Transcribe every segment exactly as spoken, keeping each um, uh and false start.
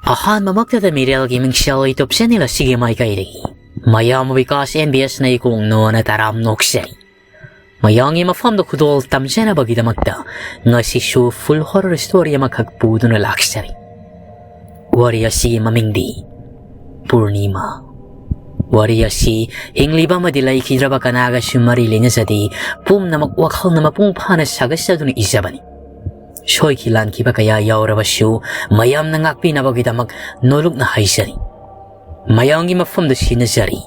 ꯑꯍꯥꯟꯕꯃꯛꯇꯗ ꯃꯤꯔꯦꯜꯒꯤ ꯃꯤꯡꯁꯦꯜ YouTube channel ꯑꯁꯤꯒꯤ ꯃꯥꯏꯀꯩꯗꯒꯤ ꯃꯌꯥꯝ ꯕꯤꯀꯥꯁ ꯑꯦꯝ ꯕꯤ ꯑꯦꯁꯅ ꯏꯀꯣꯡ ꯅꯣꯅ ꯇꯔꯥꯝ ꯅꯣꯛꯆꯔꯤ꯫ ꯃꯌꯥꯝꯒꯤ ꯃꯐꯝꯗ ꯈꯨꯗꯣꯜ ꯇꯝꯖꯅꯕꯒꯤꯗꯃꯛꯇ ꯉꯁꯤꯁꯨ full horror story ꯑꯃꯈꯛ ꯄꯨꯗꯨꯅ ꯂꯥꯛꯆꯔꯤ꯫ ꯋꯥꯔꯤ ꯑꯁꯤꯒꯤ ꯃꯃꯤꯡꯗꯤ ꯄꯨꯔꯅꯤꯃꯥ꯫ ꯋꯥꯔꯤ ꯑꯁꯤ ꯍꯤꯡꯂꯤꯕ ꯑꯃꯗꯤ ꯂꯩꯈꯤꯗ꯭ꯔꯕ ꯀꯅꯥꯒꯁꯨ ꯃꯔꯤ ꯂꯩꯅꯖꯗꯦ, ꯄꯨꯝꯅꯃꯛ ꯋꯥꯈꯜꯅ ꯃꯄꯨꯡ ꯐꯥꯅ ꯁꯥꯒꯠꯆꯗꯨꯅ ꯏꯖꯕꯅꯤ꯫ ꯁꯣꯏꯈꯤ ꯂꯥꯟꯈꯤꯕ ꯀꯌꯥ ꯌꯥꯎꯔꯕꯁꯨ ꯃꯌꯥꯝꯅ ꯉꯥꯛꯄꯤꯅꯕꯒꯤꯗꯃꯛ ꯅꯣꯂꯨꯛꯅ ꯍꯥꯏꯖꯔꯤ꯫ ꯃꯌꯥꯝꯒꯤ ꯃꯐꯝꯗ ꯁꯤꯟꯅꯖꯔꯤ꯫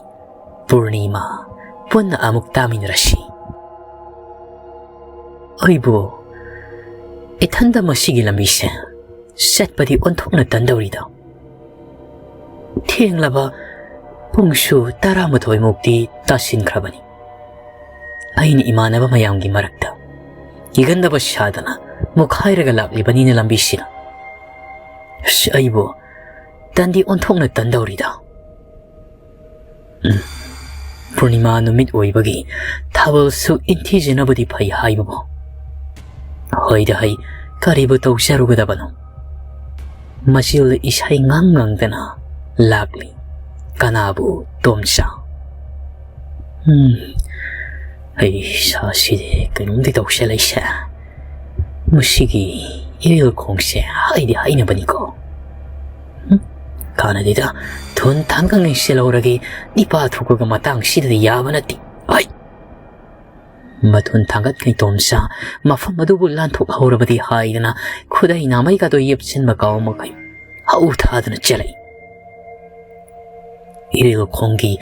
ꯄꯨꯔꯅꯤꯃꯥ, ꯄꯨꯟꯅ ꯑꯃꯨꯛ ꯇꯥꯃꯤꯟꯅꯔꯁꯤ꯫ ꯑꯩꯕꯨ ꯏꯊꯟꯗ ꯃꯁꯤꯒꯤ ꯂꯝꯕꯤꯁꯦ ꯆꯠꯄꯗꯤ ꯑꯣꯟꯊꯣꯛꯅ ꯇꯟꯗꯧꯔꯤꯗ꯫ ꯊꯦꯡꯂꯕ ꯄꯨꯡꯁꯨ ꯇꯔꯥꯃꯥꯊꯣꯏ ꯃꯨꯛꯇꯤ ꯇꯥꯁꯤꯟꯈ꯭ꯔꯕꯅꯤ꯫ ꯑꯩꯅ ꯏꯃꯥꯟꯅꯕ ꯃꯌꯥꯝꯒꯤ ꯃꯔꯛꯇ ꯀꯤꯒꯟꯗꯕ ꯁꯥꯗꯅ ꯃꯨꯛꯈꯥꯏꯔꯒ ꯂꯥꯛꯂꯤꯕꯅꯤꯅ ꯂꯝꯕꯤꯁꯤꯅ꯫ ꯑꯁ, ꯑꯩꯕꯨ ꯇꯟꯗꯤ ꯑꯣꯟꯊꯣꯛꯅ ꯇꯟꯗꯧꯔꯤꯗ꯫ ꯎꯝ, ꯄꯨꯔꯅꯤꯃꯥ ꯅꯨꯃꯤꯠ ꯑꯣꯏꯕꯒꯤ ꯊꯥꯕꯜꯁꯨ ꯏꯟꯊꯤꯖꯅꯕꯗꯤ ꯐꯩ ꯍꯥꯏꯕꯕꯨ꯫ ꯍꯣꯏꯗ ꯍꯩ, ꯀꯔꯤꯕꯨ ꯇꯧꯖꯔꯨꯒꯗꯕꯅꯣ? ꯃꯆꯤꯜꯗ ꯏꯁꯩ ꯉꯥꯡ ꯉꯪꯗꯅ ꯂꯥꯛꯂꯤ꯫ ꯀꯅꯥꯕꯨ? ꯇꯣꯝꯆꯥ꯫ ꯎꯝ, ꯑꯩ ꯏꯁꯥꯁꯤꯗꯤ ꯀꯩꯅꯣꯝꯗꯤ ꯇꯧꯁꯜꯂꯛꯏꯁꯦ꯫ ꯃꯁꯤꯒꯤ ꯏꯔꯦꯜ ꯈꯣꯡꯁꯦ ꯍꯥꯏꯗꯤ ꯍꯥꯏꯅꯕꯅꯤꯀꯣ꯫ ꯎꯝ, ꯀꯥꯟꯅꯗꯦꯗ, ꯊꯨꯟ ꯊꯥꯡꯒ ꯉꯩꯁꯤꯜꯍꯧꯔꯒꯦ, ꯅꯤꯄꯥ ꯊꯣꯛꯄꯒ ꯃꯇꯥꯡꯁꯤꯗꯗꯤ ꯌꯥꯕ ꯅꯠꯇꯦ꯫ ꯍꯩ! ꯃꯊꯨꯟ ꯊꯥꯡꯒꯠꯈꯩ ꯇꯣꯝꯆꯥ ꯃꯐꯝ ꯑꯗꯨꯕꯨ ꯂꯥꯟꯊꯣꯛꯍꯧꯔꯕꯗꯤ ꯍꯥꯏꯗꯅ ꯈꯨꯗꯩ ꯅꯥꯃꯩꯒꯗꯣ ꯌꯦꯞꯁꯤꯟꯕ ꯀꯥꯎꯃꯈꯩ ꯍꯧ ꯊꯥꯗꯨꯅ ꯆꯦꯜꯂꯛꯏ꯫ ꯏꯔꯦꯜ ꯈꯣꯡꯒꯤ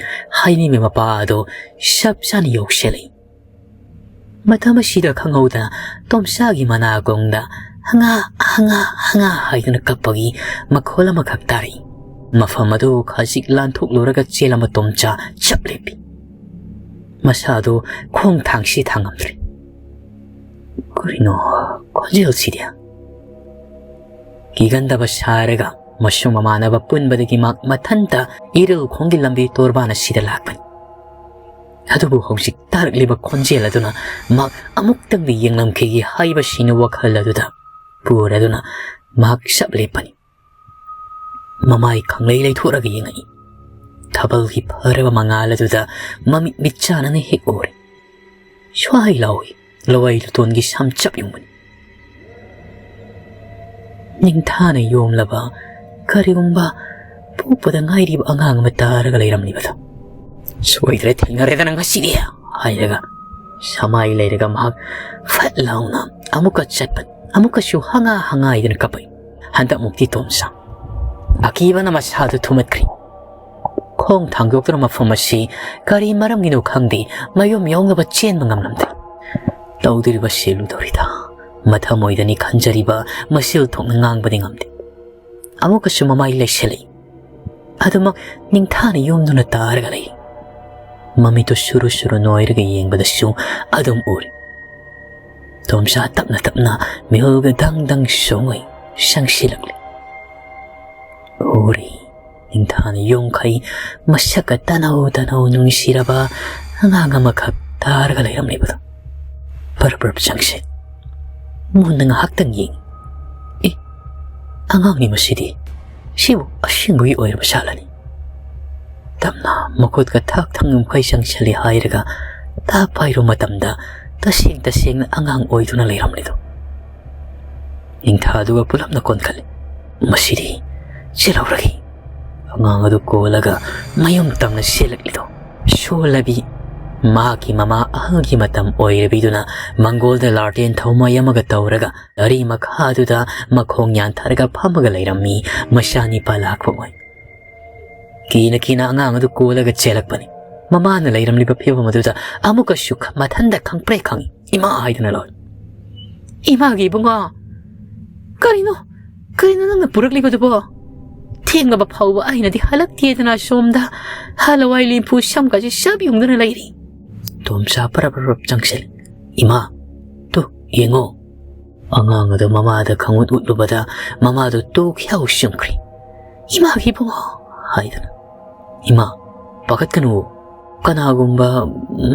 ꯍꯥꯏꯅꯤꯡꯕ ꯃꯄꯥ ꯑꯗꯣ ꯆꯞ ꯆꯥꯅ ꯌꯧꯁꯤꯜꯂꯛꯏ꯫ ꯃꯇꯝ ꯑꯁꯤꯗ ꯈꯪꯍꯧꯗꯅ ꯇꯣꯝꯆꯥꯒꯤ ꯃꯅꯥꯀꯣꯡꯗ "ꯍꯉꯥ, ꯍꯉꯥ, ꯍꯉꯥ" ꯍꯥꯏꯗꯨꯅ ꯀꯞꯄꯒꯤ ꯃꯈꯣꯜ ꯑꯃꯈꯛ ꯇꯥꯔꯛꯏ꯫ ꯃꯐꯝ ꯑꯗꯨ ꯈꯖꯤꯛ ꯂꯥꯟꯊꯣꯛꯂꯨꯔꯒ ꯆꯦꯜꯂꯝꯕ ꯇꯣꯝꯆꯥ ꯆꯞ ꯂꯦꯞꯄꯤ꯫ ꯃꯁꯥꯗꯨ ꯈꯣꯡ ꯊꯥꯡꯁꯤ ꯊꯥꯡꯉꯝꯗ꯭ꯔꯦ꯫ ꯀꯔꯤꯅꯣ ꯈꯣꯟꯖꯦꯜꯁꯤꯗꯤ? ꯀꯤꯒꯟꯗꯕ ꯁꯥꯔꯒ ꯃꯁꯨꯡ ꯃꯃꯥꯟꯅꯕ ꯄꯨꯟꯕꯗꯒꯤ ꯃꯍꯥꯛ ꯃꯊꯟꯇ ꯏꯔꯦꯜ ꯈꯣꯡꯒꯤ ꯂꯝꯕꯤ ꯇꯣꯔꯕꯥꯟ ꯑꯁꯤꯗ ꯂꯥꯛꯄꯅꯤ꯫ ꯑꯗꯨꯕꯨ ꯍꯧꯖꯤꯛ ꯇꯥꯔꯛꯂꯤꯕ ꯈꯣꯟꯖꯦꯜ ꯑꯗꯨꯅ ꯃꯍꯥꯛ ꯑꯃꯨꯛꯇꯪꯗꯤ ꯌꯦꯡꯂꯝꯈꯤꯒꯦ ꯍꯥꯏꯕꯁꯤꯅ ꯋꯥꯈꯜ ꯑꯗꯨꯗ ꯄꯨꯔꯗꯨꯅ ꯃꯍꯥꯛ ꯆꯞ ꯂꯦꯞꯄꯅꯤ꯫ ꯃꯃꯥꯏ ꯈꯪꯂꯩ ꯂꯩꯊꯣꯛꯂꯒ ꯌꯦꯡꯉꯛꯏ꯫ ꯊꯥꯕꯜꯒꯤ ꯐꯔꯕ ꯃꯉꯥꯜ ꯑꯗꯨꯗ ꯃꯃꯤꯠ ꯃꯤꯠꯆꯥꯟꯅꯅ ꯍꯦꯛ ꯎꯔꯦ꯫ ꯁ꯭ꯋꯥꯏ ꯂꯥꯎꯏ ꯂꯋꯥꯏ ꯂꯨꯇꯣꯟꯒꯤ ꯁꯝꯆꯞ ꯌꯨꯡꯕꯅꯤ꯫ ꯅꯤꯡꯊꯥꯅ ꯌꯣꯝꯂꯕ ꯀꯔꯤꯒꯨꯝꯕ ꯄꯣꯛꯄꯗ ꯉꯥꯏꯔꯤꯕ ꯑꯉꯥꯡ ꯑꯃ ꯇꯥꯔꯒ ꯂꯩꯔꯝꯂꯤꯕꯗꯣ꯫ "ꯁꯣꯏꯗ꯭ꯔꯦ, ꯊꯦꯡꯅꯔꯦꯗꯅ ꯉꯁꯤꯗꯤ" ꯍꯥꯏꯔꯒ ꯁꯃꯥꯏ ꯂꯩꯔꯒ ꯃꯍꯥꯛ ꯐꯠ ꯂꯥꯎꯅ ꯑꯃꯨꯛꯀ ꯆꯠꯄꯅꯤ꯫ ꯑꯃꯨꯛꯀꯁꯨ ꯍꯪꯉꯥ ꯍꯪꯉꯥꯏꯗꯨꯅ ꯀꯞꯄꯛꯏ꯫ ꯍꯟꯗꯛꯃꯨꯛꯇꯤ ꯇꯣꯝꯆꯥ ꯑꯀꯤꯕꯅ ꯃꯁꯥꯗꯨ ꯊꯨꯝꯃꯠꯈ꯭ꯔꯦ꯫ ꯈꯣꯡ ꯊꯥꯡꯗꯣꯛꯇꯨꯅ ꯃꯐꯝ ꯑꯁꯤ ꯀꯔꯤ ꯃꯔꯝꯒꯤꯅꯣ ꯈꯪꯗꯦ, ꯃꯌꯨꯝ ꯌꯧꯅꯕ ꯆꯦꯟꯕ ꯉꯝꯂꯝꯗꯦ꯫ ꯇꯧꯗꯣꯔꯤꯕ ꯁꯦꯜꯂꯨꯗꯧꯔꯤꯗ ꯃꯊꯃꯣꯏꯗꯅꯤ ꯈꯟꯖꯔꯤꯕ ꯃꯁꯤꯜ ꯊꯣꯛꯅ ꯉꯥꯡꯕꯗꯤ ꯉꯝꯗꯦ꯫ ꯑꯃꯨꯛꯀꯁꯨ ꯃꯃꯥꯏ ꯂꯩꯁꯤꯜꯂꯛꯏ꯫ ꯑꯗꯨꯃꯛ ꯅꯤꯡꯊꯥꯅ ꯌꯣꯝꯗꯨꯅ ꯇꯥꯔꯒ ꯂꯩ꯫ ꯃꯃꯤꯠꯇꯨ ꯁꯨꯔꯨ ꯁꯨꯔꯨ ꯅꯣꯏꯔꯒ ꯌꯦꯡꯕꯗꯁꯨ ꯑꯗꯨꯝ ꯎꯔꯤ꯫ ꯇꯣꯝꯆꯥ ꯇꯞꯅ ꯇꯞꯅ ꯃꯤꯍꯨꯜꯒ ꯗꯪ ꯗꯪ ꯁꯣꯡꯉꯩ ꯆꯪꯁꯤꯜꯂꯛꯂꯤ꯫ ꯎꯔꯤ, ꯅꯤꯡꯊꯥꯅ ꯌꯣꯡꯈꯩ ꯃꯁꯛꯀ ꯇꯅꯧ ꯇꯅꯧ ꯅꯨꯡꯁꯤꯔꯕ ꯑꯉꯥꯡ ꯑꯃꯈꯛ ꯇꯥꯔꯒ ꯂꯩꯔꯝꯂꯤꯕꯗꯣ꯫ ꯄꯔꯞ ꯄꯔꯞ ꯆꯪꯁꯤꯜ꯫ ꯃꯨꯟꯅ ꯉꯥꯏꯍꯥꯛꯇꯪ ꯌꯦꯡ꯫ "ꯑꯦ, ꯑꯉꯥꯡꯅꯤ ꯃꯁꯤꯗꯤ꯫ ꯁꯤꯕꯨ ꯑꯁꯦꯡꯕꯒꯤ ꯑꯣꯏꯔꯕ ꯖꯥꯠꯂꯅꯤ?" ꯇꯞꯅ ꯃꯈꯨꯠꯀ ꯊꯥꯛ ꯊꯪꯅ ꯃꯈꯩ ꯆꯪꯁꯤꯜꯂꯤ ꯍꯥꯏꯔꯒ ꯇꯥꯛ ꯄꯥꯏꯔꯨ ꯃꯇꯝꯗ ꯇꯁꯦꯡ ꯇꯁꯦꯡꯅ ꯑꯉꯥꯡ ꯑꯣꯏꯗꯨꯅ ꯂꯩꯔꯝꯂꯤꯗꯣ꯫ ꯅꯤꯡꯊꯥꯗꯨꯒ ꯄꯨꯂꯞꯅ ꯀꯣꯟꯈꯠꯂꯤ꯫ "ꯃꯁꯤꯗꯤ ꯆꯦꯜꯍꯧꯔꯒꯦ꯫" ꯑꯉꯥꯡ ꯑꯗꯨ ꯀꯣꯜꯂꯒ ꯃꯌꯨꯝ ꯇꯝꯅ ꯆꯦꯜꯂꯛꯂꯤꯗꯣ꯫ ꯁꯣꯜꯂꯕꯤ ꯃꯍꯥꯛꯀꯤ ꯃꯃꯥ ꯑꯍꯜꯒꯤ ꯃꯇꯝ ꯑꯣꯏꯔꯕꯤꯗꯨꯅ ꯃꯪꯒꯣꯜꯗ ꯂꯥꯔꯇꯦꯟ ꯊꯧꯃꯩ ꯑꯃꯒ ꯇꯧꯔꯒ ꯒꯥꯔꯤ ꯃꯈꯥꯗꯨꯗ ꯃꯈꯣꯡ ꯌꯥꯟꯊꯔꯒ ꯐꯝꯃꯒ ꯂꯩꯔꯝꯃꯤ꯫ ꯃꯆꯥꯅꯤꯄꯥ ꯂꯥꯛꯄ ꯑꯣꯏ꯫ ꯀꯤꯅ ꯀꯤꯅ ꯑꯉꯥꯡ ꯑꯗꯨ ꯀꯣꯜꯂꯒ ꯆꯦꯜꯂꯛꯄꯅꯤ꯫ ꯃꯃꯥꯅ ꯂꯩꯔꯝꯂꯤꯕ ꯐꯤꯕꯝ ꯑꯗꯨꯗ ꯑꯃꯨꯛꯀꯁꯨ ꯈ-, ꯃꯊꯟꯗ ꯈꯪꯄ꯭ꯔꯦꯛ ꯈꯪꯏ꯫ "ꯏꯃꯥ" ꯍꯥꯏꯗꯨꯅ ꯂꯥꯎꯏ꯫ "ꯏꯃꯥꯒꯤ ꯏꯕꯨꯡꯉꯣ, ꯀꯔꯤꯅꯣ, ꯀꯔꯤꯅꯣ ꯅꯪꯅ ꯄꯨꯔꯛꯂꯤꯕꯗꯨꯕꯣ? ꯊꯦꯡꯉꯕ ꯐꯥꯎꯕ ꯑꯩꯅꯗꯤ ꯍꯜꯂꯛꯇꯦꯗꯅ ꯁꯣꯝꯗ ꯍꯂꯋꯥꯏ ꯂꯦꯝꯐꯨ ꯁꯝꯒꯁꯤ ꯆꯞ ꯌꯨꯡꯗꯨꯅ ꯂꯩꯔꯤ꯫" ꯇꯣꯝꯆꯥ ꯄꯔꯞ ꯄꯔꯞ ꯆꯪꯁꯤꯜꯂꯤ꯫ "ꯏꯃꯥ, ꯇꯨ, ꯌꯦꯡꯉꯣ꯫" ꯑꯉꯥꯡ ꯑꯗꯨ ꯃꯃꯥꯗ ꯈꯪꯎꯠ ꯎꯠꯂꯨꯕꯗ ꯃꯃꯥꯗꯨ ꯇꯣꯛ ꯍ꯭ꯌꯥꯎ ꯆꯨꯝꯈ꯭ꯔꯦ꯫ "ꯏꯃꯥꯒꯤ ꯏꯕꯨꯡꯉꯣ" ꯍꯥꯏꯗꯨꯅ꯫ "ꯏꯃꯥ, ꯄꯥꯈꯠꯀꯅꯨ꯫ ꯀꯅꯥꯒꯨꯝꯕ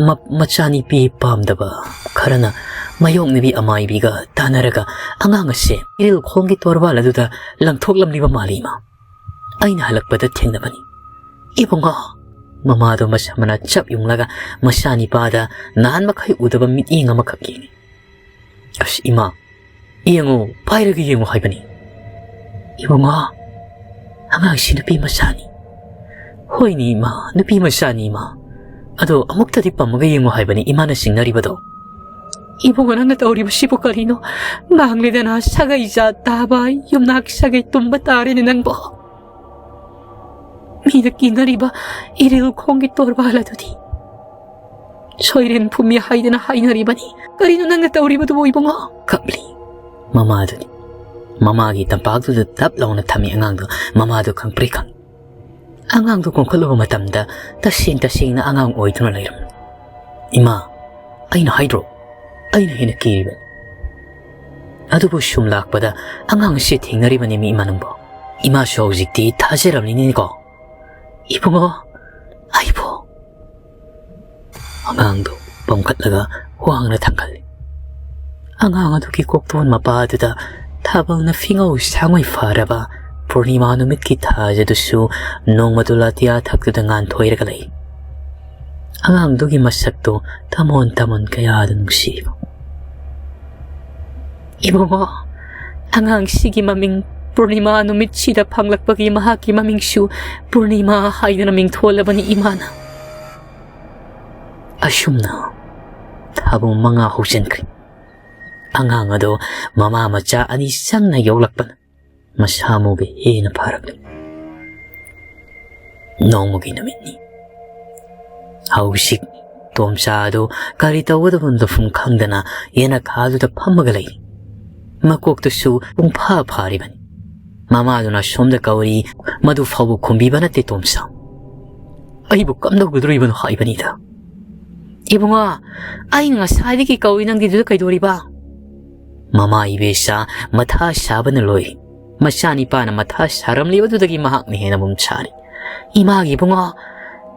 ꯃ-, ꯃꯆꯥꯅꯤꯄꯤ ꯄꯥꯝꯗꯕ ꯈꯔꯅ ꯃꯌꯣꯛꯅꯕꯤ ꯑꯃꯥꯏꯕꯤꯒ ꯇꯥꯟꯅꯔꯒ ꯑꯉꯥꯡ ꯑꯁꯦ ꯏꯔꯤꯜ ꯈꯣꯡꯒꯤ ꯇꯣꯔꯕꯥꯜ ꯑꯗꯨꯗ ꯂꯪꯊꯣꯛꯂꯝꯂꯤꯕ ꯃꯥꯜꯂꯤ, ꯏꯃꯥ꯫" ꯑꯩꯅ ꯍꯜꯂꯛꯄꯗ ꯊꯦꯡꯅꯕꯅꯤ꯫ "ꯏꯕꯨꯡꯉꯣ!" ꯃꯃꯥꯗꯣ ꯃꯁꯝ ꯃꯅꯥ ꯆꯞ ꯌꯨꯡꯂꯒ ꯃꯆꯥꯅꯤꯄꯥꯗ ꯅꯍꯥꯟ ꯃꯈꯩ ꯎꯗꯕ ꯃꯤꯠꯌꯦꯡ ꯑꯃꯈꯛ ꯌꯦꯡꯉꯤ꯫ "ꯑꯁ ꯏꯃꯥ, ꯌꯦꯡꯉꯨ, ꯄꯥꯏꯔꯒ ꯌꯦꯡꯉꯨ ꯍꯥꯏꯕꯅꯤ꯫" "ꯏꯕꯨꯡꯉꯣ, ꯑꯉꯥꯡꯁꯤ ꯅꯨꯄꯤ ꯃꯆꯥꯅꯤ꯫" "ꯍꯣꯏꯅꯤ ꯏꯃꯥ, ꯅꯨꯄꯤ ꯃꯆꯥꯅꯤ ꯏꯃꯥ꯫ ꯑꯗꯣ ꯑꯃꯨꯛꯇꯗꯤ ꯄꯝꯃꯒ ꯌꯦꯡꯉꯨ ꯍꯥꯏꯕꯅꯤ ꯏꯃꯥꯅ ꯆꯤꯡꯅꯔꯤꯕꯗꯣ꯫" "ꯏꯕꯨꯡꯉꯣ, ꯅꯪꯅ ꯇꯧꯔꯤꯕꯁꯤꯕꯨ ꯀꯔꯤꯅꯣ? ꯉꯥꯡꯂꯦꯗꯅ ꯁꯥꯒꯩ ꯖꯥꯠ ꯇꯥꯕ, ꯌꯨꯝꯅꯥꯛ ꯁꯥꯒꯩ ꯇꯨꯝꯕ ꯇꯥꯔꯦꯅꯦ ꯅꯪꯕꯣ꯫ ꯃꯤꯅ ꯀꯤꯅꯔꯤꯕ ꯏꯔꯤꯜ ꯈꯣꯡꯒꯤ ꯇꯣꯔꯕꯥꯜ ꯑꯗꯨꯗꯤ ꯁꯣꯏꯔꯦꯟ ꯐꯨꯝꯃꯤ ꯍꯥꯏꯗꯅ ꯍꯥꯏꯅꯔꯤꯕꯅꯤ꯫ ꯀꯔꯤꯅꯣ ꯅꯪꯅ ꯇꯧꯔꯤꯕꯗꯨꯕꯨ ꯏꯕꯨꯡꯉꯣ?" ꯀꯞꯂꯤ ꯃꯃꯥꯗꯨꯅꯤ꯫ ꯃꯃꯥꯒꯤ ꯇꯝꯄꯥꯛꯇꯨꯗ ꯇꯞ ꯂꯥꯎꯅ ꯊꯝꯃꯤ ꯑꯉꯥꯡꯗꯨ꯫ ꯃꯃꯥꯗꯨ ꯈꯪꯄ꯭ꯔꯦꯛ ꯈꯪꯏ꯫ ꯑꯉꯥꯡꯗꯨ ꯀꯣꯟꯈꯠꯂꯨꯕ ꯃꯇꯝꯗ ꯇꯁꯦꯡ ꯇꯁꯦꯡꯅ ꯑꯉꯥꯡ ꯑꯣꯏꯗꯨꯅ ꯂꯩꯔꯝꯃꯤ꯫ "ꯏꯃꯥ, ꯑꯩꯅ ꯍꯥꯏꯗ꯭ꯔꯣ, ꯑꯩꯅ ꯍꯦꯟꯅ ꯀꯤꯔꯤꯕꯅꯤ꯫ ꯑꯗꯨꯕꯨ ꯁꯨꯝ ꯂꯥꯛꯄꯗ ꯑꯉꯥꯡ ꯑꯁꯤ ꯊꯦꯡꯅꯔꯤꯕꯅꯤ ꯃꯤ ꯏꯃꯥ ꯅꯪꯕꯣ꯫" ꯏꯃꯥꯁꯨ ꯍꯧꯖꯤꯛꯇꯤ ꯊꯥꯖꯔꯝꯂꯤꯅꯤꯀꯣ꯫ "ꯏꯕꯨꯡꯉꯣ, ꯑꯩꯕꯨ?" ꯑꯉꯥꯡꯗꯨ ꯄꯝꯈꯠꯂꯒ ꯋꯥꯡꯅ ꯊꯥꯡꯒꯠꯂꯤ꯫ ꯑꯉꯥꯡ ꯑꯗꯨꯒꯤ ꯀꯣꯛꯇꯣꯟ ꯃꯄꯥꯗꯨꯗ ꯊꯥꯕꯜꯅ ꯐꯤꯉꯧ ꯁꯥꯡꯉꯣꯏ ꯐꯥꯔꯕ ꯄꯨꯔꯅꯤꯃꯥ ꯅꯨꯃꯤꯠꯀꯤ ꯊꯥꯖꯗꯨꯁꯨ ꯅꯣꯡꯃꯗꯨ ꯂꯥꯇꯤꯌꯥ ꯊꯛꯇꯨꯗ ꯉꯥꯟꯊꯣꯏꯔꯒ ꯂꯩ꯫ ꯑꯉꯥꯡꯗꯨꯒꯤ ꯃꯁꯛꯇꯨ ꯊꯃꯣꯟ ꯊꯃꯣꯟ ꯀꯌꯥꯗ ꯅꯨꯡꯁꯤꯕ꯫ "ꯏꯕꯨꯡꯉꯣ, ꯑꯉꯥꯡꯁꯤꯒꯤ ꯃꯃꯤꯡ ꯄꯨꯔꯅꯤꯃꯥ ꯅꯨꯃꯤꯠꯁꯤꯗ ꯐꯪꯂꯛꯄꯒꯤ ꯃꯍꯥꯛꯀꯤ ꯃꯃꯤꯡꯁꯨ ꯄꯨꯔꯅꯤꯃꯥ ꯍꯥꯏꯗꯨꯅ ꯃꯤꯡꯊꯣꯜꯂꯕꯅꯤ ꯏꯃꯥꯅ꯫" ꯑꯁꯨꯝꯅ ꯊꯥꯕꯨꯡ ꯃꯉꯥ ꯍꯧꯖꯤꯟꯈ꯭ꯔꯦ꯫ ꯑꯉꯥꯡ ꯑꯗꯣ ꯃꯃꯥ ꯃꯆꯥ ꯑꯅꯤ ꯆꯪꯅ ꯌꯣꯛꯂꯛꯄꯅ ꯃꯁꯥ ꯃꯎꯒ ꯍꯦꯟꯅ ꯐꯔꯛꯂꯤ꯫ ꯅꯣꯡꯃꯒꯤ ꯅꯨꯃꯤꯠꯅꯤ꯫ ꯍꯧꯖꯤꯛ ꯇꯣꯝꯆꯥ ꯑꯗꯨ ꯀꯔꯤ ꯇꯧꯒꯗꯕꯅꯣ ꯇꯧꯐꯝ ꯈꯪꯗꯅ ꯌꯦꯅꯈꯥꯗꯨꯗ ꯐꯝꯃꯒ ꯂꯩ꯫ ꯃꯀꯣꯛꯇꯨꯁꯨ ꯄꯨꯡꯐꯥ ꯐꯥꯔꯤꯕꯅꯤ꯫ ꯃꯃꯥꯗꯨꯅ ꯁꯣꯝꯗ ꯀꯧꯔꯤ, ꯃꯗꯨ ꯐꯥꯎꯕ ꯈꯨꯝꯕꯤꯕ ꯅꯠꯇꯦ ꯇꯣꯝꯆꯥ꯫ "ꯑꯩꯕꯨ ꯀꯝꯗꯧꯒꯗꯧꯔꯤꯕꯅꯣ ꯍꯥꯏꯕꯅꯤꯗ?" "ꯏꯕꯨꯡꯉꯣ, ꯑꯩꯅ ꯉꯁꯥꯏꯗꯒꯤ ꯀꯧꯏ, ꯅꯪꯗꯤ ꯑꯗꯨꯗ ꯀꯩꯗꯧꯔꯤꯕ?" ꯃꯃꯥ ꯏꯕꯦꯆꯥ ꯃꯊꯥ ꯁꯥꯕꯅ ꯂꯣꯏꯔꯤ꯫ ꯃꯆꯥꯅꯤꯄꯥꯅ ꯃꯊꯥ ꯁꯥꯔꯝꯂꯤꯕꯗꯨꯗꯒꯤ ꯃꯍꯥꯛꯅ ꯍꯦꯟꯅ ꯃꯨꯝ ꯁꯥꯔꯤ꯫ "ꯏꯃꯥꯒꯤ ꯏꯕꯨꯡꯉꯣ,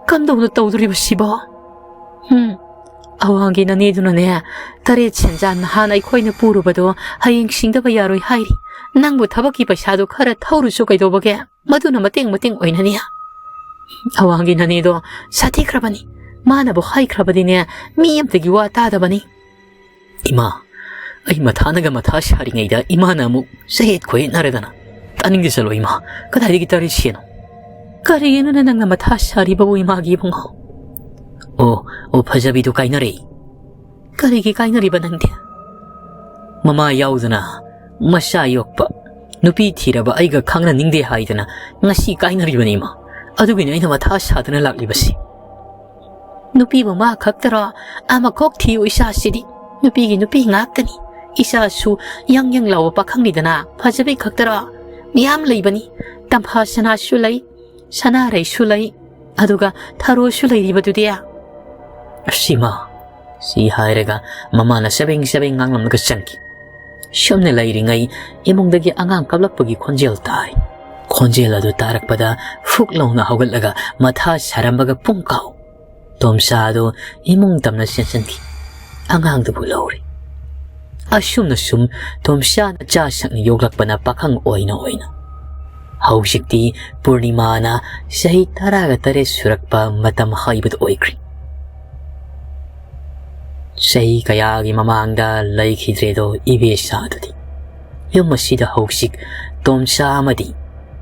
ꯀꯝꯗꯧꯅ ꯇꯧꯗꯣꯔꯤꯕ ꯁꯤꯕꯣ? ꯎꯝ, ꯑꯋꯥꯡꯒꯤ ꯅꯅꯦꯗꯨꯅꯅꯦ, ꯇꯔꯦꯠ ꯁꯦꯟꯖꯥ ꯅꯍꯥꯟ ꯑꯩꯈꯣꯏꯅ ꯄꯨꯔꯨꯕꯗꯣ ꯍꯌꯦꯡ ꯁꯤꯡꯗꯕ ꯌꯥꯔꯣꯏ ꯍꯥꯏꯔꯤ꯫ ꯅꯪꯕꯨ ꯊꯕꯛꯀꯤ ꯄꯩꯁꯥꯗꯣ ꯈꯔ ꯊꯧꯔꯨꯁꯨ ꯀꯩꯗꯧꯕꯒꯦ? ꯃꯗꯨꯅ ꯃꯇꯦꯡ ꯃꯇꯦꯡ ꯑꯣꯏꯅꯅꯤ꯫ ꯑꯋꯥꯡꯒꯤ ꯅꯅꯦꯗꯣ ꯁꯥꯊꯤꯈ꯭ꯔꯕꯅꯤ꯫ ꯃꯥꯅꯕꯨ ꯍꯥꯏꯈ꯭ꯔꯕꯗꯤꯅꯦ, ꯃꯤ ꯑꯝꯇꯒꯤ ꯋꯥ ꯇꯥꯗꯕꯅꯤ꯫ ꯏꯃꯥ, ꯑꯩ ꯃꯊꯥꯅꯒ ꯃꯊꯥ ꯁꯥꯔꯤꯉꯩꯗ ꯏꯃꯥꯅ ꯑꯃꯨꯛ ꯆꯌꯦꯠ ꯈꯣꯏꯌꯦꯠꯅꯔꯗꯅ꯫ ꯇꯥꯅꯤꯡꯗꯦ, ꯆꯠꯂꯣ ꯏꯃꯥ꯫ ꯀꯗꯥꯏꯗꯒꯤ ꯇꯔꯦꯠ ꯁꯦꯟꯅꯣ? ꯀꯔꯤꯒꯤꯅꯣꯅꯦ ꯅꯪꯅ ꯃꯊꯥ ꯁꯥꯔꯤꯕꯕꯨ ꯏꯃꯥꯒꯤ ꯏꯕꯨꯡꯉꯣ? ꯑꯣ, ꯑꯣ, ꯐꯖꯕꯤꯗꯨ ꯀꯥꯏꯅꯔꯦ꯫ ꯀꯔꯤꯒꯤ ꯀꯥꯏꯅꯔꯤꯕ ꯅꯪꯗꯤ? ꯃꯃꯥ ꯌꯥꯎꯗꯅ ꯃꯆꯥ ꯌꯣꯛꯄ ꯅꯨꯄꯤ ꯊꯤꯔꯕ ꯑꯩꯒ ꯈꯪꯅꯅꯤꯡꯗꯦ ꯍꯥꯏꯗꯅ ꯉꯁꯤ ꯀꯥꯏꯅꯔꯤꯕꯅꯤ ꯏꯃꯥ꯫ ꯑꯗꯨꯒꯤꯅꯤ ꯑꯩꯅ ꯃꯊꯥ ꯁꯥꯗꯨꯅ ꯂꯥꯛꯂꯤꯕꯁꯤ꯫ ꯅꯨꯄꯤꯕꯨ ꯃꯥ ꯈꯛꯇꯔꯣ? ꯑꯃ ꯀꯣꯛ ꯊꯤꯌꯨ ꯏꯆꯥꯁꯤꯗꯤ꯫ ꯅꯨꯄꯤꯒꯤ ꯅꯨꯄꯤ ꯉꯥꯛꯇꯅꯤ꯫ ꯏꯆꯥꯁꯨ ꯌꯪ ꯌꯪ ꯂꯥꯎꯕ ꯄꯥꯈꯪꯅꯤꯗꯅ, ꯐꯖꯕꯤ ꯈꯛꯇꯔꯣ? ꯃꯌꯥꯝ ꯂꯩꯕꯅꯤ꯫ ꯇꯝꯐꯥ ꯁꯅꯥꯁꯨ ꯂꯩ, ꯁꯅꯥꯔꯩꯁꯨ ꯂꯩ, ꯑꯗꯨꯒ ꯊꯔꯣꯁꯨ ꯂꯩꯔꯤꯕꯗꯨꯗꯤ꯫ ꯑꯁꯤꯃ, ꯁꯤ ꯍꯥꯏꯔꯒ ꯃꯃꯥꯅ ꯆꯕꯦꯡ ꯆꯕꯦꯡ ꯉꯥꯡꯂꯝꯂꯒ ꯆꯪꯈꯤ꯫ ꯁꯨꯝꯅ ꯂꯩꯔꯤꯉꯩ ꯏꯃꯨꯡꯗꯒꯤ ꯑꯉꯥꯡ ꯀꯞꯂꯛꯄꯒꯤ ꯈꯣꯟꯖꯦꯜ ꯇꯥꯏ꯫ ꯈꯣꯟꯖꯦꯜ ꯑꯗꯨ ꯇꯥꯔꯛꯄꯗ ꯐꯨꯛ ꯂꯥꯎꯅ ꯍꯧꯒꯠꯂꯒ ꯃꯊꯥ ꯁꯥꯔꯝꯕꯒ ꯄꯨꯡ ꯀꯥꯎ ꯇꯣꯝꯆꯥ ꯑꯗꯨ ꯏꯃꯨꯡ ꯇꯝꯅ ꯆꯦꯟꯁꯤꯟꯈꯤ꯫ ꯑꯉꯥꯡꯗꯨꯕꯨ ꯂꯧꯔꯦ꯫ ꯑꯁꯨꯝꯅ ꯁꯨꯝ ꯇꯣꯝꯆꯥꯅ ꯆꯥ ꯁꯛꯅ ꯌꯣꯛꯂꯛꯄꯅ ꯄꯥꯈꯪ ꯑꯣꯏꯅ ꯑꯣꯏꯅ ꯍꯧꯖꯤꯛꯇꯤ ꯄꯨꯔꯅꯤꯃꯥꯅ ꯆꯍꯤ ꯇꯔꯥꯒ ꯇꯔꯦꯠ ꯁꯨꯔꯛꯄ ꯃꯇꯝ ꯍꯥꯏꯕꯗꯨ ꯑꯣꯏꯈ꯭ꯔꯦ꯫ ꯆꯍꯤ ꯀꯌꯥꯒꯤ ꯃꯃꯥꯡꯗ ꯂꯩꯈꯤꯗ꯭ꯔꯦꯗꯣ ꯏꯕꯦꯆꯥ ꯑꯗꯨꯗꯤ꯫ ꯌꯨꯝ ꯑꯁꯤꯗ ꯍꯧꯖꯤꯛ ꯇꯣꯝꯆꯥ ꯑꯃꯗꯤ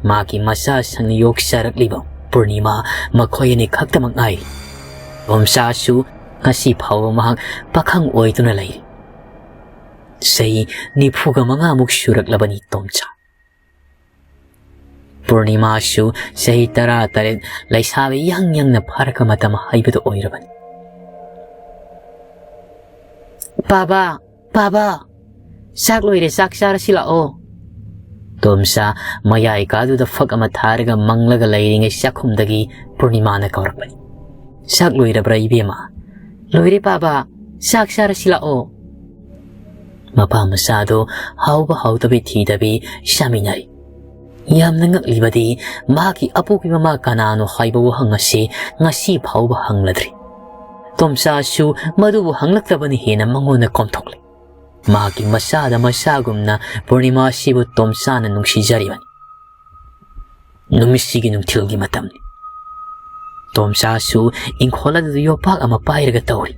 ꯃꯥꯒꯤ ꯃꯆꯥꯁꯤꯡꯅ ꯌꯣꯛꯆꯔꯛꯂꯤꯕ ꯄꯨꯔꯅꯤꯃꯥ ꯃꯈꯣꯏ ꯑꯅꯤ ꯈꯛꯇꯃꯛ ꯉꯥꯏꯔꯤ꯫ ꯇꯣꯝꯆꯥꯁꯨ ꯉꯁꯤ ꯐꯥꯎꯕ ꯃꯍꯥꯛ ꯄꯥꯈꯪ ꯑꯣꯏꯗꯨꯅ ꯂꯩꯔꯤ꯫ ꯆꯍꯤ ꯅꯤꯐꯨꯒ ꯃꯉꯥꯃꯨꯛ ꯁꯨꯔꯛꯂꯕꯅꯤ ꯇꯣꯝꯆꯥ꯫ ꯄꯨꯔꯅꯤꯃꯥꯁꯨ ꯆꯍꯤ ꯇꯔꯥ ꯇꯔꯦꯠ ꯂꯩꯁꯥꯕꯤ ꯌꯪ ꯌꯪꯅ ꯐꯥꯔꯛꯄ ꯃꯇꯝ ꯍꯥꯏꯕꯗꯨ ꯑꯣꯏꯔꯕꯅꯤ꯫ "ꯕꯥꯕꯥ, ꯕꯥꯕꯥ, ꯆꯥꯛ ꯂꯣꯏꯔꯦ, ꯆꯥꯛ ꯆꯥꯔꯁꯤ ꯂꯥꯛꯑꯣ꯫" ꯇꯣꯝꯆꯥ ꯃꯌꯥꯏ ꯀꯥꯗꯨꯗ ꯐꯛ ꯑꯃ ꯊꯥꯔꯒ ꯃꯪꯂꯒ ꯂꯩꯔꯤꯉꯩ ꯆꯥꯛꯈꯨꯝꯗꯒꯤ ꯄꯨꯔꯅꯤꯃꯥꯅ ꯀꯧꯔꯛꯄꯅꯤ꯫ "ꯆꯥꯛ ꯂꯣꯏꯔꯕ꯭ꯔꯥ ꯏꯕꯦꯝꯃ?" "ꯂꯣꯏꯔꯦ ꯕꯥꯕꯥ, ꯆꯥꯛ ꯆꯥꯔꯁꯤ ꯂꯥꯛꯑꯣ꯫" ꯃꯄꯥ ꯃꯆꯥꯗꯣ ꯍꯥꯎꯕ ꯍꯥꯎꯇꯕꯤ ꯊꯤꯗꯕꯤ ꯆꯥꯃꯤꯟꯅꯔꯤ꯫ ꯌꯥꯝꯅ ꯉꯛꯂꯤꯕꯗꯤ ꯃꯍꯥꯛꯀꯤ ꯑꯄꯣꯛꯄꯤ ꯃꯃꯥ ꯀꯅꯥꯅꯣ ꯍꯥꯏꯕ ꯋꯥꯍꯪ ꯑꯁꯤ ꯉꯁꯤ ꯐꯥꯎꯕ ꯍꯪꯂꯗ꯭ꯔꯤ꯫ ꯇꯣꯝꯆꯥꯁꯨ ꯃꯗꯨꯕꯨ ꯍꯪꯂꯛꯇꯕꯅ ꯍꯦꯟꯅ ꯃꯉꯣꯟꯗ ꯀꯣꯝꯊꯣꯛꯂꯦ꯫ ꯃꯍꯥꯛꯀꯤ ꯃꯆꯥꯗ ꯃꯆꯥꯒꯨꯝꯅ ꯄꯨꯔꯅꯤꯃꯥ ꯑꯁꯤꯕꯨ ꯇꯣꯝꯆꯥꯅ ꯅꯨꯡꯁꯤꯖꯔꯤꯕꯅꯤ꯫ ꯅꯨꯃꯤꯠꯁꯤꯒꯤ ꯅꯨꯡꯊꯤꯜꯒꯤ ꯃꯇꯝꯅꯤ꯫ ꯇꯣꯝꯆꯥꯁꯨ ꯏꯪꯈꯣꯜ ꯑꯗꯨꯗ ꯌꯣꯄꯥꯛ ꯑꯃ ꯄꯥꯏꯔꯒ ꯇꯧꯔꯤ꯫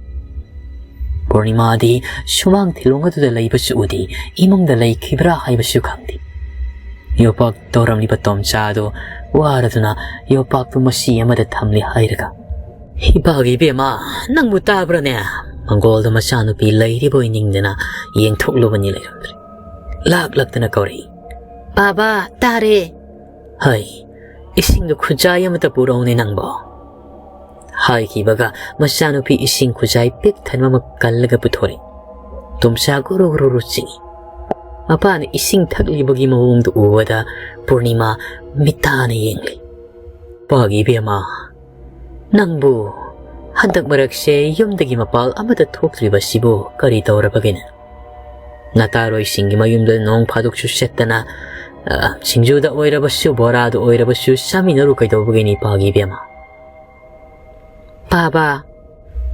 ꯄꯨꯔꯅꯤꯃꯥꯗꯤ ꯁꯨꯃꯥꯡ ꯊꯤꯂꯣꯡ ꯑꯗꯨꯗ ꯂꯩꯕꯁꯨ ꯎꯗꯦ, ꯏꯃꯨꯡꯗ ꯂꯩꯈꯤꯕ꯭ꯔꯥ ꯍꯥꯏꯕꯁꯨ ꯈꯪꯗꯦ꯫ ꯌꯣꯄꯥꯛ ꯇꯧꯔꯝꯂꯤꯕ ꯇꯣꯝꯆꯥꯗꯨ ꯋꯥꯔꯗꯨꯅ ꯌꯣꯄꯥꯛꯇꯨ ꯃꯆꯤ ꯑꯃꯗ ꯊꯝꯂꯤ ꯍꯥꯏꯔꯒ, "ꯏꯄꯥꯒꯤ ꯏꯕꯦꯝꯃ, ꯅꯪꯕꯨ ꯇꯥꯕ꯭ꯔꯥꯅꯦ?" ꯃꯪꯒꯣꯜꯗ ꯃꯆꯥꯅꯨꯄꯤ ꯂꯩꯔꯤꯕꯣꯏ ꯅꯤꯡꯗꯅ ꯌꯦꯡꯊꯣꯛꯂꯨꯕꯅꯤ, ꯂꯩꯔꯝꯗ꯭ꯔꯦ꯫ ꯂꯥꯛ ꯂꯥꯛꯇꯅ ꯀꯧꯔꯛꯏ, "ꯄꯥꯕ, ꯇꯥꯔꯦ꯫ ꯍꯥꯏ, ꯏꯁꯤꯡꯗꯨ ꯈꯨꯖꯥꯏ ꯑꯃꯇ ꯄꯨꯔꯛꯎꯅꯦ ꯅꯪꯕꯣ"꯫ ꯍꯥꯏꯈꯤꯕꯒ ꯃꯆꯥꯅꯨꯄꯤ ꯏꯁꯤꯡ ꯈꯨꯖꯥꯏ ꯄꯤꯛ ꯊꯟꯕ ꯑꯃ ꯀꯜꯂꯒ ꯄꯨꯊꯣꯔꯛꯏ꯫ ꯇꯣꯝꯆꯥ ꯒꯨꯔꯨ ꯒꯨꯔꯨ ꯒꯨꯔꯨ ꯆꯤꯡꯏ꯫ ꯃꯄꯥꯅ ꯏꯁꯤꯡ ꯊꯛꯂꯤꯕꯒꯤ ꯃꯑꯣꯡꯗꯨ ꯎꯕꯗ ꯄꯨꯔꯅꯤꯃꯥ ꯃꯤꯇꯥꯅ ꯌꯦꯡꯂꯤ꯫ "ꯄꯥꯒꯤ ꯏꯕꯦꯝꯃ, ꯅꯪꯕꯨ ꯍꯟꯗꯛ ꯃꯔꯛꯁꯦ ꯌꯨꯝꯗꯒꯤ ꯃꯄꯥꯜ ꯑꯃꯠꯇ ꯊꯣꯛꯇ꯭ꯔꯤꯕꯁꯤꯕꯨ ꯀꯔꯤ ꯇꯧꯔꯕꯒꯦꯅꯦ? ꯅꯇꯥꯔꯣꯏꯁꯤꯡꯒꯤ ꯃꯌꯨꯝꯗ ꯅꯣꯡ ꯐꯥꯗꯣꯛꯁꯨ ꯆꯠꯇꯅ, ꯑ, ꯁꯤꯡꯖꯨꯗ ꯑꯣꯏꯔꯕꯁꯨ, ꯕꯣꯔꯥꯗ ꯑꯣꯏꯔꯕꯁꯨ ꯆꯥꯃꯤꯟꯅꯔꯨ ꯀꯩꯗꯧꯕꯒꯤꯅꯤ, ꯄꯥꯒꯤ ꯏꯕꯦꯝꯃ?" "ꯄꯥꯕ,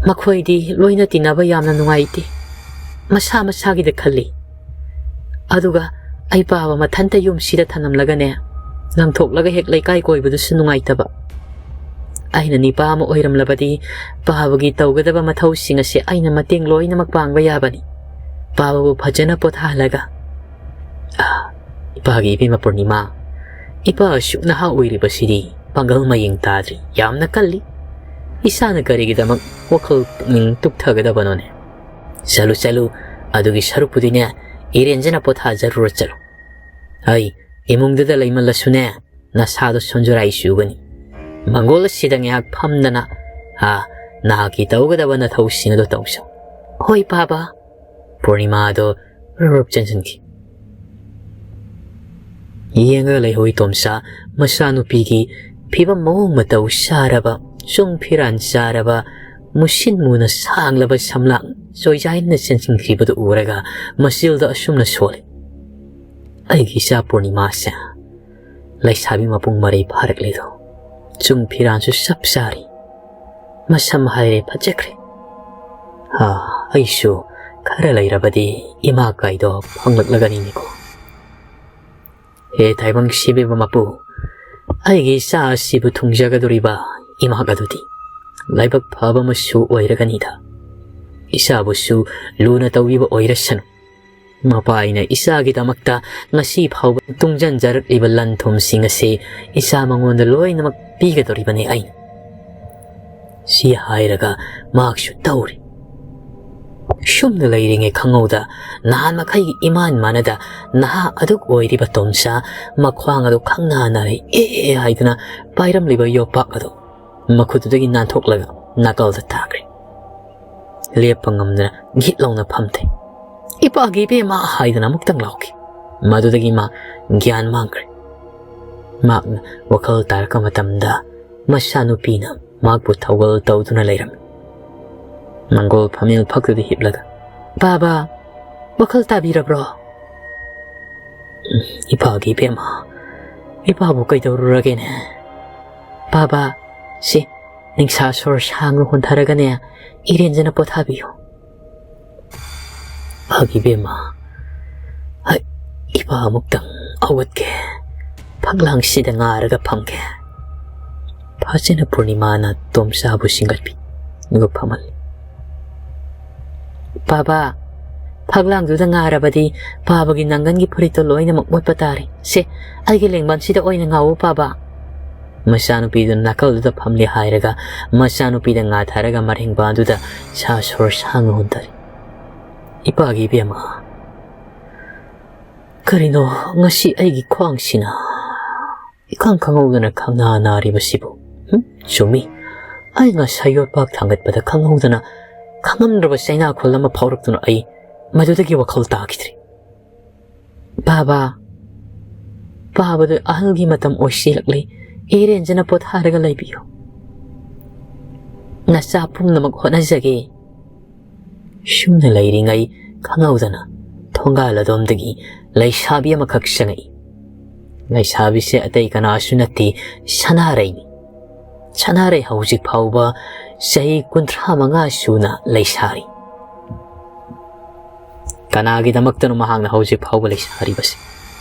ꯃꯈꯣꯏꯗꯤ ꯂꯣꯏꯅ ꯇꯤꯟꯅꯕ ꯌꯥꯝꯅ ꯅꯨꯡꯉꯥꯏꯇꯦ꯫ ꯃꯁꯥ ꯃꯁꯥꯒꯤꯗ ꯈꯜꯂꯤ꯫ ꯑꯗꯨꯒ ꯑꯩ ꯄꯥꯕ ꯃꯊꯟꯇ ꯌꯨꯝꯁꯤꯗ ꯊꯅꯝꯂꯒꯅꯦ, ꯂꯪꯊꯣꯛꯂꯒ ꯍꯦꯛ ꯂꯩꯀꯥꯏ ꯀꯣꯏꯕꯗꯨꯁꯨ ꯅꯨꯡꯉꯥꯏꯇꯕ꯫ ꯑꯩꯅ ꯅꯤꯄꯥ ꯑꯃ ꯑꯣꯏꯔꯝꯂꯕꯗꯤ ꯄꯥꯕꯒꯤ ꯇꯧꯒꯗꯕ ꯃꯊꯧꯁꯤꯡ ꯑꯁꯤ ꯑꯩꯅ ꯃꯇꯦꯡ ꯂꯣꯏꯅꯃꯛ ꯄꯥꯡꯕ ꯌꯥꯕꯅꯤ꯫ ꯄꯥꯕꯕꯨ ꯐꯖꯅ ꯄꯣꯊꯥꯍꯜꯂꯒ"꯫ ꯑꯥ, ꯏꯄꯥꯒꯤ ꯏꯕꯦꯝꯃ ꯄꯨꯔꯅꯤꯃꯥ, ꯏꯄꯥ ꯑꯁꯨꯛ ꯅꯍꯥ ꯑꯣꯏꯔꯤꯕꯁꯤꯗꯤ ꯄꯥꯡꯒꯜ ꯃꯌꯦꯡ ꯇꯥꯗ꯭ꯔꯤ, ꯌꯥꯝꯅ ꯀꯜꯂꯤ꯫ ꯏꯁꯥꯅ ꯀꯔꯤꯒꯤꯗꯃꯛ ꯋꯥꯈꯜ ꯄꯨꯛꯅꯤꯡ ꯇꯨꯞꯊꯒꯗꯕꯅꯣꯅꯦ? ꯆꯠꯂꯨ, ꯆꯠꯂꯨ, ꯑꯗꯨꯒꯤ ꯁꯔꯨꯛꯄꯨꯗꯤꯅꯦ, ꯏꯔꯦꯟꯖꯅ ꯄꯣꯊꯥꯖꯔꯨꯔ ꯆꯠꯂꯨ꯫ ꯑꯩ ꯏꯃꯨꯡꯗꯨꯗ ꯂꯩꯃꯜꯂꯁꯨꯅꯦ, ꯅꯁꯥꯗꯣ ꯁꯣꯟꯖꯔꯥꯏ ꯆꯨꯒꯅꯤ꯫ ꯃꯪꯒꯣꯜ ꯑꯁꯤꯗ ꯉꯥꯏꯍꯥꯛ ꯐꯝꯗꯅ, ꯍꯥ, ꯅꯍꯥꯛꯀꯤ ꯇꯧꯒꯗꯕ ꯅꯊꯧꯁꯤꯡ ꯑꯗꯨ ꯇꯧꯁꯤ꯫ ꯍꯣꯏ, ꯄꯥꯕ꯫ ꯄꯨꯔꯅꯤꯃꯥꯗꯣ ꯔꯨꯞ ꯔꯨꯞ ꯆꯦꯟꯁꯤꯟꯈꯤ꯫ ꯌꯦꯡꯉꯒ ꯂꯩꯍꯧꯏ ꯇꯣꯝꯆꯥ ꯃꯆꯥꯅꯨꯄꯤꯒꯤ ꯐꯤꯕꯝ ꯃꯑꯣꯡ ꯃꯇꯧ ꯆꯥꯔꯕ, ꯆꯨꯡ ꯐꯤꯔꯥꯟ ꯆꯥꯔꯕ, ꯃꯨꯁꯤꯟ ꯃꯨꯅ ꯁꯥꯡꯂꯕ ꯁꯝꯂꯥꯡ ꯆꯣꯏꯖꯥꯏꯅ ꯆꯦꯟꯁꯤꯟꯈꯤꯕꯗꯨ ꯎꯔꯒ ꯃꯆꯤꯜꯗ ꯑꯁꯨꯝꯅ ꯁꯣꯜꯂꯤ, "ꯑꯩꯒꯤ ꯏꯆꯥ ꯄꯨꯔꯅꯤꯃꯥꯁꯦ ꯂꯩꯁꯥꯕꯤ ꯃꯄꯨꯡ ꯃꯔꯩ ꯐꯥꯔꯛꯂꯦꯗꯣ꯫ ꯆꯨꯡ ꯐꯤꯔꯥꯟꯁꯨ ꯆꯞ ꯆꯥꯔꯤ꯫ ꯃꯁꯝ ꯍꯥꯏꯔꯦ ꯐꯖꯈ꯭ꯔꯦ꯫ ꯑꯥ, ꯑꯩꯁꯨ ꯈꯔ ꯂꯩꯔꯕꯗꯤ ꯏꯃꯥ ꯀꯥꯏꯗꯣ ꯐꯪꯂꯛꯂꯒꯅꯤꯅꯦꯀꯣ꯫ ꯍꯦ ꯇꯥꯏꯕꯪ ꯁꯤꯕꯤꯕ ꯃꯄꯨ, ꯑꯩꯒꯤ ꯏꯆꯥ ꯑꯁꯤꯕꯨ ꯊꯨꯡꯖꯒꯗꯧꯔꯤꯕ ꯏꯃꯥ ꯑꯗꯨꯗꯤ ꯂꯥꯏꯕꯛ ꯐꯕ ꯑꯃꯁꯨ ꯑꯣꯏꯔꯒꯅꯤꯗ꯫ ꯏꯆꯥꯕꯨꯁꯨ ꯂꯨꯅ ꯇꯧꯕꯤꯕ ꯑꯣꯏꯔꯁꯅꯨ꯫ ꯃꯄꯥ ꯑꯩꯅ ꯏꯆꯥꯒꯤꯗꯃꯛꯇ ꯉꯁꯤ ꯐꯥꯎꯕ ꯇꯨꯡꯖꯟꯖꯔꯛꯂꯤꯕ ꯂꯟ ꯊꯨꯝꯁꯤꯡ ꯑꯁꯤ ꯏꯆꯥ ꯃꯉꯣꯟꯗ ꯂꯣꯏꯅꯃꯛ ꯄꯤꯒꯗꯧꯔꯤꯕꯅꯤ ꯑꯩꯅ꯫ ꯁꯤ ꯍꯥꯏꯔꯒ ꯃꯍꯥꯛꯁꯨ ꯇꯧꯔꯤ꯫ ꯁꯨꯝꯅ ꯂꯩꯔꯤꯉꯩ ꯈꯪꯍꯧꯗ ꯅꯍꯥꯟ ꯃꯈꯩꯒꯤ ꯏꯃꯥꯟ ꯃꯥꯟꯅꯗ ꯅꯍꯥ ꯑꯗꯨꯛ ꯑꯣꯏꯔꯤꯕ ꯇꯣꯝꯆꯥ ꯃꯈ꯭ꯋꯥꯡ ꯑꯗꯨ ꯈꯪꯅꯥ ꯅꯥꯔꯦ ꯑꯦ ꯍꯥꯏꯗꯨꯅ ꯄꯥꯏꯔꯝꯂꯤꯕ ꯌꯣꯄꯥꯛ ꯑꯗꯨ ꯃꯈꯨꯠꯇꯨꯗꯒꯤ ꯅꯥꯟꯊꯣꯛꯂꯒ ꯅꯥꯀꯜꯗ ꯇꯥꯈ꯭ꯔꯦ꯫ ꯂꯦꯞꯄ ꯉꯝꯗꯅ ꯒꯤꯠ ꯂꯥꯎꯅ ꯐꯝꯊꯩ꯫ "ꯏꯄꯥꯒꯤ ꯏꯕꯦꯝꯃ!" ꯍꯥꯏꯗꯨꯅ ꯑꯃꯨꯛꯇꯪ ꯂꯥꯎꯈꯤ꯫ ꯃꯗꯨꯗꯒꯤ ꯃꯥ ꯒ꯭ꯌꯥꯟ ꯃꯥꯡꯈ꯭ꯔꯦ꯫ ꯃꯍꯥꯛꯅ ꯋꯥꯈꯜ ꯇꯥꯔꯛꯄ ꯃꯇꯝꯗ ꯃꯆꯥꯅꯨꯄꯤꯅ ꯃꯍꯥꯛꯄꯨ ꯊꯧꯒꯜ ꯇꯧꯗꯨꯅ ꯂꯩꯔꯝꯃꯤ꯫ ꯃꯪꯒꯣꯜ ꯐꯝꯃꯦꯜ ꯐꯛꯇꯨꯗ ꯍꯤꯞꯂꯒ, "ꯕꯥꯕꯥ, ꯋꯥꯈꯜ ꯇꯥꯕꯤꯔꯕ꯭ꯔꯣ?" "ꯏꯄꯥꯒꯤ ꯏꯕꯦꯝꯃ, ꯏꯄꯥꯕꯨ ꯀꯩꯗꯧꯔꯨꯔꯒꯦꯅꯦ? ꯕꯥꯕꯥ, ꯁꯤ ꯅꯤꯡꯁꯥ ꯁꯣꯔ ꯁꯥꯡꯅ ꯍꯣꯟꯊꯔꯒꯅꯦ, ꯏꯔꯦꯟꯖꯅ ꯄꯣꯊꯥꯕꯤꯌꯨ꯫" "ꯏꯄꯥꯒꯤ ꯏꯕꯦꯝꯃ, ꯑꯩ ꯏꯄꯥ ꯑꯃꯨꯛꯇꯪ ꯍꯧꯒꯠꯀꯦ, ꯐꯛꯂꯥꯡꯁꯤꯗ ꯉꯥꯔꯒ ꯐꯝꯒꯦ꯫" ꯐꯖꯅ ꯄꯨꯔꯅꯤꯃꯥꯅ ꯇꯣꯝꯆꯥꯕꯨ ꯆꯤꯡꯈꯠꯄꯤ, ꯑꯗꯨꯒ ꯐꯝꯍꯜꯂꯤ꯫ "ꯕꯥꯕꯥ, ꯐꯛꯂꯥꯡꯗꯨꯗ ꯉꯥꯔꯕꯗꯤ ꯕꯥꯕꯥꯒꯤ ꯅꯪꯒꯟꯒꯤ ꯐꯨꯔꯤꯠꯇꯣ ꯂꯣꯏꯅꯃꯛ ꯃꯣꯠꯄ ꯇꯥꯔꯦ꯫ ꯁꯦ, ꯑꯩꯒꯤ ꯂꯦꯡꯕꯥꯟꯁꯤꯗ ꯑꯣꯏꯅ ꯉꯥꯎꯋꯣ ꯕꯥꯕꯥ꯫" ꯃꯆꯥꯅꯨꯄꯤꯗꯨ ꯅꯥꯀꯜꯗꯨꯗ ꯐꯝꯂꯦ ꯍꯥꯏꯔꯒ ꯃꯆꯥꯅꯨꯄꯤꯗ ꯉꯥꯊꯔꯒ ꯃꯔꯦꯡꯕꯥꯟꯗꯨꯗ ꯁꯥ ꯁꯣꯔ ꯁꯥꯡꯅ ꯍꯣꯟꯊꯔꯤ꯫ "ꯏꯄꯥꯒꯤ ꯏꯕꯦꯝꯃ, ꯀꯔꯤꯅꯣ ꯉꯁꯤ ꯑꯩꯒꯤ ꯈ꯭ꯋꯥꯡꯁꯤꯅ ꯏꯈꯪ ꯈꯪꯍꯧꯗꯅ ꯈꯪꯅꯥ ꯅꯥꯔꯤꯕꯁꯤꯕꯨ? ꯍꯨꯝ? ꯆꯨꯝꯃꯤ, ꯑꯩ ꯉꯁꯥꯏ ꯌꯣꯠꯄꯥꯛ ꯊꯥꯡꯒꯠꯄꯗ ꯈꯪꯍꯧꯗꯅ ꯈꯪꯍꯟꯗ꯭ꯔꯕ ꯆꯩꯅꯥꯈꯣꯜ ꯑꯃ ꯐꯥꯎꯔꯛꯇꯨꯅ ꯑꯩ ꯃꯗꯨꯗꯒꯤ ꯋꯥꯈꯜ ꯇꯥꯈꯤꯗ꯭ꯔꯦ꯫" "ꯕꯥꯕꯥ, ꯕꯥꯕꯥꯗꯨ ꯑꯍꯜꯒꯤ ꯃꯇꯝ ꯑꯣꯏꯁꯤꯜꯂꯛꯂꯤ, ꯏꯔꯦꯟꯖꯅ ꯄꯣꯊꯥꯔꯒ ꯂꯩꯕꯤꯌꯨ꯫ ꯅꯆꯥ ꯄꯨꯝꯅꯃꯛ ꯍꯣꯠꯅꯖꯒꯦ꯫" ꯁꯨꯝꯅ ꯂꯩꯔꯤꯉꯩ ꯈꯪꯍꯧꯗꯅ ꯊꯣꯡꯒꯥꯜ ꯑꯗꯣꯝꯗꯒꯤ ꯂꯩꯁꯥꯕꯤ ꯑꯃꯈꯛ ꯆꯪꯉꯛꯏ꯫ ꯂꯩꯁꯥꯕꯤꯁꯦ ꯑꯇꯩ ꯀꯅꯥꯁꯨ ꯅꯠꯇꯦ, ꯁꯅꯥꯔꯩꯅꯤ꯫ ꯁꯅꯥꯔꯩ ꯍꯧꯖꯤꯛ ꯐꯥꯎꯕ ꯆꯍꯤ ꯀꯨꯟꯊ꯭ꯔꯥ ꯃꯉꯥ ꯁꯨꯅ ꯂꯩꯁꯥꯔꯤ꯫ ꯀꯅꯥꯒꯤꯗꯃꯛꯇꯅꯣ ꯃꯍꯥꯛꯅ ꯍꯧꯖꯤꯛ ꯐꯥꯎꯕ ꯂꯩꯁꯥꯔꯤꯕꯁꯤ?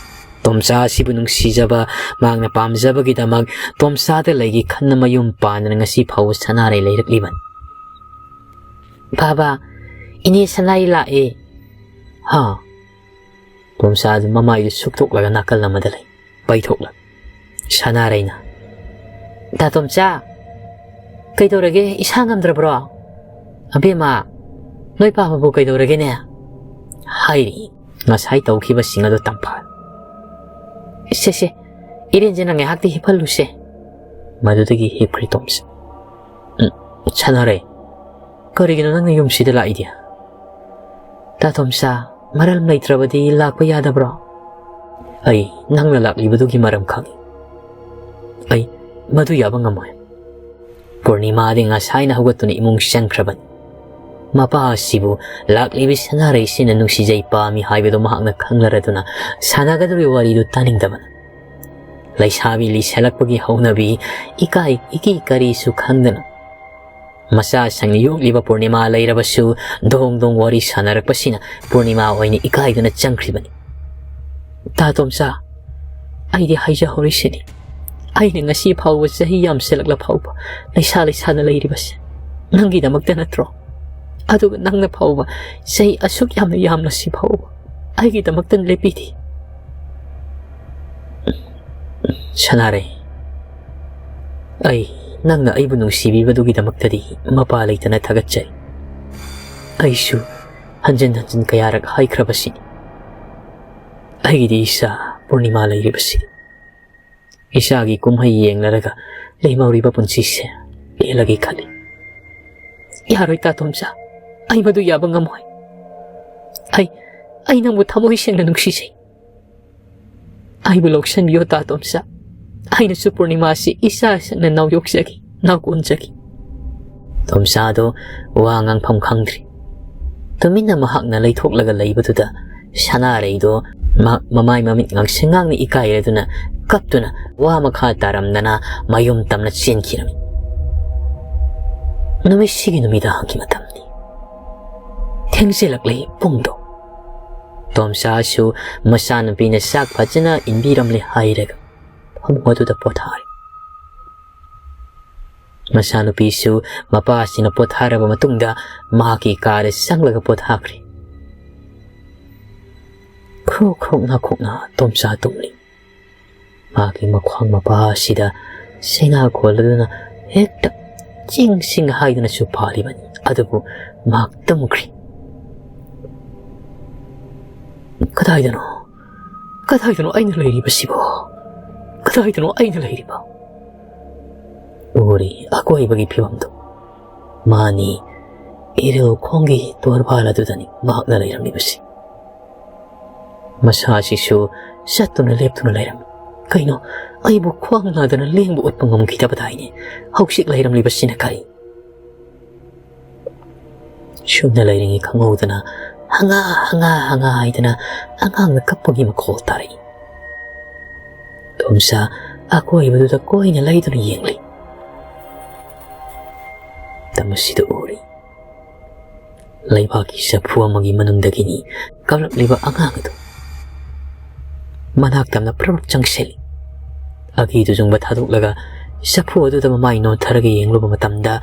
ꯇꯣꯝꯆꯥ ꯑꯁꯤꯕꯨ ꯅꯨꯡꯁꯤꯖꯕ, ꯃꯍꯥꯛꯅ ꯄꯥꯝꯖꯕꯒꯤꯗꯃꯛ ꯇꯣꯝꯆꯥꯗ ꯂꯩꯒꯦ ꯈꯟꯅ ꯃꯌꯨꯝ ꯄꯥꯟꯗꯅ ꯉꯁꯤ ꯐꯥꯎꯕ ꯁꯅꯥꯔꯩ ꯂꯩꯔꯛꯂꯤꯕꯅꯤ꯫ "ꯕꯥꯕꯥ, ꯏꯅꯦ ꯁꯅꯥꯔꯩ ꯂꯥꯛꯑꯦ꯫" "ꯍꯥ?" ꯇꯣꯝꯆꯥꯗꯨ ꯃꯃꯥꯏꯗꯨ ꯁꯨꯛꯇꯣꯛꯂꯒ ꯅꯥꯀꯜ ꯑꯃꯗ ꯂꯩ꯫ ꯄꯩꯊꯣꯛꯂ ꯁꯅꯥꯔꯩꯅ, "ꯇꯥ ꯇꯣꯝꯆꯥ, ꯀꯩꯗꯧꯔꯒꯦ? ꯏꯁꯥ ꯉꯝꯗ꯭ꯔꯕ꯭ꯔꯣ? ꯑꯕꯦꯝꯃ, ꯅꯣꯏ ꯄꯥꯕꯕꯨ ꯀꯩꯗꯧꯔꯒꯦꯅꯦ?" ꯍꯥꯏꯔꯤ꯫ ꯉꯁꯥꯏ ꯇꯧꯈꯤꯕꯁꯤꯡ ꯑꯗꯨ ꯇꯝꯐꯥ꯫ "ꯁꯦ, ꯁꯦ, ꯏꯔꯦꯟꯖꯅ ꯉꯥꯏꯍꯥꯛꯇꯤ ꯍꯤꯞꯍꯜꯂꯨꯁꯦ꯫" ꯃꯗꯨꯗꯒꯤ ꯍꯤꯞꯈ꯭ꯔꯦ ꯇꯣꯝꯆꯥ꯫ "ꯎꯝ, ꯁꯅꯥꯔꯩ, ꯀꯔꯤꯒꯤꯅꯣ ꯅꯪꯅ ꯌꯨꯝꯁꯤꯗ ꯂꯥꯛꯏꯗꯤ?" "ꯇꯥ ꯇꯣꯝꯆꯥ, ꯃꯔꯝ ꯂꯩꯇ꯭ꯔꯕꯗꯤ ꯂꯥꯛꯄ ꯌꯥꯗꯕ꯭ꯔꯣ?" "ꯑꯩ ꯅꯪꯅ ꯂꯥꯛꯂꯤꯕꯗꯨꯒꯤ ꯃꯔꯝ ꯈꯪꯏ꯫ ꯑꯩ ꯃꯗꯨ ꯌꯥꯕ ꯉꯝꯃꯣꯏ꯫" ꯄꯨꯔꯅꯤꯃꯥꯗꯤ ꯉꯁꯥꯏꯅ ꯍꯧꯒꯠꯇꯨꯅ ꯏꯃꯨꯡ ꯆꯪꯈ꯭ꯔꯕꯅꯤ꯫ ꯃꯄꯥ ꯑꯁꯤꯕꯨ ꯂꯥꯛꯂꯤꯕꯤ ꯁꯅꯥꯔꯩꯁꯤꯅ ꯅꯨꯡꯁꯤꯖꯩ ꯄꯥꯝꯃꯤ ꯍꯥꯏꯕꯗꯨ ꯃꯍꯥꯛꯅ ꯈꯪꯂꯔꯗꯨꯅ ꯁꯥꯟꯅꯒꯗꯧꯔꯤꯕ ꯋꯥꯔꯤꯗꯨ ꯇꯥꯅꯤꯡꯗꯕꯅ꯫ ꯂꯩꯁꯥꯕꯤ ꯂꯤꯁꯜꯂꯛꯄꯒꯤ ꯍꯧꯅꯕꯤ, ꯏꯀꯥꯏ ꯏꯀꯤ ꯀꯔꯤꯁꯨ ꯈꯪꯗꯅ ꯃꯆꯥꯁꯤꯡ ꯌꯣꯛꯂꯤꯕ ꯄꯨꯔꯅꯤꯃꯥ ꯂꯩꯔꯕꯁꯨ ꯗꯣꯡ ꯗꯣꯡ ꯋꯥꯔꯤ ꯁꯥꯟꯅꯔꯛꯄꯁꯤꯅ ꯄꯨꯔꯅꯤꯃꯥ ꯑꯣꯏꯅ ꯏꯀꯥꯏꯗꯨꯅ ꯆꯪꯈ꯭ꯔꯤꯕꯅꯤ꯫ "ꯇꯥ ꯇꯣꯝꯆꯥ, ꯑꯩꯗꯤ ꯍꯥꯏꯖꯍꯧꯔꯤꯁꯤꯅꯤ, ꯑꯩꯅ ꯉꯁꯤ ꯐꯥꯎꯕ ꯆꯍꯤ ꯌꯥꯝꯁꯤꯜꯂꯛꯂ ꯐꯥꯎꯕ ꯂꯩꯁꯥ ꯂꯩꯁꯥꯅ ꯂꯩꯔꯤꯕꯁꯦ ꯅꯪꯒꯤꯗꯃꯛꯇ ꯅꯠꯇ꯭ꯔꯣ? ꯑꯗꯨꯒ ꯅꯪꯅ ꯐꯥꯎꯕ ꯆꯍꯤ ꯑꯁꯨꯛ ꯌꯥꯝꯅ ꯌꯥꯝꯂꯁꯤ ꯐꯥꯎꯕ ꯑꯩꯒꯤꯗꯃꯛꯇ ꯂꯦꯞꯄꯤꯗꯤ?" "ꯁꯅꯥꯔꯩ, ꯑꯩ ꯅꯪꯅ ꯑꯩꯕꯨ ꯅꯨꯡꯁꯤꯕꯤꯕꯗꯨꯒꯤꯗꯃꯛꯇꯗꯤ ꯃꯄꯥ ꯂꯩꯇꯅ ꯊꯥꯒꯠꯆꯔꯤ꯫ ꯑꯩꯁꯨ ꯍꯟꯖꯤꯟ ꯍꯟꯖꯤꯟ ꯀꯌꯥꯔꯛ ꯍꯥꯏꯈ꯭ꯔꯕꯁꯤꯅꯤ꯫ ꯑꯩꯒꯤꯗꯤ ꯏꯆꯥ ꯄꯨꯔꯅꯤꯃꯥ ꯂꯩꯔꯤꯕꯁꯤ꯫ ꯏꯆꯥꯒꯤ ꯀꯨꯝꯍꯩ ꯌꯦꯡꯂꯔꯒ ꯂꯦꯝꯍꯧꯔꯤꯕ ꯄꯨꯟꯁꯤꯁꯦ ꯂꯦꯜꯂꯒꯦ ꯈꯜꯂꯤ꯫" "ꯌꯥꯔꯣꯏ ꯇꯥ ꯇꯣꯝꯆꯥ, ꯑꯩ ꯃꯗꯨ ꯌꯥꯕ ꯉꯝꯃꯣꯏ꯫ ꯑꯩ, ꯑꯩ ꯅꯪꯕꯨ ꯊꯃꯣꯏ ꯁꯦꯡꯅ ꯅꯨꯡꯁꯤꯖꯩ꯫ ꯑꯩꯕꯨ ꯂꯧꯁꯤꯟꯕꯤꯌꯣ ꯇꯥ ꯇꯣꯝꯆꯥ꯫ ꯑꯩꯅꯁꯨ ꯄꯨꯔꯅꯤꯃꯥꯁꯤ ꯏꯆꯥ ꯁꯛꯅ ꯅꯥꯎ ꯌꯣꯛꯆꯒꯦ, ꯅꯥꯎ ꯀꯣꯟꯖꯒꯦ꯫" ꯇꯣꯝꯆꯥꯗꯣ ꯋꯥ ꯉꯥꯡꯐꯝ ꯈꯪꯗ꯭ꯔꯤ꯫ ꯇꯨꯃꯤꯟꯅ ꯃꯍꯥꯛꯅ ꯂꯩꯊꯣꯛꯂꯒ ꯂꯩꯕꯗꯨꯗ ꯁꯅꯥꯔꯩꯗꯣ ꯃ-, ꯃꯃꯥꯏ ꯃꯃꯤꯠ ꯉꯥꯡꯁꯪ ꯉꯥꯡꯅ ꯏꯀꯥꯏꯔꯗꯨꯅ ꯀꯞꯇꯨꯅ ꯋꯥ ꯃꯈꯥ ꯇꯥꯔꯝꯗꯅ ꯃꯌꯨꯝ ꯇꯝꯅ ꯆꯦꯟꯈꯤꯔꯝꯃꯤ꯫ ꯅꯨꯃꯤꯠꯁꯤꯒꯤ ꯅꯨꯃꯤꯗꯥꯡꯒꯤ ꯃꯇꯝꯅꯤ꯫ ꯊꯦꯡꯖꯤꯜꯂꯛꯂꯦ ꯄꯨꯡꯗꯣ꯫ ꯇꯣꯝꯆꯥꯁꯨ ꯃꯆꯥꯅꯨꯄꯤꯅ ꯆꯥꯛ ꯐꯖꯅ ꯏꯟꯕꯤꯔꯝꯂꯦ ꯍꯥꯏꯔꯒ ꯐꯃꯨꯡ ꯑꯗꯨꯗ ꯄꯣꯊꯥꯔꯦ꯫ ꯃꯆꯥꯅꯨꯄꯤꯁꯨ ꯃꯄꯥꯁꯤꯅ ꯄꯣꯊꯥꯔꯕ ꯃꯇꯨꯡꯗ ꯃꯍꯥꯛꯀꯤ ꯀꯥꯗ ꯆꯪꯂꯒ ꯄꯣꯊꯥꯈ꯭ꯔꯦ꯫ ꯈ꯭ꯔꯣꯛ ꯈ꯭ꯔꯣꯛ ꯅꯥꯈꯣꯛꯅ ꯇꯣꯝꯆꯥ ꯇꯨꯝꯂꯤ꯫ ꯃꯍꯥꯛꯀꯤ ꯃꯈ꯭ꯋꯥꯡ ꯃꯄꯥ ꯑꯁꯤꯗ ꯆꯩꯅꯥ ꯈꯣꯜꯂꯗꯨꯅ ꯍꯦꯛꯇ ꯆꯤꯡ ꯆꯤꯡ ꯍꯥꯏꯗꯨꯅꯁꯨ ꯄꯥꯜꯂꯤꯕꯅꯤ꯫ ꯑꯗꯨꯕꯨ ꯃꯍꯥꯛ ꯇꯨꯝꯈ꯭ꯔꯦ꯫ ꯀꯗꯥꯏꯗꯅꯣ, ꯀꯗꯥꯏꯗꯅꯣ ꯑꯩꯅ ꯂꯩꯔꯤꯕꯁꯤꯕꯣ? ꯀꯗꯥꯏꯗꯅꯣ ꯑꯩꯅ ꯂꯩꯔꯤꯕ? ꯎꯔꯤ ꯑꯀꯣꯏꯕꯒꯤ ꯐꯤꯕꯝꯗꯨ꯫ ꯃꯥꯅꯤ, ꯏꯔꯤꯜ ꯈꯣꯡꯒꯤ ꯇꯣꯔꯕꯥꯟ ꯑꯗꯨꯗꯅꯤ ꯃꯍꯥꯛꯅ ꯂꯩꯔꯝꯂꯤꯕꯁꯤ꯫ ꯃꯁꯥꯁꯤꯁꯨ ꯆꯠꯇꯨꯅ ꯂꯦꯞꯇꯨꯅ ꯂꯩꯔꯝꯃꯤ꯫ ꯀꯩꯅꯣ, ꯑꯩꯕꯨ ꯈ꯭ꯋꯥꯡ ꯅꯥꯗꯅ ꯂꯦꯡꯕ ꯑꯣꯠꯄ ꯉꯝꯈꯤꯗꯕꯗꯥꯏꯅꯦ? ꯍꯧꯖꯤꯛ ꯂꯩꯔꯝꯂꯤꯕꯁꯤꯅ ꯀꯔꯤ? ꯁꯨꯝꯅ ꯂꯩꯔꯤꯉꯩ ꯈꯪꯍꯧꯗꯅ ꯍꯪꯒꯥ, ꯍꯪꯒꯥ, ꯍꯪꯒꯥ ꯍꯥꯏꯗꯅ ꯑꯉꯥꯡꯅ ꯀꯞꯄꯒꯤ ꯃꯈꯣꯜ ꯇꯥꯔꯛꯏ꯫ ꯇꯣꯝꯆꯥ ꯑꯀꯣꯏꯕꯗꯨꯗ ꯀꯣꯏꯅ ꯂꯩꯗꯨꯅ ꯌꯦꯡꯂꯤ꯫ ꯃꯇꯝ ꯑꯁꯤꯗ ꯎꯔꯤ꯫ ꯂꯩꯕꯥꯛꯀꯤ ꯆꯐꯨ ꯑꯃꯒꯤ ꯃꯅꯨꯡꯗꯒꯤꯅꯤ ꯀꯞꯂꯛꯂꯤꯕ ꯑꯉꯥꯡ ꯑꯗꯨ꯫ ꯃꯅꯥꯛ ꯇꯝꯅ ꯄ꯭ꯔꯞ ꯆꯪꯁꯤꯜꯂꯤ꯫ ꯑꯀꯤꯗꯨ ꯆꯨꯡꯕ ꯊꯥꯗꯣꯛꯂꯒ ꯆꯐꯨ ꯑꯗꯨꯗ ꯃꯃꯥꯏ ꯅꯣꯟꯊꯔꯒ ꯌꯦꯡꯂꯨꯕ ꯃꯇꯝꯗ,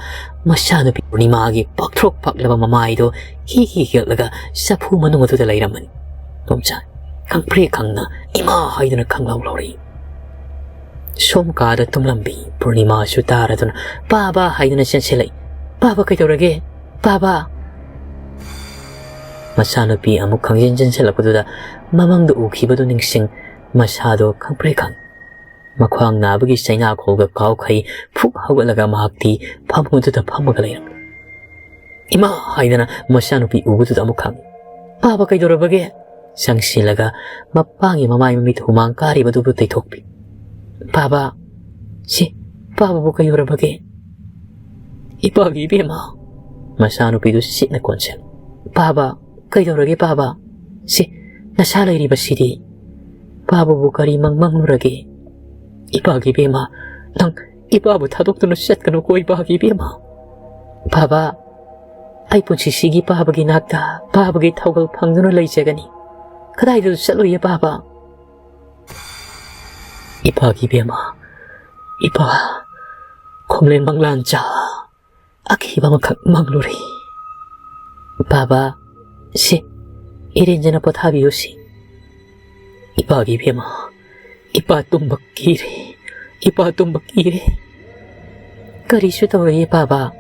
ꯃꯆꯥꯅꯨꯄꯤ ꯄꯨꯔꯅꯤꯃꯥꯒꯤ ꯄꯥꯛꯊ꯭ꯔꯣꯛ ꯄꯥꯛꯂꯕ ꯃꯃꯥꯏꯗꯣ ꯍꯤ ꯍꯤ ꯍꯤꯒꯠꯂꯒ ꯆꯐꯨ ꯃꯅꯨꯡ ꯑꯗꯨꯗ ꯂꯩꯔꯝꯃꯅꯤ꯫ ꯇꯣꯝꯆꯥ ꯈꯪꯄ꯭ꯔꯦꯛ ꯈꯪꯅ "ꯏꯃꯥ" ꯍꯥꯏꯗꯨꯅ ꯈꯪꯂꯥꯎ ꯂꯥꯎꯔꯛꯏ꯫ ꯁꯣꯝ ꯀꯥꯗ ꯇꯨꯝꯂꯝꯕꯤ ꯄꯨꯔꯅꯤꯃꯥꯁꯨ ꯇꯥꯔꯗꯨꯅ "ꯄꯥꯕ" ꯍꯥꯏꯗꯨꯅ ꯆꯦꯟꯁꯤꯜꯂꯛꯏ꯫ "ꯄꯥꯕ ꯀꯩꯗꯧꯔꯒꯦ? ꯄꯥꯕ!" ꯃꯆꯥꯅꯨꯄꯤ ꯑꯃꯨꯛ ꯈꯪꯖꯤꯟ ꯆꯦꯟꯁꯤꯜꯂꯛꯄꯗꯨꯗ ꯃꯃꯪꯗ ꯎꯈꯤꯕꯗꯨ ꯅꯤꯡꯁꯤꯡ, ꯃꯁꯥꯗꯣ ꯈꯪꯄ꯭ꯔꯦꯛ ꯈꯪꯏ꯫ ꯃꯈ꯭ꯋꯥꯡ ꯅꯥꯕꯒꯤ ꯆꯩꯅꯥꯈꯣꯜꯒ ꯀꯥꯎꯈꯩ ꯐꯨꯛ ꯍꯧꯒꯠꯂꯒ ꯃꯍꯥꯛꯇꯤ ꯐꯃꯨꯡꯗꯨꯗ ꯐꯝꯃꯒ ꯂꯩꯔꯝꯃꯤ꯫ "ꯏꯃꯥ!" ꯍꯥꯏꯗꯅ ꯃꯆꯥꯅꯨꯄꯤ ꯎꯕꯗꯨꯗ ꯑꯃꯨꯛ ꯈꯪꯏ꯫ "ꯄꯥꯕ ꯀꯩꯗꯧꯔꯕꯒꯦ?" ꯆꯪꯁꯤꯜꯂꯒ ꯃꯄꯥꯒꯤ ꯃꯃꯥꯏ ꯃꯃꯤꯠ ꯍꯨꯃꯥꯡ ꯀꯥꯔꯤꯕꯗꯨꯕꯨ ꯇꯩꯊꯣꯛꯄꯤ꯫ "ꯄꯥꯕ!" "ꯁꯤ, ꯄꯥꯕꯕꯨ ꯀꯩꯗꯧꯔꯕꯒꯦ?" "ꯏꯄꯥꯒꯤ ꯏꯕꯦꯝꯃ!" ꯃꯆꯥꯅꯨꯄꯤꯗꯨ ꯁꯤꯠꯅ ꯀꯣꯟꯁꯤꯜ꯫ "ꯄꯥꯕ, ꯀꯩꯗꯧꯔꯒꯦ ꯄꯥꯕ? ꯁꯤ, ꯅꯁꯥ ꯂꯩꯔꯤꯕꯁꯤꯗꯤ? ꯄꯥꯕꯕꯨ ꯀꯔꯤ ꯃꯪ ꯃꯪꯂꯨꯔꯒꯦ? ꯏꯄꯥꯒꯤ ꯏꯕꯦꯝꯃ, ꯅꯪ ꯏꯄꯥꯕꯨ ꯊꯥꯗꯣꯛꯇꯨꯅ ꯆꯠꯀꯅꯨꯀꯣ ꯏꯄꯥꯒꯤ ꯏꯕꯦꯝꯃ!" "ꯄꯥꯕ, ꯑꯩ ꯄꯨꯟꯁꯤꯁꯤꯒꯤ ꯄꯥꯕꯒꯤ ꯅꯥꯛꯇ ꯄꯥꯕꯒꯤ ꯊꯧꯒꯜ ꯐꯪꯗꯨꯅ ꯂꯩꯖꯒꯅꯤ꯫ ꯀꯗꯥꯏꯗꯁꯨ ꯆꯠꯂꯣꯏꯌꯦ ꯄꯥꯕ꯫" "ꯏꯄꯥꯒꯤ ꯏꯕꯦꯝꯃ, ꯏꯄꯥ, ꯈꯣꯝꯂꯦꯟ ꯃꯪꯂꯥꯟꯆꯥ, ꯑꯀꯤꯕ ꯑꯃꯈꯛ ꯃꯪꯂꯨꯔꯦ꯫" "ꯄꯥꯕ, ꯁꯦ, ꯏꯔꯦꯟꯖꯅ ꯄꯣꯊꯥꯕꯤꯌꯨꯁꯤ꯫" "ꯏꯄꯥꯒꯤ ꯏꯕꯦꯝꯃ, ꯏꯄꯥ ꯇꯨꯝꯕ ꯀꯤꯔꯦ, ꯏꯄꯥ ꯇꯨꯝꯕ ꯀꯤꯔꯦ꯫" "ꯀꯔꯤꯁꯨ ꯇꯧꯔꯣꯏꯌꯦ ꯄꯥꯕ,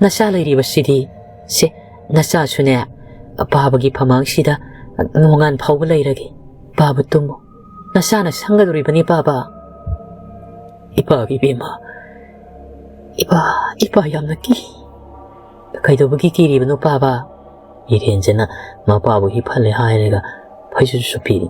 ꯅꯆꯥ ꯂꯩꯔꯤꯕꯁꯤꯗꯤ꯫ ꯁꯦ, ꯅꯆꯥꯁꯨꯅꯦ, ꯄꯥꯕꯒꯤ ꯐꯃꯥꯡꯁꯤꯗ ꯅꯣꯡꯉꯥꯟ ꯐꯥꯎꯕ ꯂꯩꯔꯒꯦ꯫ ꯄꯥꯕ ꯇꯨꯝꯃꯨ, ꯅꯆꯥꯅ ꯁꯪꯒꯗꯧꯔꯤꯕꯅꯤ ꯄꯥꯕ꯫" "ꯏꯄꯥꯒꯤ ꯏꯕꯦꯝꯃ, ꯏꯄꯥ, ꯏꯄꯥ ꯌꯥꯝꯅ ꯀꯤ꯫" "ꯀꯩꯗꯧꯕꯒꯤ ꯀꯤꯔꯤꯕꯅꯣ ꯄꯥꯕ?" ꯏꯔꯦꯟꯖꯅ ꯃꯄꯥꯕꯨ ꯍꯤꯞꯍꯜꯂꯦ ꯍꯥꯏꯔꯒ ꯐꯩꯖꯨꯞꯁꯨ ꯄꯤꯔꯤ꯫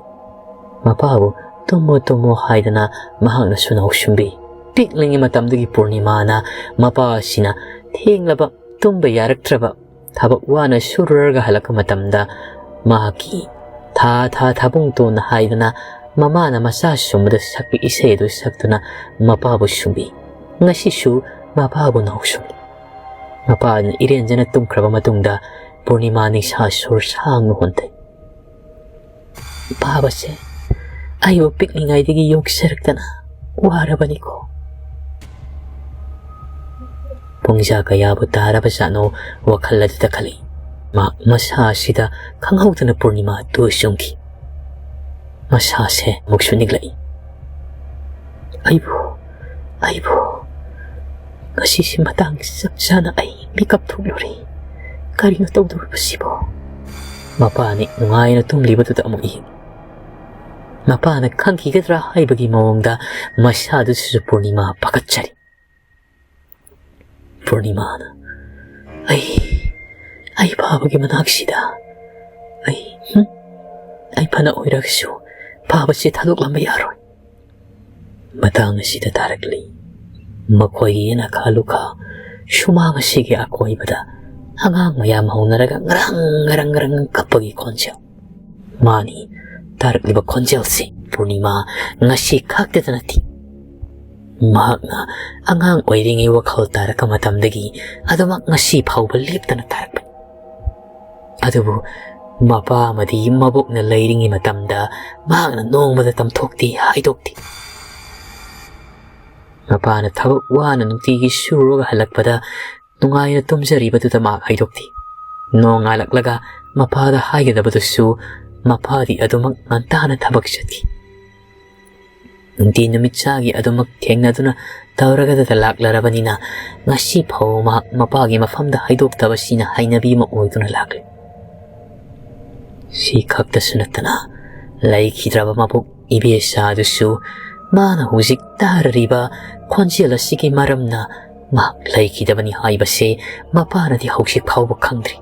ꯃꯄꯥꯕꯨ "ꯇꯨꯝꯃꯣ, ꯇꯨꯝꯃꯣ" ꯍꯥꯏꯗꯅ ꯃꯍꯥꯛꯅꯁꯨ ꯅꯥꯎꯁꯨꯝꯕꯤ꯫ ꯄꯤꯛꯂꯤꯉꯩ ꯃꯇꯝꯗꯒꯤ ꯄꯨꯔꯅꯤꯃꯥꯅ ꯃꯄꯥ ꯑꯁꯤꯅ ꯊꯦꯡꯂꯕ ꯇꯨꯝꯕ ꯌꯥꯔꯛꯇ꯭ꯔꯕ, ꯊꯕꯛ ꯋꯥꯅ ꯁꯨꯔꯨꯔꯒ ꯍꯜꯂꯛꯄ ꯃꯇꯝꯗ ꯃꯍꯥꯛꯀꯤ "ꯊꯥ ꯊꯥ ꯊꯥꯕꯨꯡꯇꯣꯟ" ꯍꯥꯏꯗꯅ ꯃꯃꯥꯅ ꯃꯆꯥ ꯁꯨꯝꯕꯗ ꯁꯛꯄ ꯏꯁꯩ ꯑꯗꯨ ꯁꯛꯇꯨꯅ ꯃꯄꯥꯕꯨ ꯁꯨꯝꯕꯤ꯫ ꯉꯁꯤꯁꯨ ꯃꯄꯥꯕꯨ ꯅꯥꯎꯁꯨꯝꯕꯤ꯫ ꯃꯄꯥꯅ ꯏꯔꯦꯟꯖꯅ ꯇꯨꯝꯈ꯭ꯔꯕ ꯃꯇꯨꯡꯗ ꯄꯨꯔꯅꯤꯃꯥ ꯅꯤꯡꯁꯥ ꯁꯣꯔ ꯁꯥꯡꯅ ꯍꯣꯟꯊꯩ꯫ "ꯄꯥꯕꯁꯦ ꯑꯩꯕꯨ ꯄꯤꯛꯂꯤꯉꯩꯗꯒꯤ ꯌꯣꯛꯆꯔꯛꯇꯅ ꯋꯥꯔꯕꯅꯤꯀꯣ꯫" ꯄꯨꯡꯖꯥ ꯀꯌꯥꯕꯨ ꯇꯥꯔꯕꯖꯥꯠꯅꯣ ꯋꯥꯈꯜ ꯑꯗꯨꯗ ꯈꯜꯂꯤ꯫ ꯃꯥ ꯃꯁꯥ ꯑꯁꯤꯗ ꯈꯪꯍꯧꯗꯅ ꯄꯨꯔꯅꯤꯃꯥ ꯇꯨ ꯆꯨꯡꯈꯤ꯫ ꯃꯁꯥꯁꯦ ꯑꯃꯨꯛꯁꯨ ꯅꯤꯛꯂꯛꯏ꯫ "ꯑꯩꯕꯨ, ꯑꯩꯕꯨ, ꯉꯁꯤꯁꯤ ꯃꯇꯥꯡ ꯆꯞ ꯆꯥꯅ ꯑꯩ ꯃꯤꯀꯞ ꯊꯣꯛꯂꯨꯔꯦ꯫ ꯀꯔꯤꯅꯣ ꯇꯧꯗꯧꯔꯤꯕꯁꯤꯕꯣ?" ꯃꯄꯥꯅꯤ ꯅꯨꯡꯉꯥꯏꯅ ꯇꯨꯝꯂꯤꯕꯗꯨꯗ ꯑꯃꯨꯛ ꯌꯦꯡꯏ꯫ ꯃꯄꯥꯅ ꯈꯪꯈꯤꯒꯗ꯭ꯔꯥ ꯍꯥꯏꯕꯒꯤ ꯃꯑꯣꯡꯗ ꯃꯁꯥꯗꯨꯁꯨ ꯄꯨꯔꯅꯤꯃꯥ ꯄꯥꯈꯠꯆꯔꯤ꯫ ꯄꯨꯔꯅꯤꯃꯥꯅ, "ꯑꯩ, ꯑꯩ ꯄꯥꯕꯒꯤ ꯃꯅꯥꯛꯁꯤꯗ, ꯑꯩ, ꯍꯨꯝ, ꯑꯩ ꯐꯅ ꯑꯣꯏꯔꯒꯁꯨ ꯄꯥꯕꯁꯤ ꯊꯥꯗꯣꯛꯂꯝꯕ ꯌꯥꯔꯣꯏ꯫" ꯃꯇꯥꯡ ꯑꯁꯤꯗ ꯇꯥꯔꯛꯂꯤ ꯃꯈꯣꯏꯒꯤ ꯌꯦꯅꯈꯥ ꯂꯨꯈꯥ ꯁꯨꯃꯥꯡ ꯑꯁꯤꯒꯤ ꯑꯀꯣꯏꯕꯗ ꯑꯉꯥꯡ ꯃꯌꯥꯝ ꯍꯧꯅꯔꯒ ꯉꯔꯪ ꯉꯔꯪ ꯉꯔꯪ ꯀꯞꯄꯒꯤ ꯈꯣꯟꯖꯦꯜ꯫ ꯃꯥꯅꯤ, ꯇꯥꯔꯛꯂꯤꯕ ꯈꯣꯟꯖꯦꯜꯁꯤ ꯄꯨꯔꯅꯤꯃꯥ ꯉꯁꯤ ꯈꯛꯇꯗ ꯅꯠꯇꯦ, ꯃꯍꯥꯛꯅ ꯑꯉꯥꯡ ꯑꯣꯏꯔꯤꯉꯩ ꯋꯥꯈꯜ ꯇꯥꯔꯛꯄ ꯃꯇꯝꯗꯒꯤ ꯑꯗꯨꯃꯛ ꯉꯁꯤ ꯐꯥꯎꯕ ꯂꯦꯞꯇꯅ ꯇꯥꯔꯛꯄꯅꯤ꯫ ꯑꯗꯨꯕꯨ ꯃꯄꯥ ꯑꯃꯗꯤ ꯃꯕꯣꯛꯅ ꯂꯩꯔꯤꯉꯩ ꯃꯇꯝꯗ ꯃꯍꯥꯛꯅ ꯅꯣꯡꯃꯗ ꯇꯝꯊꯣꯛꯇꯦ, ꯍꯥꯏꯗꯣꯛꯇꯦ꯫ ꯃꯄꯥꯅ ꯊꯕꯛ ꯋꯥꯅ ꯅꯨꯡꯇꯤꯒꯤ ꯁꯨꯔꯒ ꯍꯜꯂꯛꯄꯗ ꯅꯨꯡꯉꯥꯏꯅ ꯇꯨꯝꯖꯔꯤꯕꯗꯨꯗ ꯃꯍꯥꯛ ꯍꯥꯏꯗꯣꯛꯇꯦ꯫ ꯅꯣꯡꯉꯥꯜꯂꯛꯂꯒ ꯃꯄꯥꯗ ꯍꯥꯏꯒꯗꯕꯗꯨꯁꯨ ꯃꯄꯥꯗꯤ ꯑꯗꯨꯃꯛ ꯉꯟꯇꯥꯅ ꯊꯕꯛ ꯆꯠꯈꯤ꯫ ꯅꯨꯡꯇꯤ ꯅꯨꯃꯤꯠ ꯆꯥꯒꯤ ꯑꯗꯨꯃꯛ ꯊꯦꯡꯅꯗꯨꯅ ꯇꯧꯔꯒꯗ ꯂꯥꯛꯂꯔꯕꯅꯤꯅ ꯉꯁꯤ ꯐꯥꯎꯕ ꯃꯍꯥꯛ ꯃꯄꯥꯒꯤ ꯃꯐꯝꯗ ꯍꯥꯏꯗꯣꯛꯇꯕꯁꯤꯅ ꯍꯩꯅꯕꯤ ꯑꯃ ꯑꯣꯏꯗꯨꯅ ꯂꯥꯛꯂꯤ꯫ ꯁꯤ ꯈꯛꯇꯁꯨ ꯅꯠꯇꯅ ꯂꯩꯈꯤꯗ꯭ꯔꯕ ꯃꯕꯣꯛ ꯏꯕꯦꯆꯥ ꯑꯗꯨꯁꯨ ꯃꯥꯅ ꯍꯧꯖꯤꯛ ꯇꯥꯔꯤꯕ ꯈꯣꯟꯖꯦꯜ ꯑꯁꯤꯒꯤ ꯃꯔꯝꯅ ꯃꯍꯥꯛ ꯂꯩꯈꯤꯗꯕꯅꯤ ꯍꯥꯏꯕꯁꯦ ꯃꯄꯥꯅꯗꯤ ꯍꯧꯖꯤꯛ ꯐꯥꯎꯕ ꯈꯪꯗ꯭ꯔꯤ꯫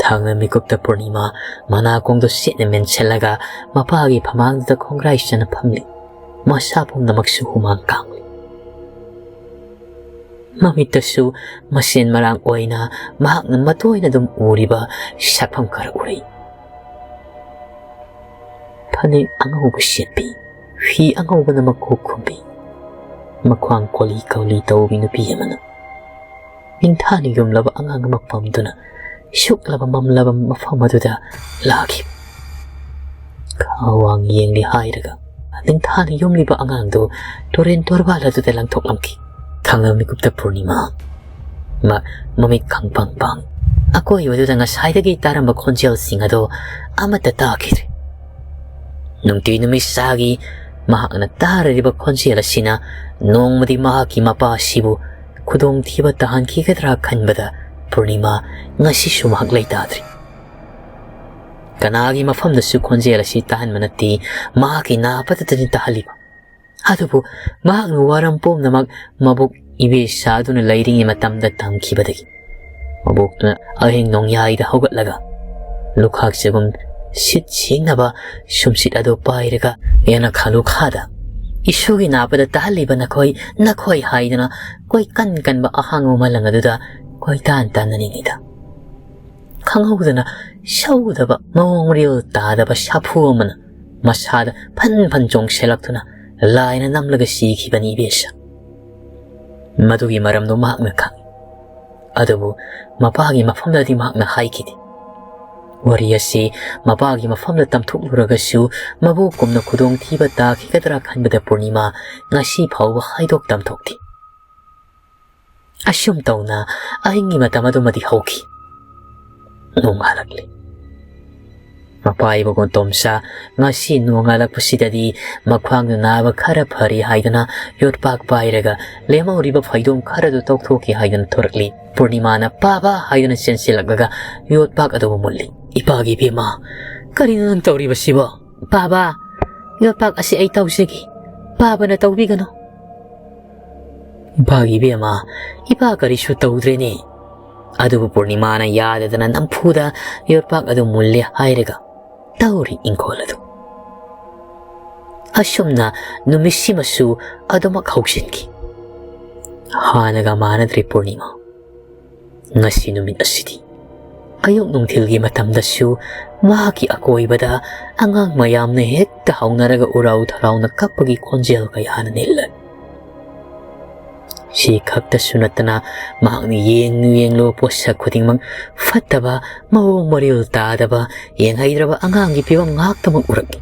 ꯊꯥꯡꯅ ꯃꯤꯀꯨꯞꯇ ꯄꯨꯔꯅꯤꯃꯥ ꯃꯅꯥꯀꯣꯡꯗꯣ ꯁꯦꯠꯅ ꯃꯦꯟꯁꯤꯜꯂꯒ ꯃꯄꯥꯒꯤ ꯐꯃꯥꯡꯗꯨꯗ ꯈꯣꯡꯒ꯭ꯔꯥꯏ ꯆꯟꯅ ꯐꯝꯂꯤ꯫ ꯃꯁꯥ ꯄꯨꯝꯅꯃꯛꯁꯨ ꯍꯨꯃꯥꯡ ꯀꯥꯡꯂꯤ꯫ ꯃꯃꯤꯠꯇꯁꯨ ꯃꯁꯦꯟ ꯃꯔꯥꯡ ꯑꯣꯏꯅ ꯃꯍꯥꯛꯅ ꯃꯇꯣꯏꯅ ꯑꯗꯨꯝ ꯎꯔꯤꯕ ꯁꯛꯐꯝ ꯈꯔ ꯎꯔꯛꯏ꯫ ꯐꯅꯦꯛ ꯑꯉꯧꯕ ꯁꯦꯠꯄꯤ, ꯐꯤ ꯑꯉꯧꯕꯅ ꯃꯀꯣꯛ ꯈꯨꯝꯕꯤ, ꯃꯈ꯭ꯋꯥꯡ ꯀꯣꯂꯤ ꯀꯧꯂꯤ ꯇꯧꯕꯤ ꯅꯨꯄꯤ ꯑꯃꯅ ꯅꯤꯡꯊꯥꯅ ꯌꯨꯝꯂꯕ ꯑꯉꯥꯡ ꯑꯃ ꯄꯝꯗꯨꯅ ꯁꯨꯛꯂꯕ ꯃꯝꯂꯕ ꯃꯐꯝ ꯑꯗꯨꯗ ꯂꯥꯛꯈꯤ꯫ ꯈꯥ ꯋꯥꯡ ꯌꯦꯡꯂꯤ ꯍꯥꯏꯔꯒ ꯅꯤꯡꯊꯥꯅ ꯌꯨꯝꯂꯤꯕ ꯑꯉꯥꯡꯗꯨ ꯇꯨꯔꯦꯟ ꯇꯣꯔꯕꯥꯜ ꯑꯗꯨꯗ ꯂꯪꯊꯣꯛꯂꯝꯈꯤ꯫ ꯊꯥꯡꯅ ꯃꯤꯀꯨꯞꯇ ꯄꯨꯔꯅꯤꯃꯥ ꯃ-, ꯃꯃꯤꯠ ꯈꯪꯄꯥꯡ ꯄꯥꯡ꯫ ꯑꯀꯣꯏꯕꯗꯨꯗ ꯉꯁꯥꯏꯗꯒꯤ ꯇꯥꯔꯝꯕ ꯈꯣꯟꯖꯦꯜꯁꯤꯡ ꯑꯗꯣ ꯑꯃꯠꯇ ꯇꯥꯈꯤꯗ꯭ꯔꯦ꯫ ꯅꯨꯡꯇꯤ ꯅꯨꯃꯤꯠ ꯆꯥꯒꯤ ꯃꯍꯥꯛꯅ ꯇꯥꯔꯤꯕ ꯈꯣꯟꯖꯦꯜ ꯑꯁꯤꯅ ꯅꯣꯡꯃꯗꯤ ꯃꯍꯥꯛꯀꯤ ꯃꯄꯥ ꯑꯁꯤꯕꯨ ꯈꯨꯗꯣꯡꯊꯤꯕ ꯇꯥꯍꯟꯈꯤꯒꯗ꯭ꯔꯥ ꯈꯟꯕꯗ ꯄꯨꯔꯅꯤꯃꯥ ꯉꯁꯤꯁꯨ ꯃꯍꯥꯛ ꯂꯩꯇꯥꯗ꯭ꯔꯤ꯫ ꯀꯅꯥꯒꯤ ꯃꯐꯝꯗꯁꯨ ꯈꯣꯟꯖꯦꯜ ꯑꯁꯤ ꯇꯥꯍꯟꯕ ꯅꯠꯇꯦ, ꯃꯍꯥꯛꯀꯤ ꯅꯥꯄꯗꯇꯅꯤ ꯇꯥꯍꯜꯂꯤꯕ꯫ ꯑꯗꯨꯕꯨ ꯃꯍꯥꯛꯅ ꯋꯥꯔꯝ ꯄꯨꯝꯅꯃꯛ ꯃꯕꯣꯛ ꯏꯕꯦꯆꯥꯗꯨꯅ ꯂꯩꯔꯤꯉꯩ ꯃꯇꯝꯗ ꯇꯝꯈꯤꯕꯗꯒꯤ ꯃꯕꯣꯛꯇꯨꯅ ꯑꯍꯤꯡ ꯅꯣꯡꯌꯥꯏꯗ ꯍꯧꯒꯠꯂꯒ ꯂꯨꯈꯥꯛ ꯆꯒꯨꯝ ꯁꯤꯠ ꯁꯦꯡꯅꯕ ꯁꯨꯝꯁꯤꯠ ꯑꯗꯨ ꯄꯥꯏꯔꯒ ꯌꯦꯅꯈꯥ ꯂꯨꯈꯥꯗ "ꯏꯁꯨꯒꯤ ꯅꯥꯄꯗ ꯇꯥꯍꯜꯂꯤꯕ ꯅꯈꯣꯏ, ꯅꯈꯣꯏ" ꯍꯥꯏꯗꯨꯅ ꯀꯣꯏꯀꯟ ꯀꯟꯕ ꯑꯍꯥꯡꯕ ꯃꯂꯪ ꯑꯗꯨꯗ ꯀꯣꯏꯇꯥꯟ ꯇꯥꯟꯅꯔꯤꯉꯩꯗ ꯈꯪꯍꯧꯗꯅ ꯁꯧꯒꯗꯕ ꯃꯑꯣꯡ ꯃꯔꯤꯜ ꯇꯥꯗꯕ ꯁꯥꯐꯨ ꯑꯃꯅ ꯃꯁꯥꯗ ꯐꯟ ꯐꯟ ꯆꯣꯡꯁꯤꯜꯂꯛꯇꯨꯅ ꯂꯥꯏꯅ ꯅꯝꯂꯒ ꯁꯤꯈꯤꯕꯅꯤ ꯏꯕꯦꯁꯥ꯫ ꯃꯗꯨꯒꯤ ꯃꯔꯝꯗꯣ ꯃꯍꯥꯛꯅ ꯈꯪꯏ꯫ ꯑꯗꯨꯕꯨ ꯃꯄꯥꯒꯤ ꯃꯐꯝꯗꯗꯤ ꯃꯍꯥꯛꯅ ꯍꯥꯏꯈꯤꯗꯦ꯫ ꯋꯥꯔꯤ ꯑꯁꯤ ꯃꯄꯥꯒꯤ ꯃꯐꯝꯗ ꯇꯝꯊꯣꯛꯂꯨꯔꯒꯁꯨ ꯃꯕꯨ ꯀꯨꯝꯅ ꯈꯨꯗꯣꯡꯊꯤꯕ ꯇꯥꯈꯤꯒꯗ꯭ꯔꯥ ꯈꯟꯕꯗ ꯄꯨꯔꯅꯤꯃꯥ ꯉꯁꯤ ꯐꯥꯎꯕ ꯍꯥꯏꯗꯣꯛ ꯇꯝꯊꯣꯛꯇꯦ꯫ ꯑꯁꯨꯝ ꯇꯧꯅ ꯑꯍꯤꯡꯒꯤ ꯃꯇꯝ ꯑꯗꯨꯃꯗꯤ ꯍꯧꯈꯤ꯫ ꯅꯣꯡꯉꯥꯜꯂꯛꯂꯤ꯫ ꯃꯄꯥ ꯏꯕꯨꯡꯉꯣ ꯇꯣꯝꯆꯥ ꯉꯁꯤ ꯅꯣꯡꯉꯥꯜꯂꯛꯄꯁꯤꯗꯗꯤ ꯃꯈ꯭ꯋꯥꯡꯗꯨ ꯅꯥꯕ ꯈꯔ ꯐꯔꯦ ꯍꯥꯏꯗꯨꯅ ꯌꯣꯠꯄꯥꯛ ꯄꯥꯏꯔꯒ ꯂꯦꯝꯍꯧꯔꯤꯕ ꯐꯩꯗꯣꯝ ꯈꯔꯗꯨ ꯇꯧꯊꯣꯛꯀꯦ ꯍꯥꯏꯗꯨꯅ ꯊꯣꯔꯛꯂꯤ꯫ ꯄꯨꯔꯅꯤꯃꯥꯅ "ꯄꯥꯕ" ꯍꯥꯏꯗꯨꯅ ꯆꯦꯟꯁꯤꯜꯂꯛꯂꯒ ꯌꯣꯠꯄꯥꯛ ꯑꯗꯨꯕꯨ ꯃꯨꯜꯂꯤ꯫ "ꯏꯄꯥꯒꯤ ꯏꯕꯦꯝꯃ, ꯀꯔꯤꯅꯣ ꯅꯪ ꯇꯧꯔꯤꯕꯁꯤꯕꯣ?" "ꯄꯥꯕ, ꯌꯣꯠꯄꯥꯛ ꯑꯁꯤ ꯑꯩ ꯇꯧꯖꯒꯦ, ꯄꯥꯕꯅ ꯇꯧꯕꯤꯒꯅꯨ꯫" "ꯏꯄꯥꯒꯤ ꯏꯕꯦꯝꯃ, ꯏꯄꯥ ꯀꯔꯤꯁꯨ ꯇꯧꯗ꯭ꯔꯦꯅꯦ꯫" ꯑꯗꯨꯕꯨ ꯄꯨꯔꯅꯤꯃꯥꯅ ꯌꯥꯗꯗꯅ ꯅꯝꯐꯨꯗ ꯌꯣꯠꯄꯥꯛ ꯑꯗꯨ ꯃꯨꯜꯂꯦ ꯍꯥꯏꯔꯒ ꯇꯧꯔꯤ ꯏꯪꯈꯣꯜ ꯑꯗꯨ꯫ ꯑꯁꯨꯝꯅ ꯅꯨꯃꯤꯠꯁꯤꯃꯁꯨ ꯑꯗꯨꯃꯛ ꯍꯧꯖꯤꯟꯈꯤ꯫ ꯍꯥꯟꯅꯒ ꯃꯥꯟꯅꯗ꯭ꯔꯦ ꯄꯨꯔꯅꯤꯃꯥ꯫ ꯉꯁꯤ ꯅꯨꯃꯤꯠ ꯑꯁꯤꯗꯤ ꯑꯌꯨꯛ ꯅꯨꯡꯊꯤꯜꯒꯤ ꯃꯇꯝꯗꯁꯨ ꯃꯍꯥꯛꯀꯤ ꯑꯀꯣꯏꯕꯗ ꯑꯉꯥꯡ ꯃꯌꯥꯝꯅ ꯍꯦꯛꯇ ꯍꯧꯅꯔꯒ ꯎꯔꯥꯎ ꯊꯔꯥꯎꯅ ꯀꯞꯄꯒꯤ ꯈꯣꯟꯖꯦꯜ ꯀꯌꯥꯅ ꯅꯤꯜꯂꯦ꯫ ꯁꯤ ꯈꯛꯇꯁꯨ ꯅꯠꯇꯅ ꯃꯍꯥꯛꯅ ꯌꯦꯡꯂꯨ ꯌꯦꯡꯂꯨ ꯄꯣꯠꯁꯛ ꯈꯨꯗꯤꯡꯃꯛ ꯐꯠꯇꯕ, ꯃꯑꯣꯡ ꯃꯔꯤꯜ ꯇꯥꯗꯕ, ꯌꯦꯡꯍꯩꯗ꯭ꯔꯕ ꯑꯉꯥꯡꯒꯤ ꯐꯤꯕꯝ ꯉꯥꯛꯇꯃꯛ ꯎꯔꯛꯏ꯫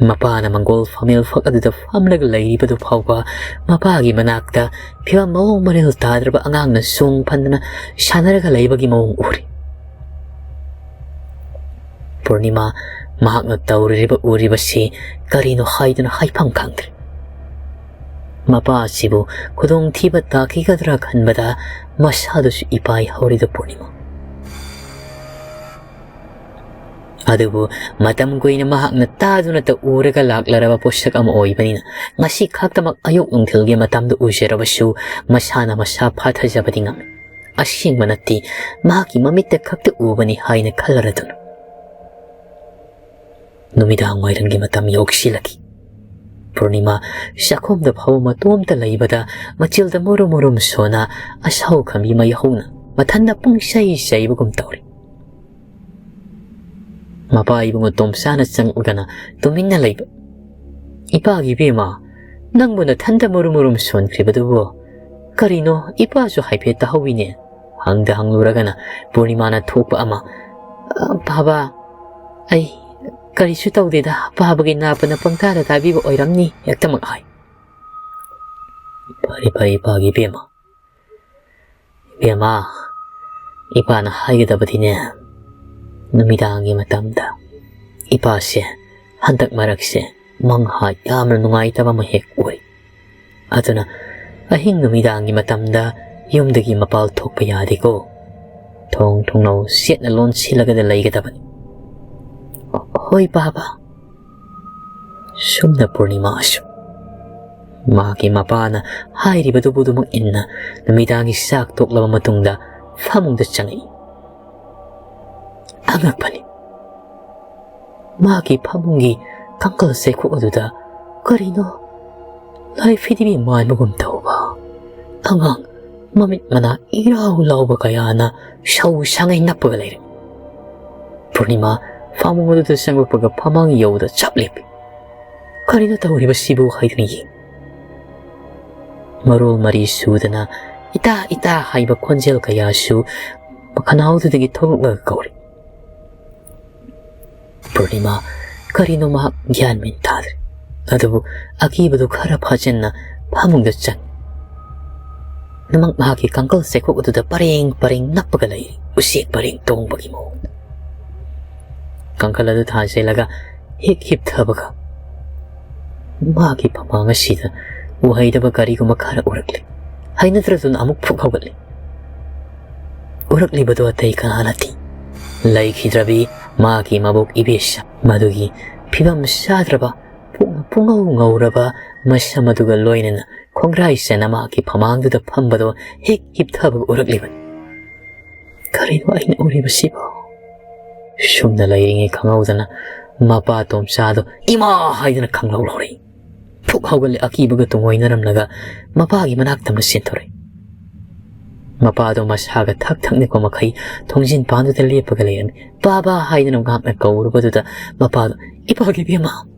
ꯃꯄꯥꯅ ꯃꯪꯒꯣꯜ ꯐꯝꯃꯦꯜ ꯐꯛ ꯑꯗꯨꯗ ꯐꯝꯂꯒ ꯂꯩꯔꯤꯕꯗꯨ ꯐꯥꯎꯕ ꯃꯄꯥꯒꯤ ꯃꯅꯥꯛꯇ ꯐꯤꯕꯝ ꯃꯑꯣꯡ ꯃꯔꯤꯜ ꯇꯥꯗ꯭ꯔꯕ ꯑꯉꯥꯡꯅ ꯆꯣꯡ ꯐꯟꯗꯅ ꯁꯥꯟꯅꯔꯒ ꯂꯩꯕꯒꯤ ꯃꯑꯣꯡ ꯎꯔꯤ꯫ ꯄꯨꯔꯅꯤꯃꯥ ꯃꯍꯥꯛꯅ ꯇꯧꯔꯤꯕ ꯎꯔꯤꯕꯁꯤ ꯀꯔꯤꯅꯣ ꯍꯥꯏꯗꯨꯅ ꯍꯥꯏꯐꯝ ꯈꯪꯗ꯭ꯔꯦ꯫ ꯃꯄꯥ ꯑꯁꯤꯕꯨ ꯈꯨꯗꯣꯡꯊꯤꯕ ꯇꯥꯈꯤꯒꯗ꯭ꯔꯥ ꯈꯟꯕꯗ ꯃꯁꯥꯗꯨꯁꯨ ꯏꯄꯥꯏ ꯍꯧꯔꯤꯗ ꯄꯨꯔꯅꯤꯃꯥ꯫ ꯑꯗꯨꯕꯨ ꯃꯇꯝ ꯀꯨꯏꯅ ꯃꯍꯥꯛꯅ ꯇꯥꯗꯨꯅꯇ ꯎꯔꯒ ꯂꯥꯛꯂꯔꯕ ꯄꯣꯠꯁꯛ ꯑꯃ ꯑꯣꯏꯕꯅꯤꯅ ꯉꯁꯤ ꯈꯛꯇꯃꯛ ꯑꯌꯨꯛ ꯅꯨꯡꯊꯤꯜꯒꯤ ꯃꯇꯝꯗ ꯎꯖꯔꯕꯁꯨ ꯃꯁꯥꯅ ꯃꯁꯥ ꯐꯥꯊꯖꯕꯗꯤ ꯉꯝꯃꯤ꯫ ꯑꯁꯦꯡꯕ ꯅꯠꯇꯦ, ꯃꯍꯥꯛꯀꯤ ꯃꯃꯤꯠꯇ ꯈꯛꯇ ꯎꯕꯅꯤ ꯍꯥꯏꯅ ꯈꯜꯂꯔꯗꯨꯅ꯫ ꯅꯨꯃꯤꯗꯥꯡ ꯋꯥꯏꯔꯝꯒꯤ ꯃꯇꯝ ꯌꯧꯁꯤꯜꯂꯛꯈꯤ꯫ ꯄꯨꯔꯅꯤꯃꯥ ꯆꯥꯛꯈꯨꯝꯗ ꯐꯥꯎꯕ ꯃꯇꯣꯝꯇ ꯂꯩꯕꯗ ꯃꯆꯤꯜꯗ ꯃꯨꯔꯨꯝ ꯃꯨꯔꯨꯝ ꯁꯣꯟꯅ ꯑꯁꯥꯎ ꯈꯝꯕꯤ ꯃꯩ ꯍꯧꯅ ꯃꯊꯟꯗ ꯄꯨꯡꯆꯩ ꯆꯩꯕꯒꯨꯝ ꯇꯧꯔꯤ꯫ ꯃꯄꯥ ꯏꯕꯨꯡꯉꯣ ꯇꯣꯝꯆꯥꯅ ꯆꯪꯂꯛꯂꯒꯅ ꯇꯨꯃꯤꯟꯅ ꯂꯩꯕ꯫ "ꯏꯄꯥꯒꯤ ꯏꯕꯦꯝꯃ, ꯅꯪꯕꯨ ꯅꯊꯟꯇ ꯃꯔꯨꯝ ꯃꯔꯨꯝ ꯁꯣꯟꯈ꯭ꯔꯤꯕꯗꯨꯕꯨ? ꯀꯔꯤꯅꯣ, ꯏꯄꯥꯁꯨ ꯍꯥꯏꯐꯦꯠ ꯇꯥꯍꯧꯋꯤꯅꯦ?" ꯍꯪꯗ ꯍꯪꯂꯨꯔꯒꯅ ꯄꯨꯔꯅꯤꯃꯥꯅ ꯊꯣꯛꯄ ꯑꯃ, "ꯑ, ꯄꯥꯕ, ꯑꯩ ꯀꯔꯤꯁꯨ ꯇꯧꯗꯦꯗ, ꯄꯥꯕꯒꯤ ꯅꯥꯄꯅ ꯄꯪꯇꯥꯗ ꯇꯥꯕꯤꯕ ꯑꯣꯏꯔꯝꯅꯤ" ꯍꯦꯛꯇꯃꯛ ꯍꯥꯏ꯫ "ꯐꯔꯦ, ꯐꯔꯦ, ꯏꯄꯥꯒꯤ ꯏꯕꯦꯝꯃ꯫ ꯏꯕꯦꯝꯃ, ꯏꯄꯥꯅ ꯍꯥꯏꯒꯗꯕꯗꯤꯅꯦ, ꯅꯨꯃꯤꯗꯥꯡꯒꯤ ꯃꯇꯝꯗ ꯏꯄꯥꯁꯦ ꯍꯟꯗꯛ ꯃꯔꯛꯁꯦ ꯃꯪꯍꯥ ꯌꯥꯝꯅ ꯅꯨꯡꯉꯥꯏꯇꯕ ꯑꯃ ꯍꯦꯛ ꯎꯏ꯫ ꯑꯗꯨꯅ ꯑꯍꯤꯡ ꯅꯨꯃꯤꯗꯥꯡꯒꯤ ꯃꯇꯝꯗ ꯌꯨꯝꯗꯒꯤ ꯃꯄꯥꯜ ꯊꯣꯛꯄ ꯌꯥꯗꯦꯀꯣ꯫ ꯊꯣꯡ ꯊꯣꯡꯅꯥꯎ ꯆꯦꯠꯅ ꯂꯣꯟꯁꯤꯜꯂꯒꯗ ꯂꯩꯒꯗꯕꯅꯤ꯫" "ꯍꯣꯏ ꯄꯥꯕ꯫" ꯁꯨꯝꯅ ꯄꯨꯔꯅꯤꯃꯥꯁꯨ ꯃꯍꯥꯛꯀꯤ ꯃꯄꯥꯅ ꯍꯥꯏꯔꯤꯕꯗꯨꯕꯨ ꯑꯗꯨꯃꯛ ꯏꯟꯅ ꯅꯨꯃꯤꯗꯥꯡꯒꯤ ꯆꯥꯛ ꯇꯣꯛꯂꯕ ꯃꯇꯨꯡꯗ ꯐꯃꯨꯡꯗ ꯆꯪꯉꯛꯏ꯫ ꯑꯉꯛꯄꯅꯤ, ꯃꯍꯥꯛꯀꯤ ꯐꯃꯨꯡꯒꯤ ꯀꯥꯡꯈꯜ ꯆꯩꯈꯣꯛ ꯑꯗꯨꯗ ꯀꯔꯤꯅꯣ ꯂꯥꯏ ꯐꯤꯗꯤꯕꯤ ꯃꯥꯟꯕꯒꯨꯝ ꯇꯧꯕ ꯑꯉꯥꯡ ꯃꯃꯤꯠ ꯃꯅꯥ ꯏꯔꯥꯎ ꯂꯥꯎꯕ ꯀꯌꯥꯅ ꯁꯧ ꯁꯥꯡꯉꯩ ꯅꯞꯄꯒ ꯂꯩꯔꯦ꯫ ꯄꯨꯔꯅꯤꯃꯥ ꯐꯃꯨꯡ ꯑꯗꯨꯗ ꯆꯪꯂꯛꯄꯒ ꯐꯃꯥꯡ ꯌꯧꯗ ꯆꯞ ꯂꯦꯞꯄꯤ꯫ "ꯀꯔꯤꯅꯣ ꯇꯧꯔꯤꯕꯁꯤꯕꯨ?" ꯍꯥꯏꯗꯨꯅ ꯌꯦꯡ꯫ ꯃꯔꯣꯜ ꯃꯔꯤ ꯁꯨꯗꯅ "ꯏꯇꯥ, ꯏꯇꯥ" ꯍꯥꯏꯕ ꯈꯣꯟꯖꯦꯜ ꯀꯌꯥꯁꯨ ꯃꯈꯅꯥꯎꯗꯨꯗꯒꯤ ꯊꯣꯛꯂꯛꯂꯒ ꯀꯧꯔꯤ꯫ ꯄꯨꯔꯅꯤꯃꯥ ꯀꯔꯤꯅꯣ ꯃꯍꯥꯛ ꯒ꯭ꯌꯥꯟ ꯃꯦꯟ ꯇꯥꯗ꯭ꯔꯦ꯫ ꯑꯗꯨꯕꯨ ꯑꯀꯤꯕꯗꯨ ꯈꯔ ꯐꯥꯖꯤꯟꯅ ꯐꯃꯨꯡꯗ ꯆꯪ꯫ ꯅꯃꯛ ꯃꯍꯥꯛꯀꯤ ꯀꯥꯡꯈꯜ ꯆꯩꯈꯣꯛ ꯑꯗꯨꯗ ꯄꯔꯦꯡ ꯄꯔꯦꯡ ꯅꯞꯄꯒ ꯂꯩꯔꯤ, ꯎꯆꯦꯛ ꯄꯔꯦꯡ ꯇꯣꯡꯕꯒꯤ ꯃꯑꯣꯡꯗ꯫ ꯀꯥꯡꯈꯜ ꯑꯗꯨ ꯊꯥꯖꯤꯜꯂꯒ ꯍꯦꯛ ꯍꯤꯞꯊꯕꯒ ꯃꯍꯥꯛꯀꯤ ꯐꯃꯥꯡ ꯑꯁꯤꯗ ꯎꯍꯩꯗꯕ ꯀꯔꯤꯒꯨꯝꯕ ꯈꯔ ꯎꯔꯛꯂꯤ꯫ ꯍꯩꯅꯗ꯭ꯔꯗꯨꯅ ꯑꯃꯨꯛ ꯐꯨꯛ ꯍꯧꯒꯠꯂꯤ꯫ ꯎꯔꯛꯂꯤꯕꯗꯨ ꯑꯇꯩ ꯀꯅꯥ ꯅꯠꯇꯦ, ꯂꯩꯈꯤꯗ꯭ꯔꯕꯤ ꯃꯍꯥꯛꯀꯤ ꯃꯕꯣꯛ ꯏꯕꯦꯁ꯫ ꯃꯗꯨꯒꯤ ꯐꯤꯕꯝ ꯆꯥꯗ꯭ꯔꯕ, ꯄꯨꯡ-, ꯄꯨꯡꯉꯧ ꯉꯧꯔꯕ ꯃꯁꯝ ꯑꯗꯨꯒ ꯂꯣꯏꯅꯅ ꯈꯣꯡꯒ꯭ꯔꯥꯏ ꯆꯟꯅ ꯃꯍꯥꯛꯀꯤ ꯐꯃꯥꯡꯗꯨꯗ ꯐꯝꯕꯗꯣ ꯍꯦꯛ ꯍꯤꯞꯊꯕꯒ ꯎꯔꯛꯂꯤꯕꯅꯤ꯫ "ꯀꯔꯤꯅꯣ ꯑꯩꯅ ꯎꯔꯤꯕꯁꯤꯕꯣ?" ꯁꯨꯝꯅ ꯂꯩꯔꯤꯉꯩ ꯈꯪꯍꯧꯗꯅ ꯃꯄꯥ ꯇꯣꯝꯆꯥꯗꯣ "ꯏꯃꯥ" ꯍꯥꯏꯗꯨꯅ ꯈꯪꯂꯧ ꯂꯧꯔꯛꯏ꯫ ꯐꯨꯛ ꯍꯧꯒꯠꯂꯦ, ꯑꯀꯤꯕꯒ ꯇꯨꯡꯑꯣꯏꯅꯔꯝꯂꯒ ꯃꯄꯥꯒꯤ ꯃꯅꯥꯛꯇ ꯑꯃ ꯆꯦꯟꯊꯣꯔꯛꯏ꯫ ꯃꯄꯥꯗꯣ ꯃꯁꯥꯒ ꯊꯛ ꯊꯛ ꯅꯤꯛꯄ ꯃꯈꯩ ꯊꯣꯡꯖꯤꯟ ꯄꯥꯟꯗꯨꯗ ꯂꯦꯞꯄꯒ ꯂꯩꯔꯝꯃꯤ꯫ "ꯄꯥꯕꯥ" ꯍꯥꯏꯗꯅ ꯉꯥꯛꯅ ꯀꯧꯔꯨꯕꯗꯨꯗ ꯃꯄꯥꯗꯣ, "ꯏꯄꯥꯒꯤ ꯏꯕꯦꯝꯃ!"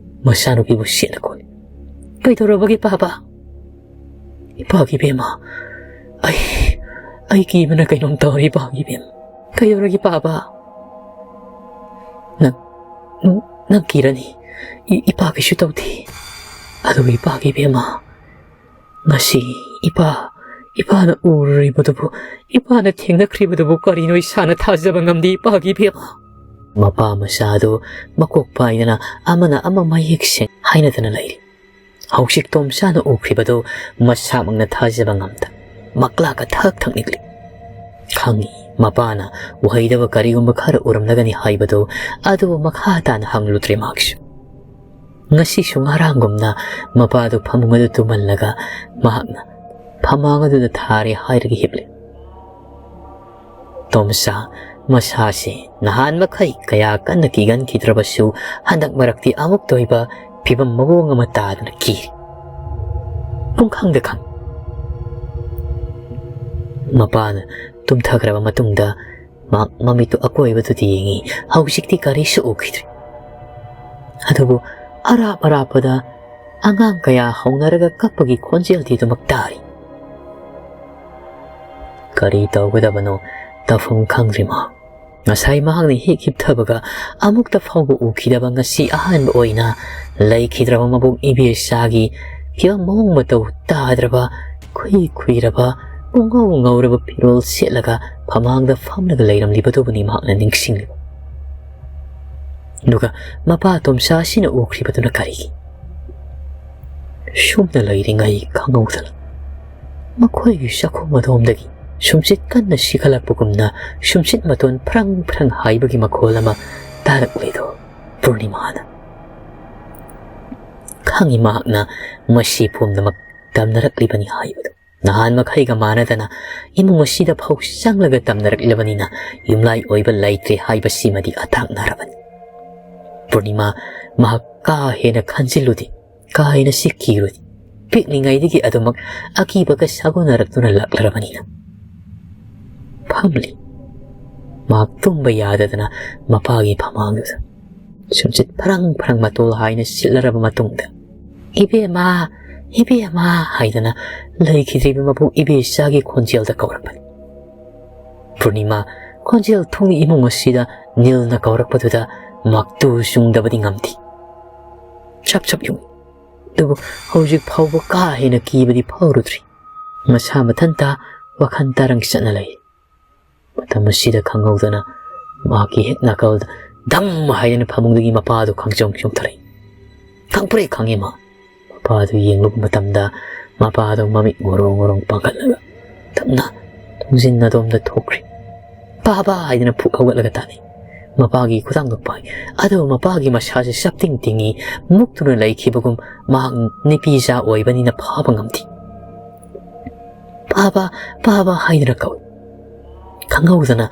ꯃꯆꯥꯅꯨꯄꯤꯕꯨ ꯁꯦꯠꯅ ꯀꯣꯜꯂꯤ꯫ "ꯀꯩꯗꯧꯔꯕꯒꯦ ꯄꯥꯕꯥ?" "ꯏꯄꯥꯒꯤ ꯏꯕꯦꯝꯃ, ꯑꯩ, ꯑꯩ ꯀꯤꯕꯅ ꯀꯩꯅꯣꯝ ꯇꯧꯔꯦ ꯏꯄꯥꯒꯤ ꯏꯕꯦꯝꯃ꯫ ꯀꯩꯗꯧꯔꯒꯦ ꯄꯥꯕꯥ?" "ꯅꯪ, ꯅꯪ, ꯅꯪ ꯀꯤꯔꯅꯤ꯫ ꯏ-, ꯏꯄꯥ ꯀꯩꯁꯨ ꯇꯧꯗꯦ꯫ ꯑꯗꯨꯒ ꯏꯄꯥꯒꯤ ꯏꯕꯦꯝꯃ, ꯉꯁꯤ ꯏꯄꯥ, ꯏꯄꯥꯅ ꯎꯔꯨꯔꯤꯕꯗꯨꯕꯨ, ꯏꯄꯥꯅ ꯊꯦꯡꯅꯈ꯭ꯔꯤꯕꯗꯨꯕꯨ ꯀꯔꯤꯅꯣ ꯏꯁꯥꯅ ꯊꯥꯖꯕ ꯉꯝꯗꯦ ꯏꯄꯥꯒꯤ ꯏꯕꯦꯝꯃ꯫" ꯃꯄꯥ ꯃꯆꯥꯗꯨ ꯃꯀꯣꯛ ꯄꯥꯏꯗꯅ ꯑꯃꯅ ꯑꯃ ꯃꯌꯦꯛ ꯁꯦꯡ ꯍꯥꯏꯅꯗꯅ ꯂꯩꯔꯤ꯫ ꯍꯧꯖꯤꯛ ꯇꯣꯝꯆꯥꯅ ꯎꯈ꯭ꯔꯤꯕꯗꯨ ꯃꯁꯥꯃꯛꯅ ꯊꯥꯖꯕ ꯉꯝꯗ ꯃꯀ꯭ꯂꯥꯛꯀ ꯊꯛ ꯊꯛ ꯅꯤꯛꯂꯤ꯫ ꯈꯪꯏ, ꯃꯄꯥꯅ ꯎꯍꯩꯗꯕ ꯀꯔꯤꯒꯨꯝꯕ ꯈꯔ ꯎꯔꯝꯂꯒꯅꯤ ꯍꯥꯏꯕꯗꯨ, ꯑꯗꯨꯕꯨ ꯃꯈꯥ ꯇꯥꯅ ꯍꯪꯂꯨꯗ꯭ꯔꯦ ꯃꯍꯥꯛꯁꯨ꯫ ꯉꯁꯤꯁꯨ ꯉꯔꯥꯡꯒꯨꯝꯅ ꯃꯄꯥꯗꯨ ꯐꯃꯨꯡ ꯑꯗꯨ ꯇꯨꯝꯍꯜꯂꯒ ꯃꯍꯥꯛꯅ ꯐꯃꯥꯡ ꯑꯗꯨꯗ ꯊꯥꯔꯦ ꯍꯥꯏꯔꯒ ꯍꯤꯞꯂꯤ꯫ ꯇꯣꯝꯆꯥ ꯃꯁꯥꯁꯦ ꯅꯍꯥꯟ ꯃꯈꯩ ꯀꯌꯥ ꯀꯟꯅ ꯀꯤꯒꯟꯈꯤꯗ꯭ꯔꯕꯁꯨ, ꯍꯟꯗꯛ ꯃꯔꯛꯇꯤ ꯑꯃꯨꯛꯇ ꯑꯣꯏꯕ ꯐꯤꯕꯝ ꯃꯑꯣꯡ ꯑꯃ ꯇꯥꯗꯨꯅ ꯀꯤꯔꯤ꯫ ꯄꯨꯡꯈꯪꯗ ꯈꯪ꯫ ꯃꯄꯥꯅ ꯇꯨꯝꯊꯈ꯭ꯔꯕ ꯃꯇꯨꯡꯗ ꯃꯍꯥꯛ ꯃꯃꯤꯠꯇꯨ ꯑꯀꯣꯏꯕꯗꯨꯗ ꯌꯦꯡꯉꯤ꯫ ꯍꯧꯖꯤꯛꯇꯤ ꯀꯔꯤꯁꯨ ꯎꯈꯤꯗ꯭ꯔꯦ꯫ ꯑꯗꯨꯕꯨ ꯑꯔꯥꯞ ꯑꯔꯥꯞꯄꯗ ꯑꯉꯥꯡ ꯀꯌꯥ ꯍꯧꯅꯔꯒ ꯀꯞꯄꯒꯤ ꯈꯣꯟꯖꯦꯜꯗꯤ ꯑꯗꯨꯃꯛ ꯇꯥꯔꯤ꯫ ꯀꯔꯤ ꯇꯧꯒꯗꯕꯅꯣ ꯇꯧꯐꯝ ꯈꯪꯗ꯭ꯔꯤ ꯃꯍꯥꯛ꯫ ꯉꯁꯥꯏ ꯃꯍꯥꯛꯅ ꯍꯦꯛ ꯍꯤꯞꯊꯕꯒ ꯑꯃꯨꯛꯇ ꯐꯥꯎꯕ ꯎꯈꯤꯗꯕ ꯉꯁꯤ ꯑꯍꯥꯟꯕ ꯑꯣꯏꯅ ꯂꯩꯈꯤꯗ꯭ꯔꯕ ꯃꯕꯨꯡ ꯏꯕꯦꯆꯥꯒꯤ ꯐꯤꯕꯝ ꯃꯑꯣꯡ ꯃꯇꯧ ꯇꯥꯗ꯭ꯔꯕ, ꯈꯨꯏ ꯈꯨꯏꯔꯕ, ꯄꯨꯡꯉꯧ ꯉꯧꯔꯕ ꯐꯤꯔꯣꯜ ꯁꯦꯠꯂꯒ ꯐꯃꯥꯡꯗ ꯐꯝꯂꯒ ꯂꯩꯔꯝꯂꯤꯕꯗꯨꯕꯨꯅꯤ ꯃꯍꯥꯛꯅ ꯅꯤꯡꯁꯤꯡꯂꯤꯕ꯫ ꯑꯗꯨꯒ ꯃꯄꯥ ꯇꯣꯝꯆꯥ ꯑꯁꯤꯅ ꯎꯈ꯭ꯔꯤꯕꯗꯨꯅ ꯀꯔꯤꯒꯤ? ꯁꯨꯝꯅ ꯂꯩꯔꯤꯉꯩ ꯈꯪꯍꯧꯗꯅ ꯃꯈꯣꯏꯒꯤ ꯆꯥꯛꯈꯨꯝ ꯑꯗꯣꯝꯗꯒꯤ ꯁꯨꯝꯆꯤꯠ ꯀꯟꯅ ꯁꯤꯈꯠꯂꯛꯄꯒꯨꯝꯅ ꯁꯨꯝꯆꯤꯠ ꯃꯇꯣꯟ ꯐ꯭ꯔꯪ ꯐ꯭ꯔꯪ ꯍꯥꯏꯕꯒꯤ ꯃꯈꯣꯜ ꯑꯃ ꯇꯥꯔꯛꯂꯦꯗꯣ ꯄꯨꯔꯅꯤꯃꯥꯅ꯫ ꯈꯪꯏ ꯃꯍꯥꯛꯅ ꯃꯁꯤ ꯄꯨꯝꯅꯃꯛ ꯇꯝꯅꯔꯛꯂꯤꯕꯅꯤ ꯍꯥꯏꯕꯗꯨ꯫ ꯅꯍꯥꯟ ꯃꯈꯩꯒ ꯃꯥꯟꯅꯗꯅ ꯏꯃꯨꯡ ꯑꯁꯤꯗ ꯐꯥꯎ ꯆꯪꯂꯒ ꯇꯝꯅꯔꯛꯂꯕꯅꯤꯅ ꯌꯨꯝꯂꯥꯏ ꯑꯣꯏꯕ ꯂꯩꯇ꯭ꯔꯦ ꯍꯥꯏꯕꯁꯤꯃꯗꯤ ꯑꯇꯥꯛꯅꯔꯕꯅꯤ꯫ ꯄꯨꯔꯅꯤꯃꯥ ꯃꯍꯥꯛ ꯀꯥ ꯍꯦꯟꯅ ꯈꯟꯖꯤꯜꯂꯨꯗꯦ, ꯀꯥ ꯍꯦꯟꯅ ꯆꯤꯛꯈꯤꯔꯨꯗꯦ꯫ ꯄꯤꯛꯂꯤꯉꯩꯗꯒꯤ ꯑꯗꯨꯃꯛ ꯑꯀꯤꯕꯒ ꯁꯥꯒꯣꯟꯅꯔꯛꯇꯨꯅ ꯂꯥꯛꯂꯔꯕꯅꯤꯅ꯫ ꯐꯝꯂꯤ꯫ ꯃꯍꯥꯛ ꯇꯨꯝꯕ ꯌꯥꯗꯗꯅ ꯃꯄꯥꯒꯤ ꯐꯃꯥꯡꯗꯨꯗ ꯁꯨꯝꯆꯤꯠ ꯐꯔꯪ ꯐꯔꯪ ꯃꯇꯣꯜ ꯍꯥꯏꯅ ꯁꯤꯠꯂꯔꯕ ꯃꯇꯨꯡꯗ, "ꯏꯕꯦꯝꯃ, ꯏꯕꯦꯝꯃ" ꯍꯥꯏꯗꯅ ꯂꯩꯈꯤꯗ꯭ꯔꯤꯕ ꯃꯄꯨ ꯏꯕꯦꯆꯥꯒꯤ ꯈꯣꯟꯖꯦꯜꯗ ꯀꯧꯔꯛꯄꯅꯤ꯫ ꯄꯨꯔꯅꯤꯃꯥ, ꯈꯣꯟꯖꯦꯜ ꯊꯨꯡꯅ ꯏꯃꯨꯡ ꯑꯁꯤꯗ ꯅꯤꯜꯅ ꯀꯧꯔꯛꯄꯗꯨꯗ ꯃꯥꯛꯇꯨ ꯆꯨꯡꯗꯕꯗꯤ ꯉꯝꯗꯦ꯫ ꯆꯞ ꯆꯞ ꯌꯨꯡꯏ꯫ ꯑꯗꯨꯕꯨ ꯍꯧꯖꯤꯛ ꯐꯥꯎꯕ ꯀꯥ ꯍꯦꯟꯅ ꯀꯤꯕꯗꯤ ꯐꯥꯎꯔꯨꯗ꯭ꯔꯤ꯫ ꯃꯁꯥ ꯃꯊꯟꯇ ꯋꯥꯈꯜ ꯇꯔꯪ ꯆꯠꯅ ꯂꯩ꯫ ꯃꯇꯝ ꯑꯁꯤꯗ ꯈꯪꯍꯧꯗꯅ ꯃꯍꯥꯛꯀꯤ ꯍꯦꯛ ꯅꯥꯀꯜꯗ ꯙꯝ ꯍꯥꯏꯗꯅ ꯐꯃꯨꯡꯗꯒꯤ ꯃꯄꯥꯗꯨ ꯈꯪꯆꯣꯡ ꯆꯣꯡꯊꯔꯛꯏ꯫ ꯈꯪꯄ꯭ꯔꯦꯛ ꯈꯪꯉꯤ ꯃꯥ꯫ ꯃꯄꯥꯗꯨ ꯌꯦꯡꯂꯨꯕ ꯃꯇꯝꯗ ꯃꯄꯥꯗꯨ ꯃꯃꯤꯠ ꯉꯣꯔꯣꯡ ꯉꯣꯔꯣꯡ ꯄꯥꯡꯈꯠꯂꯒ ꯇꯞꯅ ꯊꯣꯡꯖꯤꯟ ꯑꯗꯣꯝꯗ ꯊꯣꯛꯈ꯭ꯔꯤ꯫ "ꯄꯥꯕ" ꯍꯥꯏꯗꯅ ꯐꯨꯛ ꯍꯧꯒꯠꯂꯒ ꯇꯥꯅꯩ꯫ ꯃꯄꯥꯒꯤ ꯈꯨꯗꯥꯡꯗꯣ ꯄꯥꯏ꯫ ꯑꯗꯨꯕꯨ ꯃꯄꯥꯒꯤ ꯃꯁꯥꯁꯦ ꯆꯞꯇꯤꯡ ꯇꯤꯡꯉꯤ꯫ ꯃꯨꯛꯇꯨꯅ ꯂꯩꯈꯤꯕꯒꯨꯝ ꯃꯍꯥꯛ ꯅꯨꯄꯤꯖꯥ ꯑꯣꯏꯕꯅꯤꯅ ꯐꯥꯕ ꯉꯝꯗꯦ꯫ "ꯄꯥꯕ, ꯄꯥꯕ" ꯍꯥꯏꯗꯨꯅ ꯀꯧꯏ꯫ ꯈꯪꯍꯧꯗꯅ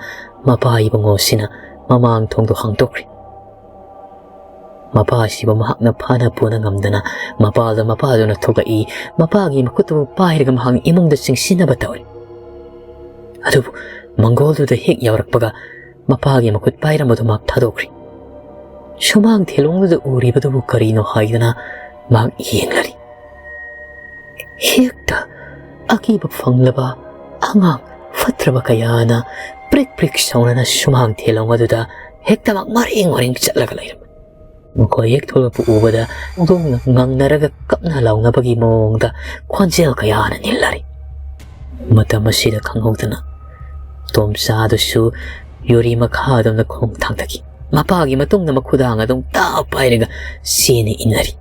ꯃꯄꯥ ꯏꯕꯨꯡꯉꯣꯁꯤꯅ ꯃꯃꯥꯡ ꯊꯣꯡꯗꯣ ꯍꯥꯡꯗꯣꯛꯈ꯭ꯔꯦ꯫ ꯃꯄꯥꯁꯤꯕꯨ ꯃꯍꯥꯛꯅ ꯐꯥꯅ ꯄꯨꯅ ꯉꯝꯗꯅ ꯃꯄꯥꯜꯗ ꯃꯄꯥꯗꯨꯅ ꯊꯣꯛꯂꯛꯏ꯫ ꯃꯄꯥꯒꯤ ꯃꯈꯨꯠꯇꯨ ꯄꯥꯏꯔꯒ ꯃꯍꯥꯛ ꯏꯃꯨꯡꯗ ꯆꯤꯡꯁꯤꯟꯅꯕ ꯇꯧꯔꯤ꯫ ꯑꯗꯨꯕꯨ ꯃꯪꯒꯣꯜꯗꯨꯗ ꯍꯦꯛ ꯌꯧꯔꯛꯄꯒ ꯃꯄꯥꯒꯤ ꯃꯈꯨꯠ ꯄꯥꯏꯔꯝꯕꯗꯨ ꯃꯍꯥꯛ ꯊꯥꯗꯣꯛꯈ꯭ꯔꯦ꯫ ꯁꯨꯃꯥꯡ ꯊꯦꯂꯣꯡꯗꯨꯗ ꯎꯔꯤꯕꯗꯨꯕꯨ ꯀꯔꯤꯅꯣ ꯍꯥꯏꯗꯨꯅ ꯃꯍꯥꯛ ꯌꯦꯡꯂꯔꯤ꯫ ꯍꯦꯛꯇ ꯑꯀꯤꯕ ꯐꯪꯂꯕ ꯑꯉꯥꯡ ꯐꯠꯇ꯭ꯔꯕ ꯀꯌꯥꯅ ꯄ꯭ꯔꯤꯛ ꯄ꯭ꯔꯤꯛ ꯁꯧꯅꯅ ꯁꯨꯃꯥꯡ ꯊꯦꯂꯣꯡ ꯑꯗꯨꯗ ꯍꯦꯛꯇꯃꯛ ꯃꯔꯦꯡ ꯃꯔꯦꯡ ꯆꯠꯂꯒ ꯂꯩꯔꯝꯃꯤ꯫ ꯃꯈꯣꯏ ꯍꯦꯛ ꯊꯣꯛꯂꯛꯄ ꯎꯕꯗ ꯍꯧꯗꯣꯡꯅ ꯉꯪꯅꯔꯒ ꯀꯞꯅ ꯂꯥꯎꯅꯕꯒꯤ ꯃꯑꯣꯡꯗ ꯈꯣꯟꯖꯦꯜ ꯀꯌꯥꯅ ꯅꯤꯜꯂꯔꯤ꯫ ꯃꯇꯝ ꯑꯁꯤꯗ ꯈꯪꯍꯧꯗꯅ ꯇꯣꯝꯆꯥꯗꯨꯁꯨ ꯌꯨꯔꯤ ꯃꯈꯥꯗꯣꯝꯗ ꯈꯣꯡ ꯊꯥꯡꯊꯈꯤ꯫ ꯃꯄꯥꯒꯤ ꯃꯇꯨꯡꯗ ꯃꯈꯨꯗꯥꯡ ꯑꯗꯨꯝ ꯇꯥ ꯄꯥꯏꯔꯒ ꯆꯦꯟꯅ ꯏꯟꯅꯔꯤ꯫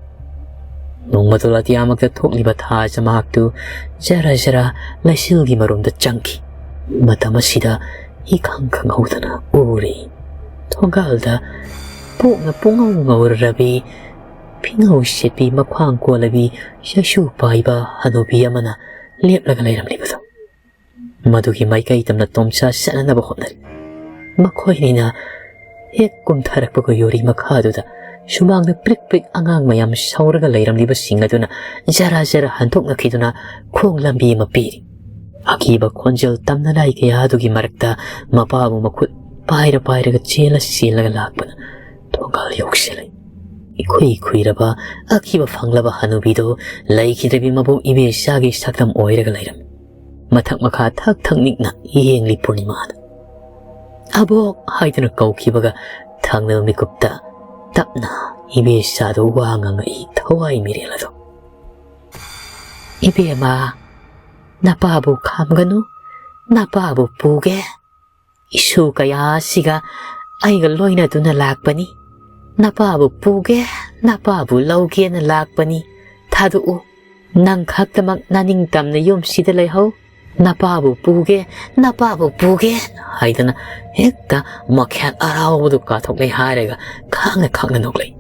ꯅꯣꯡꯃꯗꯣꯜ ꯑꯇꯤꯌꯥꯃꯛꯇ ꯊꯣꯛꯂꯤꯕ ꯊꯥ ꯆꯃꯥꯛꯇꯨ ꯖꯔ ꯖꯔ ꯂꯩꯆꯤꯜꯒꯤ ꯃꯔꯨꯝꯗ ꯆꯪꯈꯤ꯫ ꯃꯇꯝ ꯑꯁꯤꯗ ꯏꯈꯪ ꯈꯪꯍꯧꯗꯅ ꯎꯔꯦ꯫ ꯊꯣꯡꯒꯥꯜꯗ ꯄꯣꯛꯅ ꯄꯨꯡꯉꯧ ꯉꯧꯔꯔꯕꯤ, ꯐꯤꯉꯧ ꯁꯦꯠꯄꯤ, ꯃꯈ꯭ꯋꯥꯡ ꯀꯣꯜꯂꯕꯤ, ꯆꯩꯁꯨ ꯄꯥꯏꯕ ꯍꯅꯨꯕꯤ ꯑꯃꯅ ꯂꯦꯞꯂꯒ ꯂꯩꯔꯝꯂꯤꯕꯗꯨ꯫ ꯃꯗꯨꯒꯤ ꯃꯥꯏꯀꯩ ꯇꯝꯅ ꯇꯣꯝꯆꯥ ꯆꯠꯅꯅꯕ ꯍꯣꯠꯅꯔꯤ꯫ ꯃꯈꯣꯏꯅꯤꯅ ꯍꯦꯛ ꯀꯨꯝꯊꯔꯛꯄꯒ ꯌꯨꯔꯤ ꯃꯈꯥꯗꯨꯗ ꯁꯨꯃꯥꯡꯗ ꯄ꯭ꯔꯤꯛ ꯄ꯭ꯔꯤꯛ ꯑꯉꯥꯡ ꯃꯌꯥꯝ ꯁꯧꯔꯒ ꯂꯩꯔꯝꯂꯤꯕꯁꯤꯡ ꯑꯗꯨꯅ ꯖꯔ ꯖꯔ ꯍꯟꯗꯣꯛꯅꯈꯤꯗꯨꯅ ꯈꯣꯡ ꯂꯝꯕꯤ ꯑꯃ ꯄꯤꯔꯤ꯫ ꯑꯀꯤꯕ ꯈꯣꯟꯖꯦꯜ ꯇꯝꯅ ꯂꯥꯏ ꯀꯌꯥꯗꯨꯒꯤ ꯃꯔꯛꯇ ꯃꯄꯥꯕꯨ ꯃꯈꯨꯠ ꯄꯥꯏꯔ ꯄꯥꯏꯔꯒ ꯆꯦꯜꯂ ꯆꯦꯜꯂꯒ ꯂꯥꯛꯄꯅ ꯊꯣꯡꯒꯥꯜ ꯌꯧꯁꯤꯜꯂꯦ꯫ ꯏꯈꯨꯏ ꯈꯨꯏꯔꯕ ꯑꯀꯤꯕ ꯐꯪꯂꯕ ꯍꯅꯨꯕꯤꯗꯨ ꯂꯩꯈꯤꯗ꯭ꯔꯕꯤ ꯃꯕꯣꯛ ꯏꯕꯦꯆꯥꯒꯤ ꯁꯛꯇꯝ ꯑꯣꯏꯔꯒ ꯂꯩꯔꯝꯃꯤ꯫ ꯃꯊꯛ ꯃꯈꯥ ꯊꯛ ꯊꯛ ꯅꯤꯛꯅ ꯌꯦꯡꯂꯤ ꯄꯨꯔꯅꯤꯃꯥꯗ꯫ "ꯑꯕꯣꯛ" ꯍꯥꯏꯗꯨꯅ ꯀꯧꯈꯤꯕꯒ ꯊꯪꯅꯕ ꯃꯤꯀꯨꯞꯇ ꯇꯞꯅ ꯏꯕꯦꯆꯥꯗꯨ ꯋꯥ ꯉꯥꯡꯉꯛꯏ ꯊꯋꯥꯏ ꯃꯤꯔꯦꯜ ꯑꯗꯨ꯫ "ꯏꯕꯦꯝꯃ, ꯅꯄꯥꯕꯨ ꯈꯥꯝꯒꯅꯨ, ꯅꯄꯥꯕꯨ ꯄꯨꯒꯦ꯫ ꯏꯁꯨ ꯀꯌꯥ ꯑꯁꯤꯒ ꯑꯩꯒ ꯂꯣꯏꯅꯗꯨꯅ ꯂꯥꯛꯄꯅꯤ꯫ ꯅꯄꯥꯕꯨ ꯄꯨꯒꯦ, ꯅꯄꯥꯕꯨ ꯂꯧꯒꯦꯅ ꯂꯥꯛꯄꯅꯤ꯫ ꯊꯥꯗꯣꯛꯎ꯫ ꯅꯪ ꯈꯛꯇꯃꯛ ꯅꯅꯤꯡꯇꯝꯅ ꯌꯨꯝꯁꯤꯗ ꯂꯩꯍꯧ꯫ ꯅꯄꯥꯕꯨ ꯄꯨꯒꯦ, ꯅꯄꯥꯕꯨ ꯄꯨꯒꯦ" ꯍꯥꯏꯗꯅ ꯍꯦꯛꯇ ꯃꯈꯦꯜ ꯑꯔꯥꯎꯕꯗꯨ ꯀꯥꯊꯣꯛꯂꯦ ꯍꯥꯏꯔꯒ ꯈꯥꯡꯅ ꯈꯥꯡꯅ ꯅꯣꯛꯂꯛꯏ꯫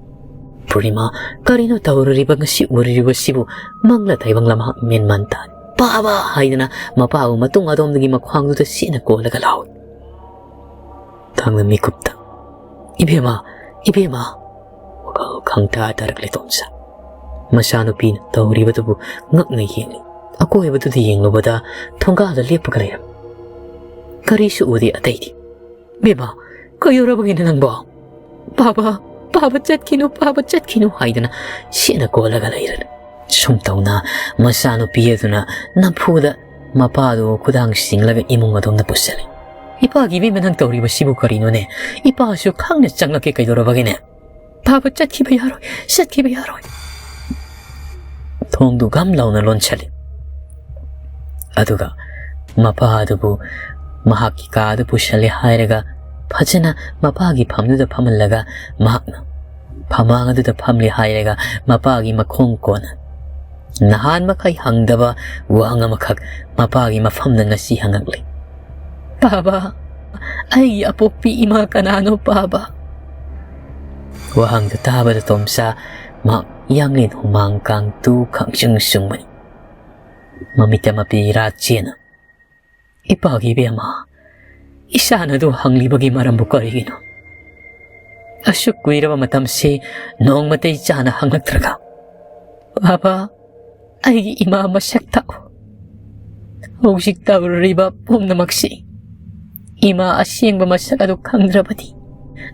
ꯄꯨꯔꯅꯤꯃꯥ, ꯀꯔꯤꯅꯣ ꯇꯧꯔꯨꯔꯤꯕ, ꯉꯁꯤ ꯎꯔꯨꯔꯤꯕꯁꯤꯕꯨ? ꯃꯪꯂ ꯇꯥꯏꯕꯪꯂ ꯃꯍꯥꯛ ꯃꯦꯟ ꯃꯥꯟ ꯇꯥꯗꯦ꯫ "ꯄꯥꯕ" ꯍꯥꯏꯗꯅ ꯃꯄꯥꯕꯨ ꯃꯇꯨꯡ ꯑꯗꯣꯝꯗꯒꯤ ꯃꯈ꯭ꯋꯥꯡꯗꯨꯗ ꯁꯦꯠꯅ ꯀꯣꯜꯂꯒ ꯂꯥꯎꯏ꯫ ꯊꯪꯅ ꯃꯤꯀꯨꯞꯇ, "ꯏꯕꯦꯝꯃ, ꯏꯕꯦꯝꯃ!" ꯋꯥꯈꯜ ꯈꯪꯇꯥ ꯇꯥꯔꯛꯂꯦ ꯇꯣꯝꯆꯥ꯫ ꯃꯆꯥꯅꯨꯄꯤꯅ ꯇꯧꯔꯤꯕꯗꯨꯕꯨ ꯉꯛꯅ ꯌꯦꯡꯂꯤ꯫ ꯑꯀꯣꯏꯕꯗꯨꯗ ꯌꯦꯡꯂꯨꯕꯗ ꯊꯣꯡꯒꯥꯜꯗ ꯂꯦꯞꯄꯒ ꯂꯩꯔꯝꯃꯤ꯫ ꯀꯔꯤꯁꯨ ꯎꯗꯦ ꯑꯇꯩꯗꯤ꯫ "ꯕꯦꯝꯃ, ꯀꯩꯗꯧꯔꯕꯒꯤꯅꯣ ꯅꯪꯕꯣ? ꯄꯥꯕ, ꯄꯥꯕ ꯆꯠꯈꯤꯅꯨ, ꯄꯥꯕ ꯆꯠꯈꯤꯅꯨ" ꯍꯥꯏꯗꯅ ꯁꯦꯠꯅ ꯀꯣꯜꯂꯒ ꯂꯩꯔꯅꯤ꯫ ꯁꯨꯝ ꯇꯧꯅ ꯃꯆꯥꯅꯨꯄꯤ ꯑꯗꯨꯅ ꯅꯝꯐꯨꯗ ꯃꯄꯥꯗꯨ ꯈꯨꯗꯥꯡ ꯆꯤꯡꯂꯒ ꯏꯃꯨꯡ ꯑꯗꯣꯝꯗ ꯄꯨꯁꯤꯜꯂꯤ꯫ "ꯏꯄꯥꯒꯤ ꯏꯕꯦꯝꯃ, ꯅꯪ ꯇꯧꯔꯤꯕꯁꯤꯕꯨ ꯀꯔꯤꯅꯣꯅꯦ? ꯏꯄꯥꯁꯨ ꯈꯪꯅ ꯆꯪꯂꯛꯀꯦ, ꯀꯩꯗꯧꯔꯕꯒꯤꯅꯦ?" "ꯄꯥꯕ ꯆꯠꯈꯤꯕ ꯌꯥꯔꯣꯏ, ꯆꯠꯈꯤꯕ ꯌꯥꯔꯣꯏ"꯫ ꯊꯣꯡꯗꯨ ꯒꯝ ꯂꯥꯎꯅ ꯂꯣꯟꯁꯤꯜꯂꯤ꯫ ꯑꯗꯨꯒ ꯃꯄꯥ ꯑꯗꯨꯕꯨ ꯃꯍꯥꯛꯀꯤ ꯀꯥꯗ ꯄꯨꯁꯤꯜꯂꯦ ꯍꯥꯏꯔꯒ ꯐꯖꯅ ꯃꯄꯥꯒꯤ ꯐꯝꯗꯨꯗ ꯐꯝꯍꯜꯂꯒ ꯃꯍꯥꯛꯅ ꯐꯃꯥꯡ ꯑꯗꯨꯗ ꯐꯝꯂꯦ ꯍꯥꯏꯔꯒ ꯃꯄꯥꯒꯤ ꯃꯈꯣꯡ ꯀꯣꯟꯅ ꯅꯍꯥꯟ ꯃꯈꯩ ꯍꯪꯗꯕ ꯋꯥꯍꯪ ꯑꯃꯈꯛ ꯃꯄꯥꯒꯤ ꯃꯐꯝꯗ ꯉꯁꯤ ꯍꯪꯉꯛꯂꯦ꯫ "ꯄꯥꯕ, ꯑꯩꯒꯤ ꯑꯄꯣꯛꯄꯤ ꯏꯃꯥ ꯀꯅꯥꯅꯣ ꯄꯥꯕ?" ꯋꯥꯍꯪꯗꯨ ꯇꯥꯕꯗ ꯇꯣꯝꯆꯥ ꯃꯍꯥꯛ ꯌꯥꯡꯂꯦꯟ ꯍꯨꯃꯥꯡ ꯀꯥꯡꯇꯨ ꯈꯪꯆꯨꯡ ꯆꯨꯡꯕꯅꯤ꯫ ꯃꯃꯤꯠꯇ ꯃꯄꯤ ꯏꯔꯥ ꯆꯦꯅ, "ꯏꯄꯥꯒꯤ ꯏꯕꯦꯝꯃ, ꯏꯆꯥꯅ ꯑꯗꯨ ꯍꯪꯂꯤꯕꯒꯤ ꯃꯔꯝꯕꯨ ꯀꯔꯤꯒꯤꯅꯣ? ꯑꯁꯨꯛ ꯀꯨꯏꯔꯕ ꯃꯇꯝꯁꯤ ꯅꯣꯡꯃꯇ ꯏꯆꯥꯅ ꯍꯪꯂꯛꯇ꯭ꯔꯒ?" "ꯕꯥꯕꯥ, ꯑꯩꯒꯤ ꯏꯃꯥ ꯃꯁꯛ ꯇꯥꯛꯎ꯫ ꯍꯧꯖꯤꯛ ꯇꯧꯔꯤꯕ ꯄꯨꯝꯅꯃꯛꯁꯤ ꯏꯃꯥ ꯑꯁꯦꯡꯕ ꯃꯁꯛ ꯑꯗꯨ ꯈꯪꯗ꯭ꯔꯕꯗꯤ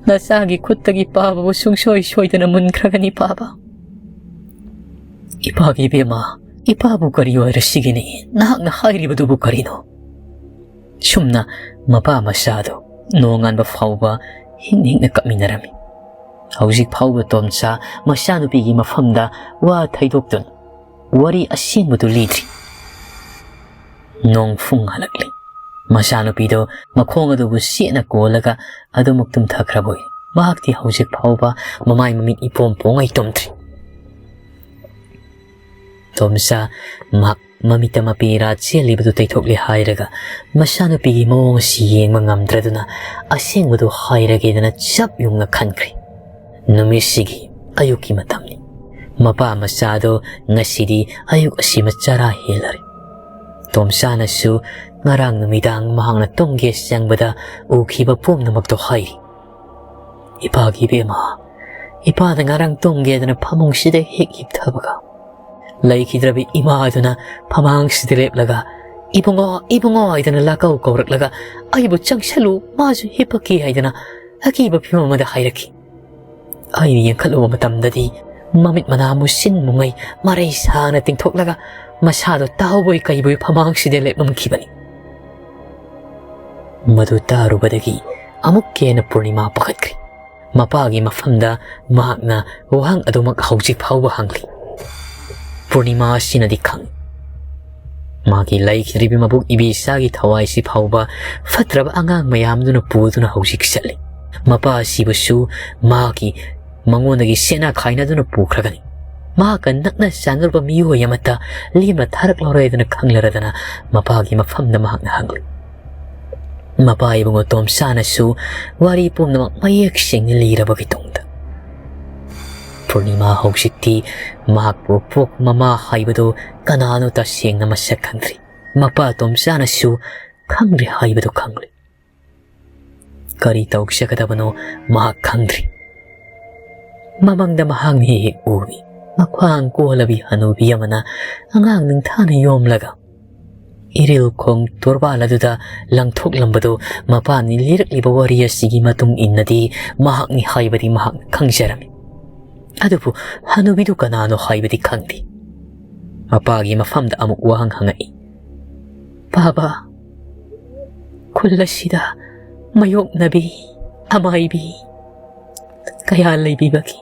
ꯅꯆꯥꯒꯤ ꯈꯨꯠꯇꯒꯤ ꯄꯥꯕꯕꯨ ꯁꯨꯡꯁꯣꯏ ꯁꯣꯏꯗꯅ ꯃꯨꯟꯈ꯭ꯔꯒꯅꯤ, ꯄꯥꯕ꯫ ꯏꯄꯥꯒꯤ ꯏꯕꯦꯝꯃ, ꯏꯄꯥꯕꯨ ꯀꯔꯤ ꯑꯣꯏꯔꯁꯤꯒꯤꯅꯤ? ꯅꯍꯥꯛꯅ ꯍꯥꯏꯔꯤꯕꯗꯨꯕꯨ ꯀꯔꯤꯅꯣ? ꯁꯨꯝꯅ ꯃꯄꯥ ꯃꯆꯥꯗꯣ ꯅꯣꯡꯉꯥꯟꯕ ꯐꯥꯎꯕ ꯍꯤꯡ ꯍꯤꯡꯅ ꯀꯞꯃꯤꯟꯅꯔꯝꯃꯤ꯫ ꯍꯧꯖꯤꯛ ꯐꯥꯎꯕ ꯇꯣꯝꯆꯥ ꯃꯆꯥꯅꯨꯄꯤꯒꯤ ꯃꯐꯝꯗ ꯋꯥ ꯊꯩꯗꯣꯛꯇꯨꯅ ꯋꯥꯔꯤ ꯑꯁꯦꯡꯕꯗꯨ ꯂꯤꯗ꯭ꯔꯤ꯫ ꯅꯣꯡ ꯐꯨꯡ ꯍꯜꯂꯛꯂꯤ꯫ ꯃꯆꯥꯅꯨꯄꯤꯗꯣ ꯃꯈꯣꯡ ꯑꯗꯨꯕꯨ ꯆꯦꯠꯅ ꯀꯣꯜꯂꯒ ꯑꯗꯨꯃꯛ ꯇꯨꯝꯊꯈ꯭ꯔꯕꯣꯏ꯫ ꯃꯍꯥꯛꯇꯤ ꯍꯧꯖꯤꯛ ꯐꯥꯎꯕ ꯃꯃꯥꯏ ꯃꯃꯤꯠ ꯏꯄꯣꯝ ꯄꯣꯉꯩ ꯇꯨꯝꯗ꯭ꯔꯤ꯫ ꯇꯣꯝꯆꯥ ꯃꯍꯥꯛ ꯃꯃꯤꯠꯇ ꯃꯄꯦꯔꯥ ꯆꯦꯜꯂꯤꯕꯗꯨ ꯇꯩꯊꯣꯛꯂꯦ ꯍꯥꯏꯔꯒ ꯃꯆꯥꯅꯨꯄꯤꯒꯤ ꯃꯑꯣꯡ ꯑꯁꯤ ꯌꯦꯡꯕ ꯉꯝꯗ꯭ꯔꯗꯨꯅ ꯑꯁꯦꯡꯕꯗꯨ ꯍꯥꯏꯔꯒꯦꯗꯅ ꯆꯞ ꯌꯨꯡꯅ ꯈꯟꯈ꯭ꯔꯦ꯫ ꯅꯨꯃꯤꯠꯁꯤꯒꯤ ꯑꯌꯨꯛꯀꯤ ꯃꯇꯝꯅꯤ꯫ ꯃꯄꯥ ꯃꯆꯥꯗꯣ ꯉꯁꯤꯗꯤ ꯑꯌꯨꯛ ꯑꯁꯤꯃ ꯆꯔꯥ ꯍꯦꯜꯂꯔꯦ꯫ ꯇꯣꯝꯆꯥꯅꯁꯨ ꯉꯔꯥꯡ ꯅꯨꯃꯤꯗꯥꯡ ꯃꯍꯥꯛꯅ ꯇꯨꯝꯒꯦ ꯆꯪꯕꯗ ꯎꯈꯤꯕ ꯄꯨꯝꯅꯃꯛꯇꯣ ꯍꯥꯏꯔꯤ꯫ ꯏꯄꯥꯒꯤ ꯏꯕꯦꯝꯃ, ꯏꯄꯥꯅ ꯉꯔꯥꯡ ꯇꯨꯝꯒꯦꯗꯅ ꯐꯃꯨꯡꯁꯤꯗ ꯍꯦꯛ ꯍꯤꯞꯊꯕꯒ ꯂꯩꯈꯤꯗ꯭ꯔꯕꯤ ꯏꯃꯥ ꯑꯗꯨꯅ ꯐꯃꯥꯡꯁꯤꯗ ꯂꯦꯞꯂꯒ "ꯏꯕꯨꯡꯉꯣ, ꯏꯕꯨꯡꯉꯣ" ꯍꯥꯏꯗꯅ ꯂꯥꯀꯧ ꯀꯧꯔꯛꯂꯒ "ꯑꯩꯕꯨ ꯆꯪꯁꯜꯂꯨ, ꯃꯥꯁꯨ ꯍꯤꯞꯄꯛꯀꯦ" ꯍꯥꯏꯗꯅ ꯑꯀꯤꯕ ꯐꯤꯕꯝ ꯑꯃꯗ ꯍꯥꯏꯔꯛꯈꯤ꯫ ꯑꯩꯅ ꯌꯦꯡꯈꯠꯂꯨꯕ ꯃꯇꯝꯗꯗꯤ ꯃꯃꯤꯠ ꯃꯅꯥ ꯃꯨꯁꯤꯟ ꯃꯨꯉꯩ ꯃꯔꯩ ꯁꯥꯅ ꯇꯤꯡꯊꯣꯛꯂꯒ ꯃꯁꯥꯗꯣ ꯇꯥꯍꯧꯕꯣꯏ ꯀꯩꯕꯣꯏ ꯐꯃꯥꯡꯁꯤꯗ ꯂꯦꯞꯂꯝꯈꯤꯕꯅꯤ꯫ ꯃꯗꯨ ꯇꯥꯔꯨꯕꯗꯒꯤ ꯑꯃꯨꯛꯀ ꯍꯦꯟꯅ ꯄꯨꯔꯅꯤꯃꯥ ꯄꯥꯈꯠꯈ꯭ꯔꯦ꯫ ꯃꯄꯥꯒꯤ ꯃꯐꯝꯗ ꯃꯍꯥꯛꯅ ꯋꯥꯍꯪ ꯑꯗꯨꯃꯛ ꯍꯧꯖꯤꯛ ꯐꯥꯎꯕ ꯍꯪꯂꯤ꯫ ꯄꯨꯔꯅꯤꯃꯥ ꯑꯁꯤꯅꯗꯤ ꯈꯪꯏ꯫ ꯃꯥꯒꯤ ꯂꯩꯈꯤꯗ꯭ꯔꯤꯕ ꯃꯕꯨꯛ ꯏꯕꯦꯆꯥꯒꯤ ꯊꯋꯥꯏꯁꯤ ꯐꯥꯎꯕ ꯐꯠꯇ꯭ꯔꯕ ꯑꯉꯥꯡ ꯃꯌꯥꯝꯗꯨꯅ ꯄꯨꯗꯨꯅ ꯍꯧꯖꯤꯛ ꯆꯠꯂꯤ꯫ ꯃꯄꯥ ꯑꯁꯤꯕꯨꯁꯨ ꯃꯥꯒꯤ ꯃꯉꯣꯟꯗꯒꯤ ꯁꯦꯠꯅ ꯈꯥꯏꯅꯗꯨꯅ ꯄꯨꯈ꯭ꯔꯒꯅꯤ꯫ ꯃꯍꯥꯛꯀ ꯅꯛꯅ ꯆꯥꯟꯅꯔꯨꯕ ꯃꯤꯑꯣꯏ ꯑꯃꯠꯇ ꯂꯦꯝꯅ ꯊꯥꯔꯛꯂꯔꯣꯏꯗꯅ ꯈꯪꯂꯔꯗꯅ ꯃꯄꯥꯒꯤ ꯃꯐꯝꯗ ꯃꯍꯥꯛꯅ ꯍꯪꯂꯤ꯫ ꯃꯄꯥ ꯏꯕꯨꯡꯉꯣ ꯇꯣꯝꯆꯥꯅꯁꯨ ꯋꯥꯔꯤ ꯄꯨꯝꯅꯃꯛ ꯃꯌꯦꯛ ꯁꯦꯡꯅ ꯂꯤꯔꯕꯒꯤ ꯇꯨꯡꯗ ꯄꯨꯔꯅꯤꯃꯥ ꯍꯧꯖꯤꯛꯇꯤ ꯃꯍꯥꯛꯄꯨ ꯄꯣꯛ ꯃꯃꯥ ꯍꯥꯏꯕꯗꯨ ꯀꯅꯥꯅꯣ ꯇꯁꯦꯡꯅ ꯃꯁꯛ ꯈꯪꯗ꯭ꯔꯤ꯫ ꯃꯄꯥ ꯇꯣꯝꯆꯥꯅꯁꯨ ꯈꯪꯗ꯭ꯔꯤ ꯍꯥꯏꯕꯗꯨ ꯈꯪꯂꯦ꯫ ꯀꯔꯤ ꯇꯧꯖꯒꯗꯕꯅꯣ ꯃꯍꯥꯛ ꯈꯪꯗ꯭ꯔꯤ꯫ ꯃꯃꯪꯗ ꯃꯍꯥꯛꯅ ꯍꯦꯛ ꯍꯦꯛ ꯎꯔꯤ꯫ ꯃꯈ꯭ꯋꯥꯡ ꯀꯣꯜꯂꯕꯤ ꯍꯅꯨꯕꯤ ꯑꯃꯅ ꯑꯉꯥꯡ ꯅꯤꯡꯊꯥꯅ ꯌꯣꯝꯂꯒ ꯏꯔꯤꯜ ꯈꯣꯡ ꯇꯣꯔꯕꯥꯜ ꯑꯗꯨꯗ ꯂꯪꯊꯣꯛꯂꯝꯕꯗꯨ ꯃꯄꯥꯅ ꯂꯤꯔꯛꯂꯤꯕ ꯋꯥꯔꯤ ꯑꯁꯤꯒꯤ ꯃꯇꯨꯡ ꯏꯟꯅꯗꯤ ꯃꯍꯥꯛꯅꯤ ꯍꯥꯏꯕꯗꯤ ꯃꯍꯥꯛꯅ ꯈꯪꯖꯔꯝꯃꯤ꯫ ꯑꯗꯨꯕꯨ ꯍꯅꯨꯕꯤꯗꯨ ꯀꯅꯥꯅꯣ ꯍꯥꯏꯕꯗꯤ ꯈꯪꯗꯦ꯫ ꯃꯄꯥꯒꯤ ꯃꯐꯝꯗ ꯑꯃꯨꯛ ꯋꯥꯍꯪ ꯍꯪꯉꯛꯏ꯫ "ꯄꯥꯕ, ꯈꯨꯜ ꯑꯁꯤꯗ ꯃꯥꯌꯣꯛꯅꯕꯤ, ꯑꯃꯥꯏꯕꯤ ꯀꯌꯥ ꯂꯩꯕꯤꯕꯒꯦ?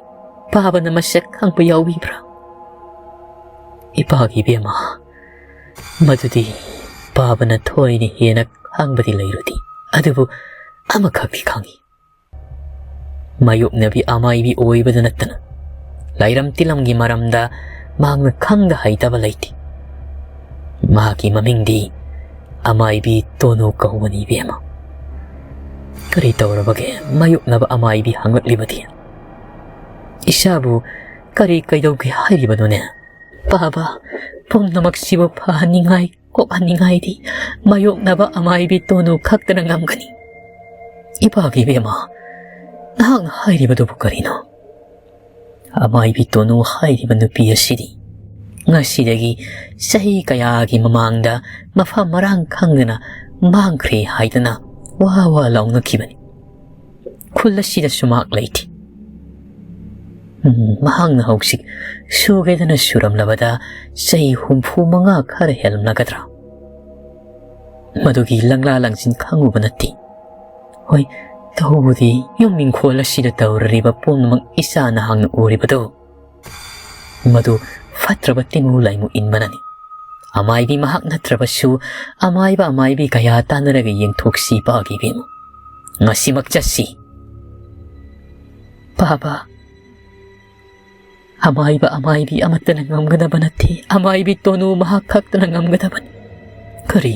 ꯄꯥꯕꯅ ꯃꯁꯛ ꯈꯪꯕ ꯌꯥꯎꯕꯤꯕ꯭ꯔꯥ?" "ꯏꯄꯥꯒꯤ ꯏꯕꯦꯝꯃ, ꯃꯗꯨꯗꯤ ꯄꯥꯕꯅ ꯊꯣꯏꯅ ꯍꯦꯟꯅ ꯈꯪꯕꯗꯤ ꯂꯩꯔꯨꯗꯦ꯫ ꯑꯗꯨꯕꯨ ꯑꯃꯈꯛꯇꯤ ꯈꯪꯏ꯫ ꯃꯥꯌꯣꯛꯅꯕꯤ ꯑꯃꯥꯏꯕꯤ ꯑꯣꯏꯕꯗ ꯅꯠꯇꯅ ꯂꯥꯏꯔꯝ ꯇꯤꯂꯝꯒꯤ ꯃꯔꯝꯗ ꯃꯍꯥꯛꯅ ꯈꯪꯗ ꯍꯩꯇꯕ ꯂꯩꯇꯦ꯫ ꯃꯍꯥꯛꯀꯤ ꯃꯃꯤꯡꯗꯤ ꯑꯃꯥꯏꯕꯤ ꯇꯣꯅꯨ ꯀꯧꯕꯅꯤ ꯏꯕꯦꯝꯃ꯫ ꯀꯔꯤ ꯇꯧꯔꯕꯒꯦ ꯃꯥꯌꯣꯛꯅꯕ ꯑꯃꯥꯏꯕꯤ ꯍꯪꯂꯛꯂꯤꯕꯗꯤ? ꯏꯁꯥꯕꯨ ꯀꯔꯤ ꯀꯩꯗꯧꯒꯦ ꯍꯥꯏꯔꯤꯕꯅꯣꯅꯦ?" "ꯄꯥꯕ, ꯄꯨꯝꯅꯃꯛꯁꯤꯕꯨ ꯐꯍꯟꯅꯤꯡꯉꯥꯏ, ꯀꯣꯛꯍꯟꯅꯤꯡꯉꯥꯏꯗꯤ ꯃꯥꯌꯣꯛꯅꯕ ꯑꯃꯥꯏꯕꯤ ꯇꯣꯅꯨ ꯈꯛꯇꯅ ꯉꯝꯒꯅꯤ꯫" "ꯏꯄꯥꯒꯤ ꯏꯕꯦꯝꯃ, ꯅꯍꯥꯛꯅ ꯍꯥꯏꯔꯤꯕꯗꯨꯕꯨ ꯀꯔꯤꯅꯣ?" "ꯑꯃꯥꯏꯕꯤ ꯇꯣꯅꯨ ꯍꯥꯏꯔꯤꯕ ꯅꯨꯄꯤ ꯑꯁꯤꯗꯤ ꯉꯁꯤꯗꯒꯤ ꯆꯍꯤ ꯀꯌꯥꯒꯤ ꯃꯃꯥꯡꯗ ꯃꯐꯝ ꯃꯔꯥꯡ ꯈꯪꯗꯅ ꯃꯥꯡꯈ꯭ꯔꯦ ꯍꯥꯏꯗꯅ ꯋꯥ ꯋꯥ ꯂꯥꯎꯅꯈꯤꯕꯅꯤ꯫ ꯈꯨꯜ ꯑꯁꯤꯗꯁꯨ ꯃꯍꯥꯛ ꯂꯩꯇꯦ꯫ ꯎꯝ, ꯃꯍꯥꯛꯅ ꯍꯧꯖꯤꯛ ꯁꯨꯒꯦꯗꯅ ꯁꯨꯔꯝꯂꯕꯗ ꯆꯍꯤ ꯍꯨꯝꯐꯨ ꯃꯉꯥ ꯈꯔ ꯍꯦꯜꯂꯝꯂꯒꯗ꯭ꯔꯥ? ꯃꯗꯨꯒꯤ ꯂꯪꯂꯥ ꯂꯪꯁꯤꯟ ꯈꯪꯉꯨꯕ ꯅꯠꯇꯦ꯫ ꯍꯣꯏ, ꯇꯧꯕꯗꯤ ꯌꯨꯝ ꯏꯪꯈꯣꯜ ꯑꯁꯤꯗ ꯇꯧꯔꯤꯕ ꯄꯨꯝꯅꯃꯛ ꯏꯆꯥ ꯅꯍꯥꯛꯅ ꯎꯔꯤꯕꯗꯨ, ꯃꯗꯨ ꯐꯠꯇ꯭ꯔꯕ ꯇꯤꯃꯨ ꯂꯥꯏꯃꯨ ꯏꯟꯕꯅꯅꯤ꯫ ꯑꯃꯥꯏꯕꯤ ꯃꯍꯥꯛ ꯅꯠꯇ꯭ꯔꯕꯁꯨ, ꯑꯃꯥꯏꯕ ꯑꯃꯥꯏꯕꯤ ꯀꯌꯥ ꯇꯥꯟꯅꯔꯒ ꯌꯦꯡꯊꯣꯛꯁꯤ ꯄꯥꯒꯤꯕꯤꯃ꯫ ꯉꯁꯤꯃꯛ ꯆꯠꯁꯤ꯫" "ꯄꯥꯕ, ꯑꯃꯥꯏꯕ ꯑꯃꯥꯏꯕꯤ ꯑꯃꯠꯇꯅ ꯉꯝꯒꯗꯕ ꯅꯠꯇꯦ꯫ ꯑꯃꯥꯏꯕꯤ ꯇꯣꯅꯨ ꯃꯍꯥꯛ ꯈꯛꯇꯅ ꯉꯝꯒꯗꯕꯅꯤ꯫" "ꯀꯔꯤ?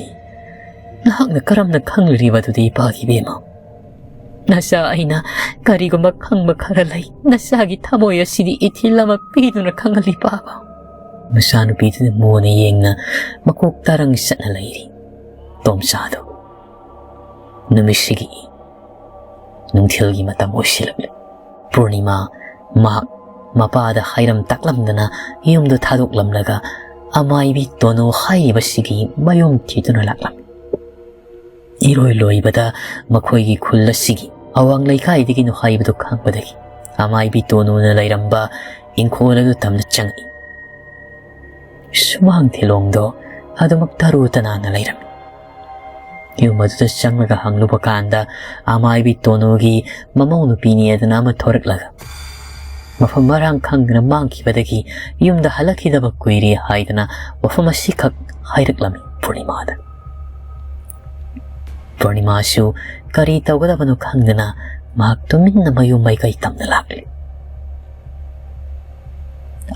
ꯅꯍꯥꯛꯅ ꯀꯔꯝꯅ ꯈꯪꯂꯤꯕꯗꯨꯗꯤ ꯄꯥꯒꯤꯕꯤꯃ?" "ꯅꯆꯥ ꯑꯩꯅ ꯀꯔꯤꯒꯨꯝꯕ ꯈꯪꯕ ꯈꯔ ꯂꯩ꯫ ꯅꯆꯥꯒꯤ ꯊꯃꯣꯏ ꯑꯁꯤꯗꯤ ꯏꯊꯤꯜ ꯑꯃ ꯄꯤꯗꯨꯅ ꯈꯪꯍꯜꯂꯤ ꯄꯥꯕ꯫" ꯃꯆꯥꯅꯨꯄꯤꯗꯨꯅ ꯃꯣꯟꯅ ꯌꯦꯡꯅ ꯃꯀꯣꯛ ꯇꯥꯔꯪ ꯆꯠꯅ ꯂꯩꯔꯤ꯫ ꯇꯣꯝꯆꯥꯗꯨ ꯅꯨꯃꯤꯠꯁꯤꯒꯤ ꯅꯨꯡꯊꯤꯜꯒꯤ ꯃꯇꯝ ꯑꯣꯏꯁꯤꯜꯂꯛꯂꯦ꯫ ꯄꯨꯔꯅꯤꯃꯥ ꯃꯍꯥꯛ ꯃꯄꯥꯗ ꯍꯥꯏꯔꯝ ꯇꯥꯛꯂꯝꯗꯅ ꯌꯨꯝꯗꯨ ꯊꯥꯗꯣꯛꯂꯝꯂꯒ ꯑꯃꯥꯏꯕꯤ ꯇꯣꯅꯨ ꯍꯥꯏꯔꯤꯕꯁꯤꯒꯤ ꯃꯌꯨꯝ ꯊꯤꯗꯨꯅ ꯂꯥꯛꯂꯝꯃꯤ꯫ ꯏꯔꯣꯏ ꯂꯣꯏꯕꯗ ꯃꯈꯣꯏꯒꯤ ꯈꯨꯜ ꯑꯁꯤꯒꯤ ꯑꯋꯥꯡ ꯂꯩꯀꯥꯏꯗꯒꯤꯅꯣ ꯍꯥꯏꯕꯗꯨ ꯈꯪꯕꯗꯒꯤ ꯑꯃꯥꯏꯕꯤ ꯇꯣꯅꯨꯅ ꯂꯩꯔꯝꯕ ꯏꯪꯈꯣꯜ ꯑꯗꯨ ꯇꯝꯅ ꯆꯪꯉꯛꯏ꯫ ꯁꯨꯃꯥꯡ ꯊꯤꯂꯣꯡꯗꯣ ꯑꯗꯨꯃꯛ ꯇꯔꯨ ꯇꯅꯥꯟꯅ ꯂꯩꯔꯝꯃꯤ꯫ ꯌꯨꯝ ꯑꯗꯨꯗ ꯆꯪꯂꯒ ꯍꯪꯂꯨꯕ ꯀꯥꯟꯗ ꯑꯃꯥꯏꯕꯤ ꯇꯣꯅꯨꯒꯤ ꯃꯃꯧ ꯅꯨꯄꯤꯅꯤ ꯑꯗꯨꯅ ꯑꯃ ꯊꯣꯔꯛꯂꯒ ꯃꯐꯝ ꯃꯔꯥꯡ ꯈꯪꯗꯅ ꯃꯥꯡꯈꯤꯕꯗꯒꯤ ꯌꯨꯝꯗ ꯍꯜꯂꯛꯈꯤꯗꯕ ꯀꯨꯏꯔꯦ ꯍꯥꯏꯗꯅ ꯋꯥꯐꯝ ꯑꯁꯤꯈꯛ ꯍꯥꯏꯔꯛꯂꯝꯃꯤ ꯄꯨꯔꯅꯤꯃꯥꯗ꯫ ꯄꯨꯔꯅꯤꯃꯥꯁꯨ ꯀꯔꯤ ꯇꯧꯒꯗꯕꯅꯣ ꯈꯪꯗꯅ ꯃꯍꯥꯛ ꯇꯨꯃꯤꯟꯅ ꯃꯌꯨꯝ ꯃꯥꯏꯀꯩ ꯇꯝꯅ ꯂꯥꯛꯂꯤ꯫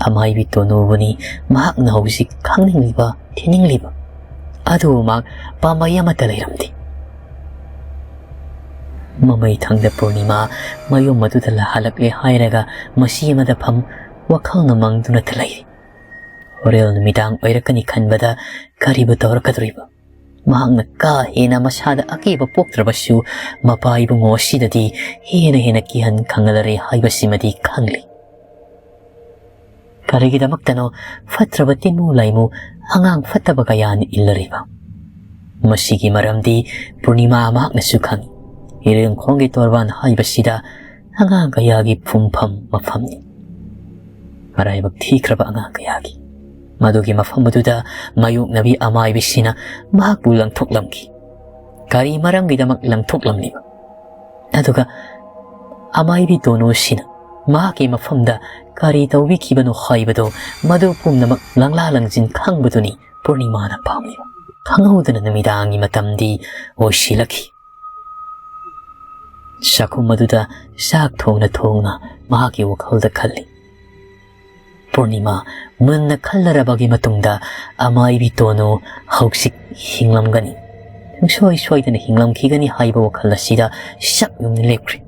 ꯑꯃꯥꯏꯕꯤ ꯇꯣꯅꯨꯕꯨꯅꯤ ꯃꯍꯥꯛꯅ ꯍꯧꯖꯤꯛ ꯈꯪꯅꯤꯡꯂꯤꯕ, ꯊꯤꯅꯤꯡꯂꯤꯕ꯫ ꯑꯗꯨꯕꯨ ꯃꯍꯥꯛ ꯄꯥꯝꯕꯩ ꯑꯃꯠꯇ ꯂꯩꯔꯝꯗꯦ꯫ ꯃꯃꯩ ꯊꯪꯗ ꯄꯨꯔꯅꯤꯃꯥ ꯃꯌꯨꯝ ꯑꯗꯨꯗ ꯂꯥ-, ꯍꯜꯂꯛꯂꯦ ꯍꯥꯏꯔꯒ ꯃꯁꯤ ꯑꯃꯗ ꯐꯝ ꯋꯥꯈꯜꯅ ꯃꯪꯗꯨꯅꯇ ꯂꯩꯔꯤ꯫ ꯍꯣꯔꯦꯟ ꯅꯨꯃꯤꯗꯥꯡ ꯑꯣꯏꯔꯛꯀꯅꯤ ꯈꯟꯕꯗ ꯀꯔꯤꯕꯨ ꯇꯧꯔꯛꯀꯗꯧꯔꯤꯕ? ꯃꯍꯥꯛꯅ ꯀꯥ ꯍꯦꯟꯅ ꯃꯁꯥꯗ ꯑꯀꯤꯕ ꯄꯣꯛꯇ꯭ꯔꯕꯁꯨ ꯃꯄꯥ ꯏꯕꯨꯡꯉꯣ ꯑꯁꯤꯗꯗꯤ ꯍꯦꯟꯅ ꯍꯦꯟꯅ ꯀꯤꯍꯟ ꯈꯪꯍꯜꯂꯔꯦ ꯍꯥꯏꯕꯁꯤꯃꯗꯤ ꯈꯪꯂꯤ꯫ ꯀꯔꯤꯒꯤꯗꯃꯛꯇꯅꯣ ꯐꯠꯇ꯭ꯔꯕ ꯇꯤꯟꯃꯨ ꯂꯥꯏꯃꯨ ꯑꯉꯥꯡ ꯐꯠꯇꯕ ꯀꯌꯥꯅ ꯏꯜꯂꯔꯤꯕ? ꯃꯁꯤꯒꯤ ꯃꯔꯝꯗꯤ ꯄꯨꯔꯅꯤꯃꯥ ꯃꯍꯥꯛꯅꯁꯨ ꯈꯪꯏ꯫ ꯏꯔꯦꯡꯈꯣꯡꯒꯤ ꯇꯣꯔꯕꯥꯟ ꯍꯥꯏꯕꯁꯤꯗ ꯑꯉꯥꯡ ꯀꯌꯥꯒꯤ ꯐꯨꯝꯐꯝ ꯃꯐꯝꯅꯤ꯫ ꯃꯔꯥꯏꯕꯛ ꯊꯤꯈ꯭ꯔꯕ ꯑꯉꯥꯡ ꯀꯌꯥꯒꯤ꯫ ꯃꯗꯨꯒꯤ ꯃꯐꯝ ꯑꯗꯨꯗ ꯃꯥꯌꯣꯛꯅꯕꯤ ꯑꯃꯥꯏꯕꯤꯁꯤꯅ ꯃꯍꯥꯛꯄꯨ ꯂꯪꯊꯣꯛꯂꯝꯈꯤ꯫ ꯀꯔꯤ ꯃꯔꯝꯒꯤꯗꯃꯛ ꯂꯪꯊꯣꯛꯂꯝꯂꯤꯕ? ꯑꯗꯨꯒ ꯑꯃꯥꯏꯕꯤ ꯇꯣꯅꯨꯁꯤꯅ ꯃꯍꯥꯛꯀꯤ ꯃꯐꯝꯗ ꯀꯔꯤ ꯇꯧꯕꯤꯈꯤꯕꯅꯣ ꯍꯥꯏꯕꯗꯨ, ꯃꯗꯨ ꯄꯨꯝꯅꯃꯛ ꯂꯪꯂꯥ ꯂꯪꯖꯤꯟ ꯈꯪꯕꯗꯨꯅꯤ ꯄꯨꯔꯅꯤꯃꯥꯅ ꯄꯥꯝꯂꯤꯕ꯫ ꯈꯪꯍꯧꯗꯅ ꯅꯨꯃꯤꯗꯥꯡꯒꯤ ꯃꯇꯝꯗꯤ ꯑꯣꯏꯁꯤꯜꯂꯛꯈꯤ꯫ ꯆꯥꯛꯈꯨꯝ ꯑꯗꯨꯗ ꯆꯥꯛ ꯊꯣꯡꯅ ꯊꯣꯡꯅ ꯃꯍꯥꯛꯀꯤ ꯋꯥꯈꯜꯗ ꯈꯜꯂꯤ꯫ ꯄꯨꯔꯅꯤꯃꯥ ꯃꯨꯟꯅ ꯈꯜꯂꯔꯕꯒꯤ ꯃꯇꯨꯡꯗ ꯑꯃꯥꯏꯕꯤ ꯇꯣꯅꯨ ꯍꯧꯖꯤꯛ ꯍꯤꯡꯂꯝꯒꯅꯤ, ꯁꯨꯡꯁꯣꯏ ꯁꯣꯏꯗꯅ ꯍꯤꯡꯂꯝꯈꯤꯒꯅꯤ ꯍꯥꯏꯕ ꯋꯥꯈꯜ ꯑꯁꯤꯗ ꯁꯛ ꯌꯨꯡꯅ ꯂꯦꯞꯈ꯭ꯔꯦ꯫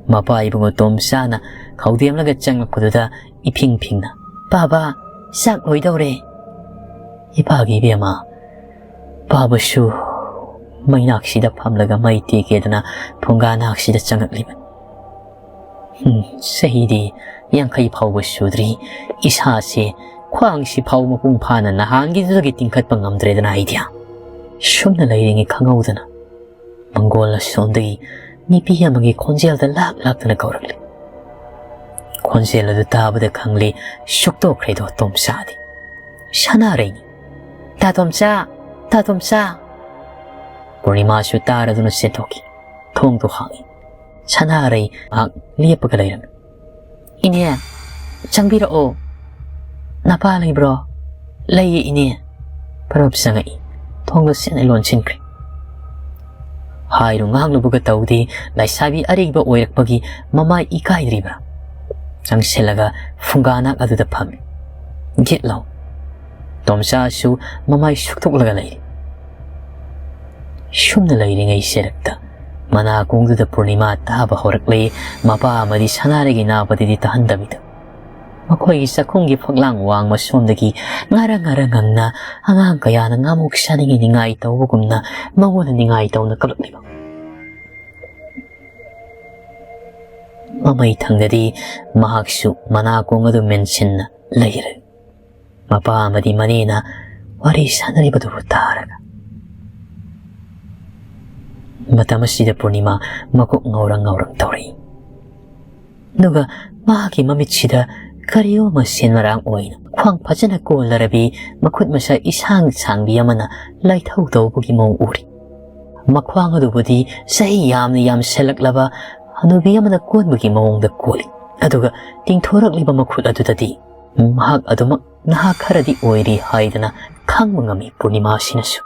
ꯃꯄꯥ ꯏꯕꯨꯡꯉꯣ ꯇꯣꯝꯆꯥꯅ ꯈꯧꯗꯦꯝꯂꯒ ꯆꯪꯂꯛꯄꯗꯨꯗ ꯏꯐꯤꯡ ꯐꯤꯡꯅ, "ꯄꯥꯕ, ꯆꯥꯛ ꯂꯣꯏꯗꯧꯔꯦ꯫" ꯏꯄꯥꯒꯤ ꯏꯕꯦꯝꯃ, ꯄꯥꯕꯁꯨ ꯃꯩꯅꯥꯛꯁꯤꯗ ꯐꯝꯂꯒ ꯃꯩ ꯇꯦꯛꯀꯦꯗꯅ ꯐꯨꯡꯒꯥ ꯅꯥꯛꯁꯤꯗ ꯆꯪꯉꯛꯂꯤꯕꯅꯤ꯫ ꯎꯝ, ꯆꯍꯤꯗꯤ ꯌꯥꯡꯈꯩ ꯐꯥꯎꯕ ꯁꯨꯗ꯭ꯔꯤ, ꯏꯁꯥꯁꯦ ꯈ꯭ꯋꯥꯡꯁꯤ ꯐꯥꯎ ꯃꯄꯨꯡ ꯐꯥꯅ ꯅꯍꯥꯟꯒꯤꯗꯨꯗꯒꯤ ꯇꯤꯡꯈꯠꯄ ꯉꯝꯗ꯭ꯔꯦꯗꯅ ꯑꯩꯗꯤ꯫ ꯁꯨꯝꯅ ꯂꯩꯔꯤꯉꯩ ꯈꯪꯍꯧꯗꯅ ꯃꯪꯒꯣꯜ ꯑꯁꯣꯝꯗꯒꯤ ꯅꯨꯄꯤ ꯑꯃꯒꯤ ꯈꯣꯟꯖꯦꯜꯗ ꯂꯥꯛ ꯂꯥꯛꯇꯅ ꯀꯧꯔꯛꯂꯤ꯫ ꯈꯣꯟꯖꯦꯜ ꯑꯗꯨ ꯇꯥꯕꯗ ꯈꯪꯂꯤ, ꯁꯨꯛꯇꯣꯛꯈ꯭ꯔꯦꯗꯣ ꯇꯣꯝꯆꯥꯗꯤ꯫ ꯁꯅꯥꯔꯩꯅꯤ꯫ "ꯇꯥ ꯇꯣꯝꯆꯥ! ꯇꯥ ꯇꯣꯝꯆꯥ!" ꯄꯨꯔꯅꯤꯃꯥꯁꯨ ꯇꯥꯔꯗꯨꯅ ꯆꯦꯟꯊꯣꯛꯈꯤ꯫ ꯊꯣꯡꯗꯣ ꯍꯥꯡꯉꯤ꯫ ꯁꯅꯥꯔꯩ ꯉꯥꯏꯍꯥꯛ ꯂꯦꯞꯄꯒ ꯂꯩꯔꯝꯃꯤ꯫ "ꯏꯅꯦ, ꯆꯪꯕꯤꯔꯛꯑꯣ꯫ ꯅꯄꯥ ꯂꯩꯕ꯭ꯔꯣ?" "ꯂꯩꯌꯦ, ꯏꯅꯦ꯫" ꯄꯔꯞ ꯆꯪꯉꯛꯏ꯫ ꯊꯣꯡꯗꯣ ꯁꯦꯟꯅ ꯂꯣꯟꯁꯤꯟꯈ꯭ꯔꯦ꯫ ꯍꯥꯏꯔꯨ ꯉꯥꯡꯂꯨꯕꯒ ꯇꯧꯗꯦ, ꯂꯩꯁꯥꯕꯤ ꯑꯔꯤꯕ ꯑꯣꯏꯔꯛꯄꯒꯤ ꯃꯃꯥꯏ ꯏꯀꯥꯏꯗ꯭ꯔꯤꯕ꯭ꯔꯥ? ꯆꯪꯁꯤꯜꯂꯒ ꯐꯨꯡꯒꯥꯅꯥꯛ ꯑꯗꯨꯗ ꯐꯝꯃꯤ꯫ ꯒꯤꯠ ꯂꯥꯎ꯫ ꯇꯣꯝꯆꯥꯁꯨ ꯃꯃꯥꯏ ꯁꯨꯛꯇꯣꯛꯂꯒ ꯂꯩꯔꯤ꯫ ꯁꯨꯝꯅ ꯂꯩꯔꯤꯉꯩ ꯆꯦꯔꯛꯇ ꯃꯅꯥ ꯀꯣꯡꯗꯨꯗ ꯄꯨꯔꯅꯤꯃꯥ ꯇꯥꯕ ꯍꯧꯔꯛꯂꯦ꯫ ꯃꯄꯥ ꯑꯃꯗꯤ ꯁꯅꯥꯔꯩꯒꯤ ꯅꯥꯕꯗꯗꯤ ꯇꯥꯍꯟꯗꯕꯤꯗ꯫ ꯃꯈꯣꯏꯒꯤ ꯆꯥꯛꯈꯨꯝꯒꯤ ꯐꯛꯂꯥꯡ ꯋꯥꯡꯃ ꯁꯣꯝꯗꯒꯤ ꯉꯔꯪ ꯉꯔꯪ ꯉꯪꯅ ꯑꯉꯥꯡ ꯀꯌꯥꯅ ꯉꯥꯃꯨꯛ ꯆꯥꯅꯤꯡꯉꯤ ꯅꯤꯡꯉꯥꯏ ꯇꯧꯕꯒꯨꯝꯅ ꯃꯉꯣꯟꯗ ꯅꯤꯡꯉꯥꯏ ꯇꯧꯅ ꯀꯞꯂꯛꯂꯤꯕ꯫ ꯃꯃꯩ ꯊꯪꯗꯗꯤ ꯃꯍꯥꯛꯁꯨ ꯃꯅꯥꯀꯣꯡ ꯑꯗꯨ ꯃꯦꯟꯁꯤꯟꯅ ꯂꯩꯔꯦ꯫ ꯃꯄꯥ ꯑꯃꯗꯤ ꯃꯅꯦꯅ ꯋꯥꯔꯤ ꯁꯥꯟꯅꯔꯤꯕꯗꯨꯕꯨ ꯇꯥꯔꯒ꯫ ꯃꯇꯝ ꯑꯁꯤꯗ ꯄꯨꯔꯅꯤꯃꯥ ꯃꯀꯣꯛ ꯉꯥꯎꯔꯪ ꯉꯥꯎꯔꯪ ꯇꯧꯔꯛꯏ꯫ ꯑꯗꯨꯒ ꯃꯍꯥꯛꯀꯤ ꯃꯃꯤꯠꯁꯤꯗ ꯀꯔꯤꯑꯣ ꯑꯃ ꯁꯦꯟ ꯃꯔꯥꯡ ꯑꯣꯏꯅ ꯈ꯭ꯋꯥꯡ ꯐꯖꯅ ꯀꯣꯜꯂꯔꯕꯤ ꯃꯈꯨꯠ ꯃꯁꯥ ꯏꯁꯥꯡ ꯁꯥꯡꯕꯤ ꯑꯃꯅ ꯂꯥꯏꯊꯧ ꯇꯧꯕꯒꯤ ꯃꯑꯣꯡ ꯎꯔꯤ꯫ ꯃꯈ꯭ꯋꯥꯡ ꯑꯗꯨꯕꯨꯗꯤ ꯆꯍꯤ ꯌꯥꯝꯅ ꯌꯥꯝꯁꯤꯜꯂꯛꯂꯕ ꯍꯅꯨꯕꯤ ꯑꯃꯅ ꯀꯣꯟꯕꯒꯤ ꯃꯑꯣꯡꯗ ꯀꯣꯜꯂꯤ꯫ ꯑꯗꯨꯒ ꯇꯤꯡꯊꯣꯔꯛꯂꯤꯕ ꯃꯈꯨꯠ ꯑꯗꯨꯗꯗꯤ ꯃꯍꯥꯛ ꯑꯗꯨꯃꯛ ꯅꯍꯥ ꯈꯔꯗꯤ ꯑꯣꯏꯔꯤ ꯍꯥꯏꯗꯅ ꯈꯪꯕ ꯉꯝꯃꯤ ꯄꯨꯔꯅꯤꯃꯥꯁꯤꯅꯁꯨ꯫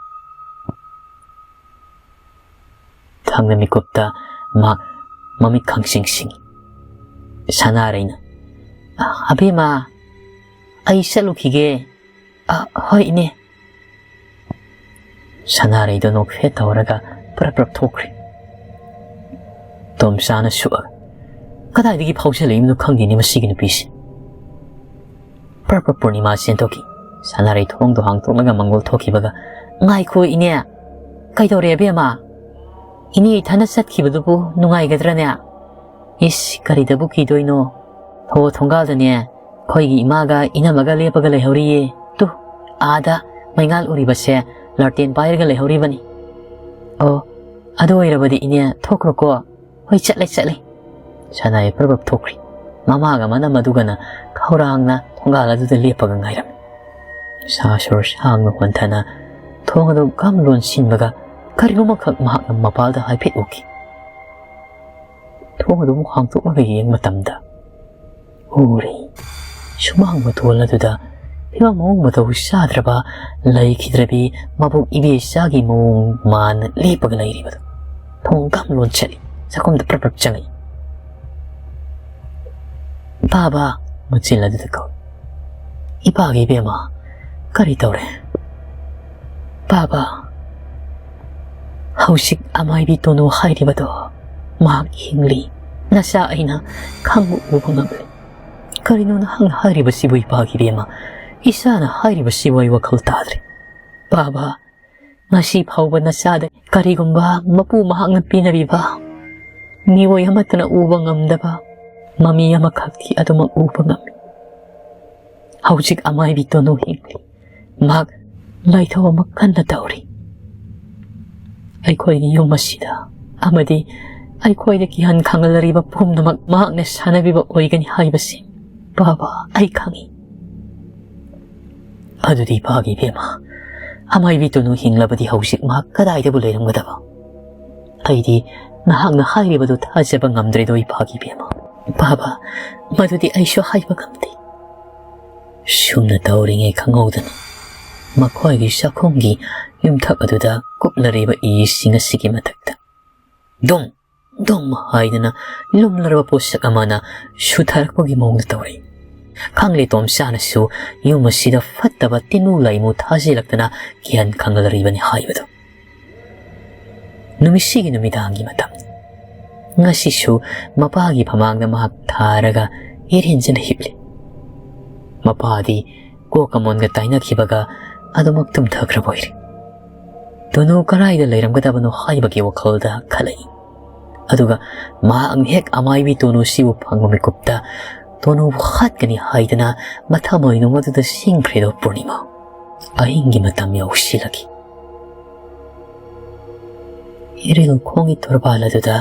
ꯊꯪꯅ ꯃꯤꯀꯨꯞꯇ ꯃꯍꯥꯛ ꯃꯃꯤꯠ ꯈꯪꯁꯤꯡ ꯁꯤꯡꯏ꯫ ꯁꯅꯥꯔꯩꯅ, "ꯑ, ꯑꯕꯦꯝꯃ, ꯑꯩ ꯆꯠꯂꯨꯈꯤꯒꯦ꯫" "ꯑ, ꯍꯣꯏ, ꯏꯅꯦ꯫" ꯁꯅꯥꯔꯩꯗꯣ ꯅꯣꯛꯐꯦꯠ ꯇꯧꯔꯒ ꯄ꯭ꯔꯞ ꯄ꯭ꯔꯞ ꯊꯣꯛꯈ꯭ꯔꯦ꯫ ꯇꯣꯝꯆꯥꯅ ꯁꯨꯛꯑꯒ, "ꯀꯗꯥꯏꯗꯒꯤ ꯐꯥꯎꯖꯜꯂꯛꯏꯕꯅꯣ ꯈꯪꯗꯦꯅꯦ ꯃꯁꯤꯒꯤ ꯅꯨꯄꯤꯁꯦ꯫" ꯄ꯭ꯔꯞ ꯄ꯭ꯔꯞ ꯄꯨꯔꯅꯤꯃꯥ ꯆꯦꯟꯊꯣꯛꯈꯤ꯫ ꯁꯅꯥꯔꯩ ꯊꯣꯡꯗꯣ ꯍꯥꯡꯇꯣꯛꯂꯒ ꯃꯪꯒꯣꯜ ꯊꯣꯛꯈꯤꯕꯒ, "ꯉꯥꯏꯈꯣ ꯏꯅꯦ, ꯀꯩꯗꯧꯔꯦ ꯑꯕꯦꯝꯃ? ꯏꯅꯦ ꯏꯊꯟꯗ ꯆꯠꯈꯤꯕꯗꯨꯕꯨ ꯅꯨꯡꯉꯥꯏꯒꯗ꯭ꯔꯅꯦ?" "ꯏꯁ, ꯀꯔꯤꯗꯕꯨ ꯀꯤꯗꯣꯏꯅꯣ? ꯊꯣ ꯊꯣꯡꯒꯥꯜꯗꯅꯦ, "ꯑꯩꯈꯣꯏꯒꯤ ꯏꯃꯥꯒ ꯏꯅꯝꯃꯒ ꯂꯦꯞꯄꯒ ꯂꯩꯍꯧꯔꯤꯌꯦ꯫ ꯇꯨ, ꯑꯥꯗ ꯃꯩꯉꯥꯜ ꯎꯔꯤꯕꯁꯦ ꯂꯥꯔꯇꯦꯟ ꯄꯥꯏꯔꯒ ꯂꯩꯍꯧꯔꯤꯕꯅꯤ꯫ ꯑꯣ, ꯑꯗꯨ ꯑꯣꯏꯔꯕꯗꯤ ꯏꯅꯦ, ꯊꯣꯛꯈ꯭ꯔꯣꯀꯣ꯫" "ꯍꯣꯏ, ꯆꯠꯂꯦ, ꯆꯠꯂꯦ꯫" ꯁꯅꯥꯏ ꯄ꯭ꯔꯞ ꯄ꯭ꯔꯞ ꯊꯣꯛꯈ꯭ꯔꯤ꯫ ꯃꯃꯥꯒ ꯃꯅꯝ ꯑꯗꯨꯒꯅ ꯈꯧꯔꯥꯡꯅ ꯊꯣꯡꯒꯥꯜ ꯑꯗꯨꯗ ꯂꯦꯞꯄꯒ ꯉꯥꯏꯔꯝꯃꯤ꯫ ꯁꯥ ꯁꯣꯔ ꯁꯥꯡꯅ ꯍꯣꯟꯊꯅ ꯊꯣꯡ ꯑꯗꯨ ꯒꯝ ꯂꯣꯟꯁꯤꯟꯕꯒ ꯀꯔꯤꯅꯣꯃꯈꯛ ꯃꯍꯥꯛꯅ ꯃꯄꯥꯜꯗ ꯍꯥꯏꯐꯦꯠ ꯎꯈꯤ꯫ ꯊꯣꯡ ꯑꯗꯨ ꯑꯃꯨꯛ ꯍꯥꯡꯗꯣꯛꯂꯒ ꯌꯦꯡꯕ ꯃꯇꯝꯗ ꯎꯔꯤ꯫ ꯁꯨꯃꯥꯡ ꯃꯇꯣꯜ ꯑꯗꯨꯗ ꯐꯤꯕꯝ ꯃꯑꯣꯡ ꯃꯇꯧ ꯆꯥꯗ꯭ꯔꯕ, ꯂꯩꯈꯤꯗ꯭ꯔꯕꯤ ꯃꯕꯨꯛ ꯏꯕꯦꯆꯥꯒꯤ ꯃꯑꯣꯡ ꯃꯥꯟꯅ ꯂꯦꯞꯄꯒ ꯂꯩꯔꯤꯕꯗꯨ꯫ ꯊꯣꯡ ꯒꯝ ꯂꯣꯟꯁꯤꯜꯂꯤ꯫ ꯆꯥꯛꯈꯨꯝꯗ ꯄ꯭ꯔꯞ ꯄ꯭ꯔꯞ ꯆꯪꯉꯛꯏ꯫ "ꯕꯥꯕꯥ!" ꯃꯆꯤꯟ ꯑꯗꯨꯗ ꯀꯧꯏ꯫ "ꯏꯄꯥꯒꯤ ꯏꯕꯦꯝꯃ, ꯀꯔꯤ ꯇꯧꯔꯦ?" "ꯕꯥꯕꯥ, ꯍꯧꯖꯤꯛ ꯑꯃꯥꯏꯕꯤ ꯇꯣꯅꯨ ꯍꯥꯏꯔꯤꯕꯗꯣ ꯃꯍꯥꯛ ꯍꯤꯡꯂꯤ꯫ ꯅꯆꯥ ꯑꯩꯅ ꯈꯪꯕ ꯎꯕ ꯉꯝꯂꯤ꯫" "ꯀꯔꯤꯅꯣ ꯅꯍꯥꯛꯅ ꯍꯥꯏꯔꯤꯕꯁꯤꯕꯨ, ꯏꯄꯥꯒꯤ ꯏꯕꯦꯝꯃ? ꯏꯆꯥꯅ ꯍꯥꯏꯔꯤꯕꯁꯤꯕꯨ ꯑꯩ ꯋꯥꯈꯜ ꯇꯥꯗ꯭ꯔꯦ꯫ ꯕꯥꯕꯥ, ꯉꯁꯤ ꯐꯥꯎꯕ ꯅꯆꯥꯗ ꯀꯔꯤꯒꯨꯝꯕ ꯃꯄꯨ ꯃꯍꯥꯛꯅ ꯄꯤꯅꯕꯤꯕ ꯃꯤꯑꯣꯏ ꯑꯃꯠꯇꯅ ꯎꯕ ꯉꯝꯗꯕ ꯃꯃꯤ ꯑꯃꯈꯛꯇꯤ ꯑꯗꯨꯃꯛ ꯎꯕ ꯉꯝꯃꯤ꯫ ꯍꯧꯖꯤꯛ ꯑꯃꯥꯏꯕꯤ ꯇꯣꯅꯨ ꯍꯤꯡꯂꯤ꯫ ꯃꯍꯥꯛ ꯂꯥꯏꯊꯧ ꯑꯃ ꯀꯟꯅ ꯇꯧꯔꯤ꯫ ꯑꯩꯈꯣꯏꯒꯤ ꯌꯨꯝ ꯑꯁꯤꯗ ꯑꯃꯗꯤ ꯑꯩꯈꯣꯏꯗ ꯀꯤꯍꯟ ꯈꯪꯍꯜꯂꯔꯤꯕ ꯄꯨꯝꯅꯃꯛ ꯃꯍꯥꯛꯅ ꯁꯥꯟꯅꯕꯤꯕ ꯑꯣꯏꯒꯅꯤ ꯍꯥꯏꯕꯁꯤ, ꯕꯥꯕꯥ, ꯑꯩ ꯈꯪꯏ꯫" "ꯑꯗꯨꯗꯤ ꯏꯄꯥꯒꯤ ꯏꯕꯦꯝꯃ, ꯑꯃꯥꯏꯕꯤ ꯇꯣꯅꯨ ꯍꯤꯡꯂꯕꯗꯤ ꯍꯧꯖꯤꯛ ꯃꯍꯥꯛ ꯀꯗꯥꯏꯗꯕꯨ ꯂꯩꯔꯝꯒꯗꯕ? ꯑꯩꯗꯤ ꯅꯍꯥꯛꯅ ꯍꯥꯏꯔꯤꯕꯗꯨ ꯊꯥꯖꯕ ꯉꯝꯗ꯭ꯔꯦꯗꯣ, ꯏꯄꯥꯒꯤ ꯏꯕꯦꯝꯃ꯫" "ꯕꯥꯕꯥ, ꯃꯗꯨꯗꯤ ꯑꯩꯁꯨ ꯍꯥꯏꯕ ꯉꯝꯗꯦ꯫" ꯁꯨꯝꯅ ꯇꯧꯔꯤꯉꯩ ꯈꯪꯍꯧꯗꯅ ꯃꯈꯣꯏꯒꯤ ꯆꯥꯛꯈꯨꯝꯒꯤ ꯌꯨꯝꯊꯛ ꯑꯗꯨꯗ ꯀꯨꯞꯂꯔꯤꯕ ꯏꯁꯤꯡ ꯑꯁꯤꯒꯤ ꯃꯊꯛꯇ ꯗꯣꯡ ꯗꯣꯡ ꯍꯥꯏꯗꯅ ꯂꯨꯝꯂꯔꯕ ꯄꯣꯠꯁꯛ ꯑꯃꯅ ꯁꯨꯊꯔꯛꯄꯒꯤ ꯃꯑꯣꯡꯗ ꯇꯧꯔꯛꯏ꯫ ꯈꯪꯂꯦ ꯇꯣꯝꯆꯥꯅꯁꯨ ꯌꯨꯝ ꯑꯁꯤꯗ ꯐꯠꯇꯕ ꯇꯤꯟꯃꯨ ꯂꯥꯏꯃꯨ ꯊꯥꯖꯤꯜꯂꯛꯇꯅ ꯀꯤꯍꯟ ꯈꯪꯍꯜꯂꯔꯤꯕꯅꯤ ꯍꯥꯏꯕꯗꯨ꯫ ꯅꯨꯃꯤꯠꯁꯤꯒꯤ ꯅꯨꯃꯤꯗꯥꯡꯒꯤ ꯃꯇꯝ꯫ ꯉꯁꯤꯁꯨ ꯃꯄꯥꯒꯤ ꯐꯃꯥꯡꯗ ꯃꯍꯥꯛ ꯊꯥꯔꯒ ꯏꯔꯦꯟꯖꯅ ꯍꯤꯞꯂꯤ꯫ ꯃꯄꯥꯗꯤ ꯀꯣꯛꯀ ꯃꯣꯟꯒ ꯇꯥꯏꯅꯈꯤꯕꯒ ꯑꯗꯨꯃꯛ ꯇꯨꯝꯊꯈ꯭ꯔꯕ ꯑꯣꯏꯔꯦ꯫ ꯇꯣꯅꯨ ꯀꯗꯥꯏꯗ ꯂꯩꯔꯝꯒꯗꯕꯅꯣ ꯍꯥꯏꯕꯒꯤ ꯋꯥꯈꯜꯗ ꯈꯜꯂꯛꯏ꯫ ꯑꯗꯨꯒ ꯃꯍꯥꯛꯅ ꯍꯦꯛ ꯑꯃꯥꯏꯕꯤ ꯇꯣꯅꯨꯁꯤꯕꯨ ꯐꯪꯕ ꯃꯤꯀꯨꯞꯇ ꯇꯣꯅꯨꯕꯨ ꯍꯥꯠꯀꯅꯤ ꯍꯥꯏꯗꯅ ꯃꯊꯃꯣꯏꯅꯨꯡ ꯑꯗꯨꯗ ꯁꯤꯡꯈ꯭ꯔꯦꯗꯣ ꯄꯨꯔꯅꯤꯃꯥ꯫ ꯑꯍꯤꯡꯒꯤ ꯃꯇꯝ ꯌꯧꯁꯤꯜꯂꯛꯏ꯫ ꯏꯔꯤꯜ ꯈꯣꯡꯒꯤ ꯇꯣꯔꯕꯥꯜ ꯑꯗꯨꯗ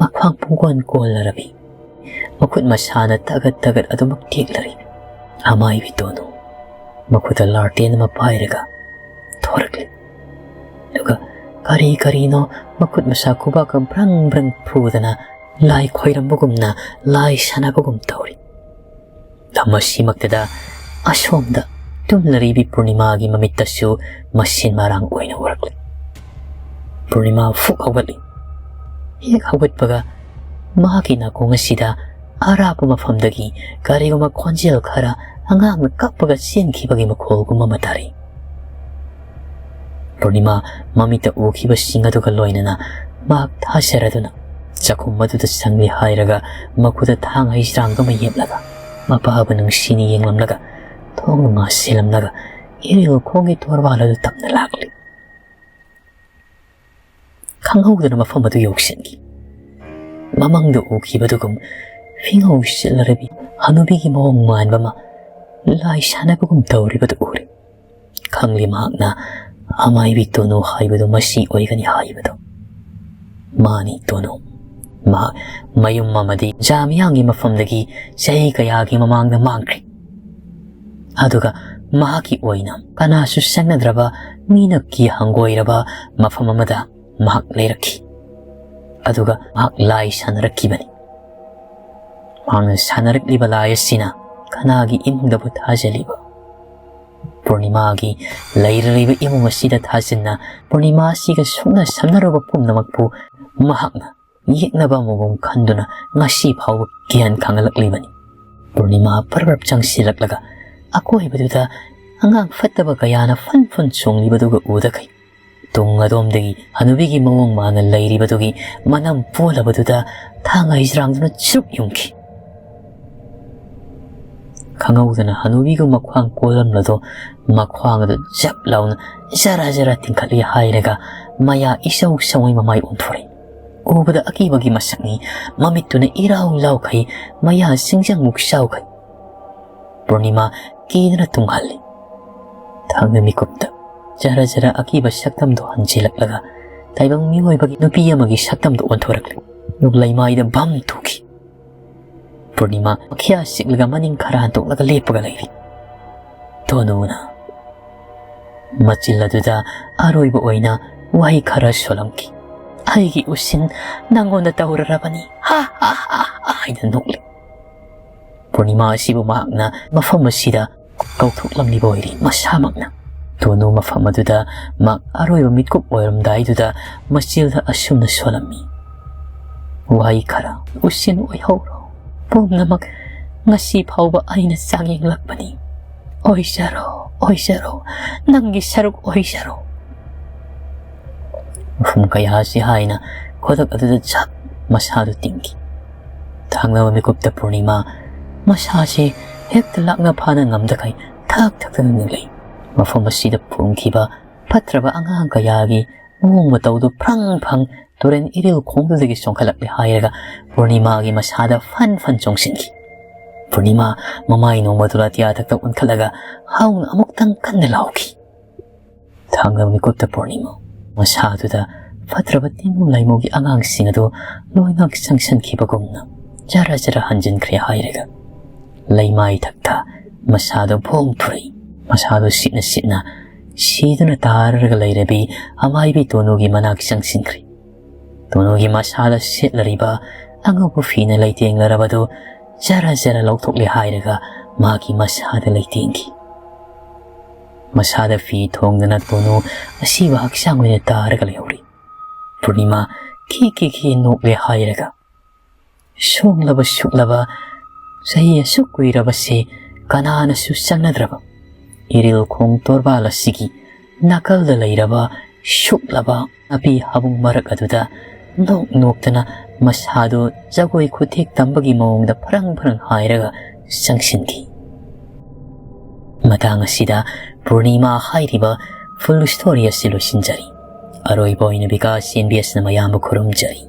ꯃꯈ꯭ꯋꯥꯡ ꯄꯨꯡꯀꯣꯟ ꯀꯣꯜꯂꯔꯕꯤ, ꯃꯈꯨꯠ ꯃꯁꯥꯅ ꯇꯒꯠ ꯇꯒꯠ ꯑꯗꯨꯃꯛ ꯇꯦꯛꯂꯔꯤ ꯑꯃꯥꯏꯕꯤ ꯇꯣꯅꯨ ꯃꯈꯨꯠꯇ ꯂꯥꯔꯇꯦꯟ ꯑꯃ ꯄꯥꯏꯔꯒ ꯊꯣꯔꯛꯂꯤ꯫ ꯑꯗꯨꯒ ꯀꯔꯤ ꯀꯔꯤꯅꯣ ꯃꯈꯨꯠ ꯃꯁꯥ ꯈꯨꯕꯥꯛꯀ ꯕ꯭ꯔꯪ ꯕ꯭ꯔꯪ ꯐꯨꯗꯅ ꯂꯥꯏ ꯈꯣꯏꯔꯝꯕꯒꯨꯝꯅ ꯂꯥꯏ ꯁꯥꯟꯅꯕꯒꯨꯝ ꯇꯧꯔꯤ꯫ ꯃꯁꯤꯃꯛꯇꯗ ꯑꯁꯣꯝꯗ ꯇꯨꯝꯂꯔꯤꯕꯤ ꯄꯨꯔꯅꯤꯃꯥꯒꯤ ꯃꯃꯤꯠꯇꯁꯨ ꯃꯁꯤꯟ ꯃꯔꯥꯡ ꯑꯣꯏꯅ ꯎꯔꯛꯂꯤ꯫ ꯄꯨꯔꯅꯤꯃꯥ ꯐꯨꯛ ꯍꯧꯒꯠꯂꯤ꯫ ꯍꯦꯛ ꯍꯧꯒꯠꯄꯒ ꯃꯍꯥꯛꯀꯤ ꯅꯥꯀꯣꯡ ꯑꯁꯤꯗ ꯑꯔꯥꯞꯄ ꯃꯐꯝꯗꯒꯤ ꯀꯔꯤꯒꯨꯝꯕ ꯈꯣꯟꯖꯦꯜ ꯈꯔ ꯑꯉꯥꯡꯅ ꯀꯞꯄꯒ ꯆꯦꯟꯈꯤꯕꯒꯤ ꯃꯈꯣꯜꯒꯨꯝꯕ ꯑꯃ ꯇꯥꯔꯤ꯫ ꯄꯨꯔꯅꯤꯃꯥ ꯃꯃꯤꯠꯇ ꯎꯈꯤꯕꯁꯤꯡ ꯑꯗꯨꯒ ꯂꯣꯏꯅꯅ ꯃꯍꯥꯛ ꯊꯥꯖꯔꯗꯨꯅ ꯆꯥꯛꯈꯨꯝ ꯑꯗꯨꯗ ꯆꯪꯂꯤ ꯍꯥꯏꯔꯒ ꯃꯈꯨꯠꯇ ꯊꯥꯡ ꯍꯩꯁ꯭ꯔꯥꯡꯗꯨ ꯑꯃ ꯌꯦꯞꯂꯒ ꯃꯄꯥꯕꯨ ꯅꯨꯡꯁꯤꯅ ꯌꯦꯡꯂꯝꯂꯒ ꯊꯣꯡ ꯉꯥꯁꯤꯜꯂꯝꯂꯒ ꯏꯔꯤꯜ ꯈꯣꯡꯒꯤ ꯇꯣꯔꯕꯥꯜ ꯑꯗꯨ ꯇꯞꯅ ꯂꯥꯛꯂꯤ꯫ ꯈꯪꯍꯧꯗꯅ ꯃꯐꯝ ꯑꯗꯨ ꯌꯧꯁꯤꯟꯈꯤ꯫ ꯃꯃꯪꯗ ꯎꯈꯤꯕꯗꯨꯒꯨꯝ ꯐꯤꯉꯧ ꯁꯤꯠꯂꯔꯕꯤ ꯍꯅꯨꯕꯤꯒꯤ ꯃꯑꯣꯡ ꯃꯥꯟꯕ ꯑꯃ ꯂꯥꯏ ꯁꯥꯟꯅꯕꯒꯨꯝ ꯇꯧꯔꯤꯕꯗꯨ ꯎꯔꯦ꯫ ꯈꯪꯂꯤ ꯃꯍꯥꯛꯅ ꯑꯃꯥꯏꯕꯤ ꯇꯣꯅꯨ ꯍꯥꯏꯕꯗꯨ ꯃꯁꯤ ꯑꯣꯏꯒꯅꯤ ꯍꯥꯏꯕꯗꯨ꯫ ꯃꯥꯅꯤ ꯇꯣꯅꯨ꯫ ꯃꯍꯥꯛ ꯃꯌꯨꯝ ꯑꯃꯗꯤ ꯖꯥꯃꯤꯌꯥꯡꯒꯤ ꯃꯐꯝꯗꯒꯤ ꯆꯍꯤ ꯀꯌꯥꯒꯤ ꯃꯃꯥꯡꯗ ꯃꯥꯡꯈ꯭ꯔꯦ꯫ ꯑꯗꯨꯒ ꯃꯍꯥꯛꯀꯤ ꯑꯣꯏꯅ ꯀꯅꯥꯁꯨ ꯆꯪꯅꯗ꯭ꯔꯕ ꯃꯤꯅ ꯀꯤ ꯍꯪꯒꯣꯏꯔꯕ ꯃꯐꯝ ꯑꯃꯗ ꯃꯍꯥꯛ ꯂꯩꯔꯛꯈꯤ꯫ ꯑꯗꯨꯒ ꯃꯍꯥꯛ ꯂꯥꯏ ꯁꯥꯟꯅꯔꯛꯈꯤꯕꯅꯤ꯫ ꯃꯍꯥꯛꯅ ꯁꯥꯟꯅꯔꯛꯂꯤꯕ ꯂꯥꯏ ꯑꯁꯤꯅ ꯀꯅꯥꯒꯤ ꯏꯃꯨꯡꯗꯕꯨ ꯊꯥꯖꯂꯤꯕ? ꯄꯨꯔꯅꯤꯃꯥꯒꯤ ꯂꯩꯔꯤꯕ ꯏꯃꯨꯡ ꯑꯁꯤꯗ ꯊꯥꯖꯤꯟꯅ ꯄꯨꯔꯅꯤꯃꯥ ꯑꯁꯤꯒ ꯁꯨꯡꯅ ꯁꯝꯅꯔꯨꯕ ꯄꯨꯝꯅꯃꯛꯄꯨ ꯃꯍꯥꯛꯅ ꯌꯦꯛꯅꯕ ꯑꯃꯒꯨꯝ ꯈꯟꯗꯨꯅ ꯉꯁꯤ ꯐꯥꯎꯕ ꯒ꯭ꯌꯥꯟ ꯈꯪꯍꯜꯂꯛꯂꯤꯕꯅꯤ꯫ ꯄꯨꯔꯅꯤꯃꯥ ꯄꯔꯞ ꯄꯔꯞ ꯆꯪꯁꯤꯜꯂꯛꯂꯒ ꯑꯀꯣꯏꯕꯗꯨꯗ ꯑꯉꯥꯡ ꯐꯠꯇꯕ ꯀꯌꯥꯅ ꯐꯟ ꯐꯟ ꯆꯣꯡꯂꯤꯕꯗꯨꯒ ꯎꯗꯈꯩ ꯇꯨꯡ ꯑꯗꯣꯝꯗꯒꯤ ꯍꯅꯨꯕꯤꯒꯤ ꯃꯑꯣꯡ ꯃꯥꯟꯅ ꯂꯩꯔꯤꯕꯗꯨꯒꯤ ꯃꯅꯝ ꯄꯣꯜꯂꯕꯗꯨꯗ ꯊꯥꯡ ꯍꯩꯖ꯭ꯔꯥꯡꯗꯨꯅ ꯆꯨꯞ ꯌꯨꯡꯈꯤ꯫ ꯈꯪꯍꯧꯗꯅ ꯍꯅꯨꯕꯤꯒ ꯃꯈ꯭ꯋꯥꯡ ꯀꯣꯜꯂꯝꯂꯗꯣ ꯃꯈ꯭ꯋꯥꯡ ꯑꯗꯨ ꯖꯞ ꯂꯥꯎꯅ ꯖꯔꯥ ꯖꯔꯥ ꯇꯤꯡꯈꯠꯂꯤ ꯍꯥꯏꯔꯒ ꯃꯌꯥ ꯏꯁꯧ ꯁꯧꯉꯩ ꯃꯃꯥꯏ ꯑꯣꯟꯊꯣꯔꯛꯏ꯫ ꯎꯕꯗ ꯑꯀꯤꯕꯒꯤ ꯃꯁꯛꯅꯤ꯫ ꯃꯃꯤꯠꯇꯨꯅ ꯏꯔꯥꯎ ꯂꯥꯎꯈꯩ, ꯃꯌꯥ ꯁꯤꯡꯖꯪꯃꯨꯛ ꯆꯥꯎꯈꯩ꯫ ꯄꯨꯔꯅꯤꯃꯥ ꯀꯤꯗꯨꯅ ꯇꯨꯡꯍꯜꯂꯤ꯫ ꯊꯪꯅ ꯃꯤꯀꯨꯞꯇ ꯖꯔ ꯖꯔ ꯑꯀꯤꯕ ꯁꯛꯇꯝꯗꯣ ꯍꯟꯖꯤꯜꯂꯛꯂꯒ ꯇꯥꯏꯕꯪ ꯃꯤꯑꯣꯏꯕꯒꯤ ꯅꯨꯄꯤ ꯑꯃꯒꯤ ꯁꯛꯇꯝꯗꯣ ꯑꯣꯟꯊꯣꯔꯛꯂꯤ꯫ ꯂꯩꯃꯥꯏꯗ ꯚꯝ ꯊꯣꯛꯈꯤ꯫ ꯄꯨꯔꯅꯤꯃꯥ ꯃꯈꯤꯌꯥ ꯁꯤꯛꯂꯒ ꯃꯅꯤꯡ ꯈꯔ ꯍꯟꯗꯣꯛꯂꯒ ꯂꯦꯞꯄꯒ ꯂꯩꯔꯤ꯫ ꯇꯣꯅꯨꯅ ꯃꯆꯤꯜ ꯑꯗꯨꯗ ꯑꯔꯣꯏꯕ ꯑꯣꯏꯅ ꯋꯥꯍꯩ ꯈꯔ ꯁꯣꯜꯂꯝꯈꯤ꯫ "ꯑꯩꯒꯤ ꯎꯁꯤꯟ ꯅꯪꯉꯣꯟꯗ ꯇꯧꯔꯔꯕꯅꯤ꯫ ꯍꯥ, ꯍꯥ, ꯍꯥ, ꯍꯥ," ꯍꯥꯏꯅ ꯅꯣꯛꯂꯤ꯫ ꯄꯨꯔꯅꯤꯃꯥ ꯑꯁꯤꯕꯨ ꯃꯍꯥꯛꯅ ꯃꯐꯝ ꯑꯁꯤꯗ ꯀꯧꯊꯣꯛꯂꯝꯂꯤꯕ ꯑꯣꯏꯔꯤ꯫ ꯃꯁꯥꯃꯛꯅ ꯇꯣꯅꯨ ꯃꯐꯝ ꯑꯗꯨꯗ ꯃꯍꯥꯛ ꯑꯔꯣꯏꯕ ꯃꯤꯠꯀꯨꯞ ꯑꯣꯏꯔꯝꯗꯥꯏꯗꯨꯗ ꯃꯆꯤꯜꯗ ꯑꯁꯨꯝꯅ ꯁꯣꯜꯂꯝꯃꯤ꯫ ꯋꯥꯍꯩ ꯈꯔ: "ꯎꯁꯤꯟ ꯑꯣꯏꯍꯧꯔꯣ꯫ ꯄꯨꯝꯅꯃꯛ ꯉꯁꯤ ꯐꯥꯎꯕ ꯑꯩꯅ ꯆꯥꯡꯌꯦꯡꯂꯛꯄꯅꯤ꯫ ꯑꯣꯏꯖꯔꯣ, ꯑꯣꯏꯖꯔꯣ, ꯅꯪꯒꯤ ꯁꯔꯨꯛ ꯑꯣꯏꯖꯔꯣ꯫" ꯃꯐꯝ ꯀꯌꯥ ꯑꯁꯤ ꯍꯥꯏꯅ ꯈꯨꯗꯛ ꯑꯗꯨꯗ ꯆꯞ ꯃꯁꯥꯗꯨ ꯇꯤꯡꯈꯤ꯫ ꯊꯥꯡꯅꯕ ꯃꯤꯀꯨꯞꯇ ꯄꯨꯔꯅꯤꯃꯥ ꯃꯁꯥꯁꯦ ꯍꯦꯛꯇ ꯂꯥꯛꯅ ꯐꯥꯅ ꯉꯝꯗꯈꯩ ꯊꯛ ꯊꯛꯇꯅ ꯅꯤꯛꯂꯛꯏ꯫ ꯃꯐꯝ ꯑꯁꯤꯗ ꯐꯣꯡꯈꯤꯕ ꯐꯠꯇ꯭ꯔꯕ ꯑꯉꯥꯡ ꯀꯌꯥꯒꯤ ꯃꯑꯣꯡ ꯃꯇꯧꯗꯨ ꯐ꯭ꯔꯪ ꯐ꯭ꯔꯪ ꯇꯨꯔꯦꯟ ꯏꯔꯤꯜ ꯈꯣꯡꯗꯨꯗꯒꯤ ꯆꯣꯡꯈꯠꯂꯛꯂꯦ ꯍꯥꯏꯔꯒ ꯄꯨꯔꯅꯤꯃꯥꯒꯤ ꯃꯁꯥꯗ ꯐꯟ ꯐꯟ ꯆꯣꯡꯁꯤꯟꯈꯤ꯫ ꯄꯨꯔꯅꯤꯃꯥ ꯃꯃꯥꯏ ꯅꯣꯡꯃꯗꯨ ꯑꯇꯤꯌꯥ ꯊꯛꯇ ꯑꯣꯟꯈꯠꯂꯒ ꯍꯧꯅ ꯑꯃꯨꯛꯇꯪ ꯀꯟꯅ ꯂꯥꯎꯈꯤ꯫ ꯊꯥꯡꯅꯕ ꯃꯤꯀꯨꯞꯇ ꯄꯨꯔꯅꯤꯃꯥ ꯃꯁꯥꯗꯨꯗ ꯐꯠꯇ꯭ꯔꯕ ꯇꯤꯟꯃꯨ ꯂꯥꯏꯃꯨꯒꯤ ꯑꯉꯥꯡꯁꯤꯡ ꯑꯗꯨ ꯂꯣꯏꯅꯃꯛ ꯆꯪꯁꯤꯟꯈꯤꯕꯒꯨꯝꯅ ꯖꯔ ꯖꯔ ꯍꯟꯖꯤꯟꯈ꯭ꯔꯦ ꯍꯥꯏꯔꯒ ꯂꯩꯃꯥꯏ ꯊꯛꯇ ꯃꯁꯥꯗꯨ ꯚꯣꯡ ꯊꯨꯔꯛꯏ꯫ ꯃꯁꯥꯗꯨ ꯁꯤꯠꯅ ꯁꯤꯠꯅ ꯁꯤꯗꯨꯅ ꯇꯥꯔꯒ ꯂꯩꯔꯕꯤ ꯑꯃꯥꯏꯕꯤ ꯇꯣꯅꯨꯒꯤ ꯃꯅꯥꯛ ꯆꯪꯁꯤꯟꯈ꯭ꯔꯦ꯫ ꯇꯣꯅꯨꯒꯤ ꯃꯁꯥꯗ ꯁꯦꯠꯂꯔꯤꯕ ꯑꯉꯧꯕ ꯐꯤꯅ ꯂꯩꯇꯦꯡꯂꯔꯕꯗꯨ ꯖꯔ ꯖꯔ ꯂꯧꯊꯣꯛꯂꯦ ꯍꯥꯏꯔꯒ ꯃꯥꯒꯤ ꯃꯁꯥꯗ ꯂꯩꯇꯦꯡꯈꯤ꯫ ꯃꯁꯥꯗ ꯐꯤ ꯊꯣꯡꯗꯅ ꯇꯣꯅꯨ ꯑꯁꯤꯕ ꯍꯛꯆꯥꯡ ꯑꯣꯏꯅ ꯇꯥꯔꯒ ꯂꯩꯍꯧꯔꯤ꯫ ꯄꯨꯔꯅꯤꯃꯥ ꯈꯤ ꯈꯤ ꯈꯤ ꯅꯣꯛꯂꯦ ꯍꯥꯏꯔꯒ, ꯁꯣꯡꯂꯕ ꯁꯨꯛꯂꯕ ꯆꯍꯤ ꯑꯁꯨꯛ ꯀꯨꯏꯔꯕꯁꯦ ꯀꯅꯥꯅꯁꯨ ꯆꯪꯅꯗ꯭ꯔꯕ ꯏꯔꯤꯜ ꯈꯣꯡ ꯇꯣꯔꯕꯥꯜ ꯑꯁꯤꯒꯤ ꯅꯥꯀꯜꯗ ꯂꯩꯔꯕ ꯁꯨꯛꯂꯕ ꯅꯥꯄꯤ ꯍꯥꯕꯨꯡ ꯃꯔꯛ ꯑꯗꯨꯗ ꯅꯣꯛ ꯅꯣꯛꯇꯅ ꯃꯁꯥꯗꯨ ꯖꯒꯣꯏ ꯈꯨꯊꯦꯛ ꯇꯝꯕꯒꯤ ꯃꯑꯣꯡꯗ ꯐꯔꯪ ꯐꯔꯪ ꯍꯥꯏꯔꯒ ꯆꯪꯁꯤꯟꯈꯤ꯫ ꯃꯇꯥꯡ ꯑꯁꯤꯗ ꯄꯨꯔꯅꯤꯃꯥ ꯍꯥꯏꯔꯤꯕ full story ꯑꯁꯤ ꯂꯣꯏꯁꯤꯟꯖꯔꯤ꯫ ꯑꯔꯣꯏꯕ ꯑꯣꯏꯅ ꯕꯤꯀꯥꯁ ꯁꯤ ꯑꯦꯟ ꯕꯤ ꯑꯦꯁꯅ ꯃꯌꯥꯝꯕꯨ ꯈꯨꯔꯨꯝꯖꯔꯤ꯫